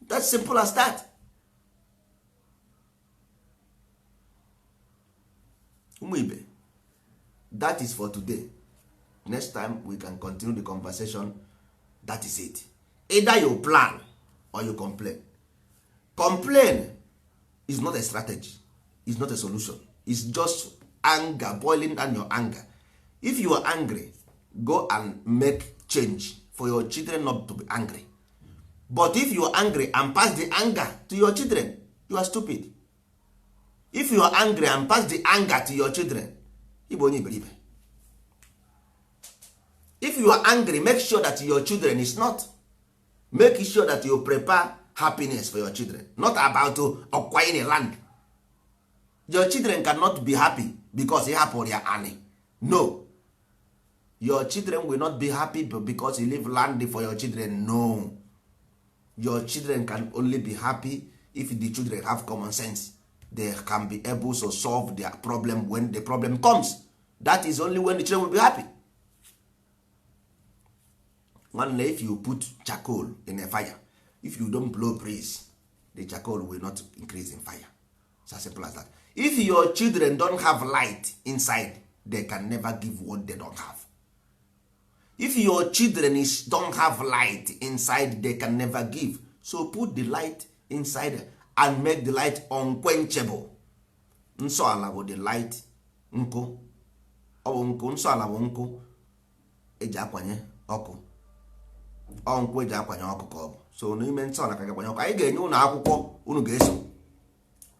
Speaker 3: That's simple as that. Ụmụ ibe, that is for today. Next time we can continue the conversation. That is it. Either you plan or you complain. Complain is not a strategy, it's not a solution. It's just anger boiling down your anger. If you are angry, go and make change for your children not to be angry. But if you are angry and pass the anger to your children, you are stupid. If you are angry and pass the anger to your children, ị bụ onye iberibe. If you are angry, make sure that your children is not. Make sure that you prepare happiness for your children, not about acquiring a land. Your children cannot be happy because ị hapụrụ ya anị. No, your children will not be happy because you leave land for your children. No, your children can only be happy if the children have common sense. They can be able to solve their problem when the problem comes. That is only when the children will be happy. Nwanne, if you put charcoal in a fire, if you don't blow breeze, the charcoal will not increase in fire. It's as simple as that. If your children don't have light inside, they can never give what they don't have. If your children is, don't have light inside, they can never give. So put the light inside and make the light unquenchable. Nsọ ala bụ the light. Nkụ, ọ bụ nkụ. Nsọ ala bụ nkụ eji akwanye ọkụ. Ọ nkwụ eji akwanye ọkụ ka ọ bụ. So n'ime nsọ ala ka ga-akwanye ọkụ. Anyị ga-enye ụnụ akwụkwọ unu ga-eso.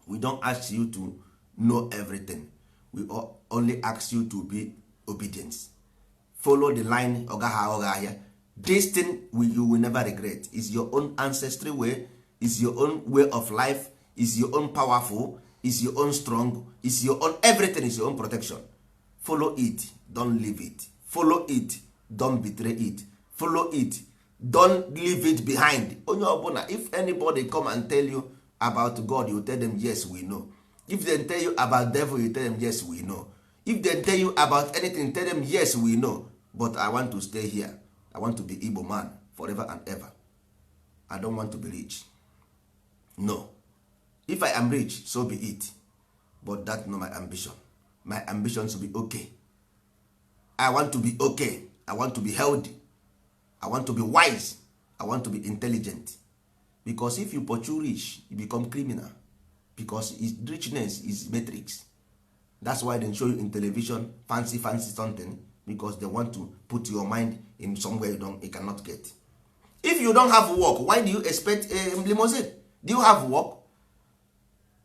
Speaker 3: We don't ask you to know everything. We only ask you to be obedient, follow the line. Ọ gaghị aghọ gị ahịa. This thing you will never regret. Is your own ancestry way, is your own way of life, is your own powerful, is your own strong, is your own everything, is your own protection. Follow it, don't leave it. Follow it, don't betray it. Follow it, don't leave it behind. Onye ọbụla, if anybody come and tell you about God, you tell them, "Yes, we know." If they tell you about devil, you tell them, "Yes, we know." If they tell you about anything, tell them, "Yes, we know, but I want to stay here. I want to be Igbo man forever and ever. I don't want to be rich." No, if I am rich, so be it, but that no my ambition. My ambition to be okay. I want to be okay. I want to be healthy. I want to be wise. I want to be intelligent, because if you pursue rich, you become criminal, because richness is matrix. That's why they show you in television fancy fancy something, because they want to put your mind in somewhere you, don't, you cannot get. If you don't have work, why do you expect a limousine? Do you have work?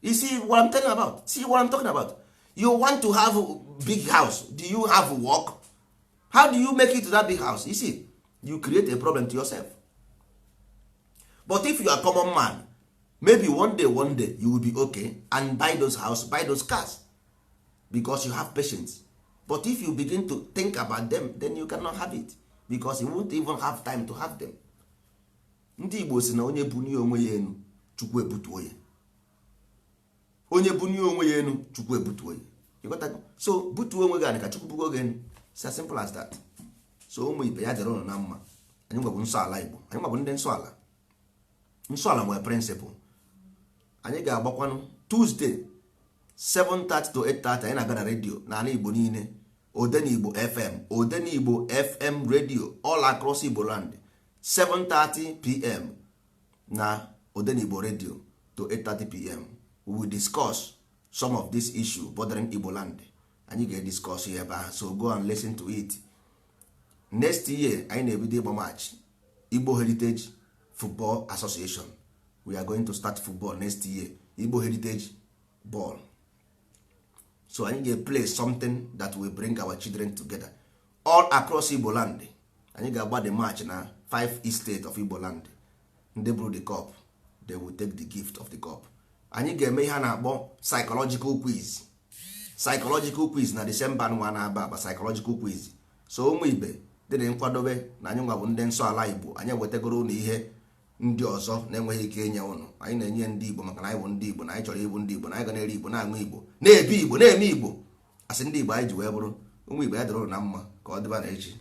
Speaker 3: You see what I'm talking about? See what I'm talking about? You want to have big house. Do you have work? How do you make it to that big house? You see, you create a problem to yourself. But if you are common man, maybe one day, one day, you will be okay and buy those house, buy those cars, because you have patience. But if you begin to think about them, then you cannot have it, because you won't even have time to have them. Ndị Igbo si na onye bunie onwe ya enu, Chukwu ebutuo ya. Onye bunie onwe ya enu, Chukwu ebutuo ya. Ịghọtago? So butuo onwe gị anị ka Chukwu bugo gị enu. It's as simple as that. So ụmụ ibe, ya dịrị ụnụ na mma. Anyị nwebụ nsọ ala Igbo. Anyị nwebụ ndị nsọ ala. Nsọ ala nwere principle. Anyị ga-agbakwanụ Tuesday, 7:30 to 8:30. Anyị na-aga na redio n'ala Igbo niile, Odenigbo FM, Odenigbo FM radio, all across Igbo land, 7:30 p.m. na Odenigbo radio to 8:30 p.m. We will discuss some of this issue bothering Igbo land. Anyị ga-ediscuss ya ebe ahụ, so go and listen to it. Next year, anyị na-ebido ịgba match. Igbo Heritage Football Association, we are going to start football next year, Igbo Heritage ball. So anyị ga-play something that will bring our children together all across Igbo land. Anyị ga-agba the match na five state of Igbo land. Ndị buru the cup, they will take the gift of the cup. Anyị ga-eme ihe a na-akpọ psychological quiz, psychological quiz na December nwa na-aba aba, psychological quiz. So ụmụ ibe, dịrị nkwadobe na anyị nwa bụ ndị nsọ ala Igbo. Anyị ewetagoro ụnụ ihe ndị ọzọ na-enweghị ike inye ụnụ. Anyị na-enye ndị Igbo maka na anyị bụ ndị Igbo, na anyị chọrọ ịbụ ndị Igbo, na anyị ga na-eri Igbo, na-aṅụ Igbo, na-ebi Igbo, na-eme Igbo. Asị ndị Igbo anyị ji wee bụrụ ụmụ Igbo, ya dịrị ụnụ na mma. Ka ọ dịba na echi.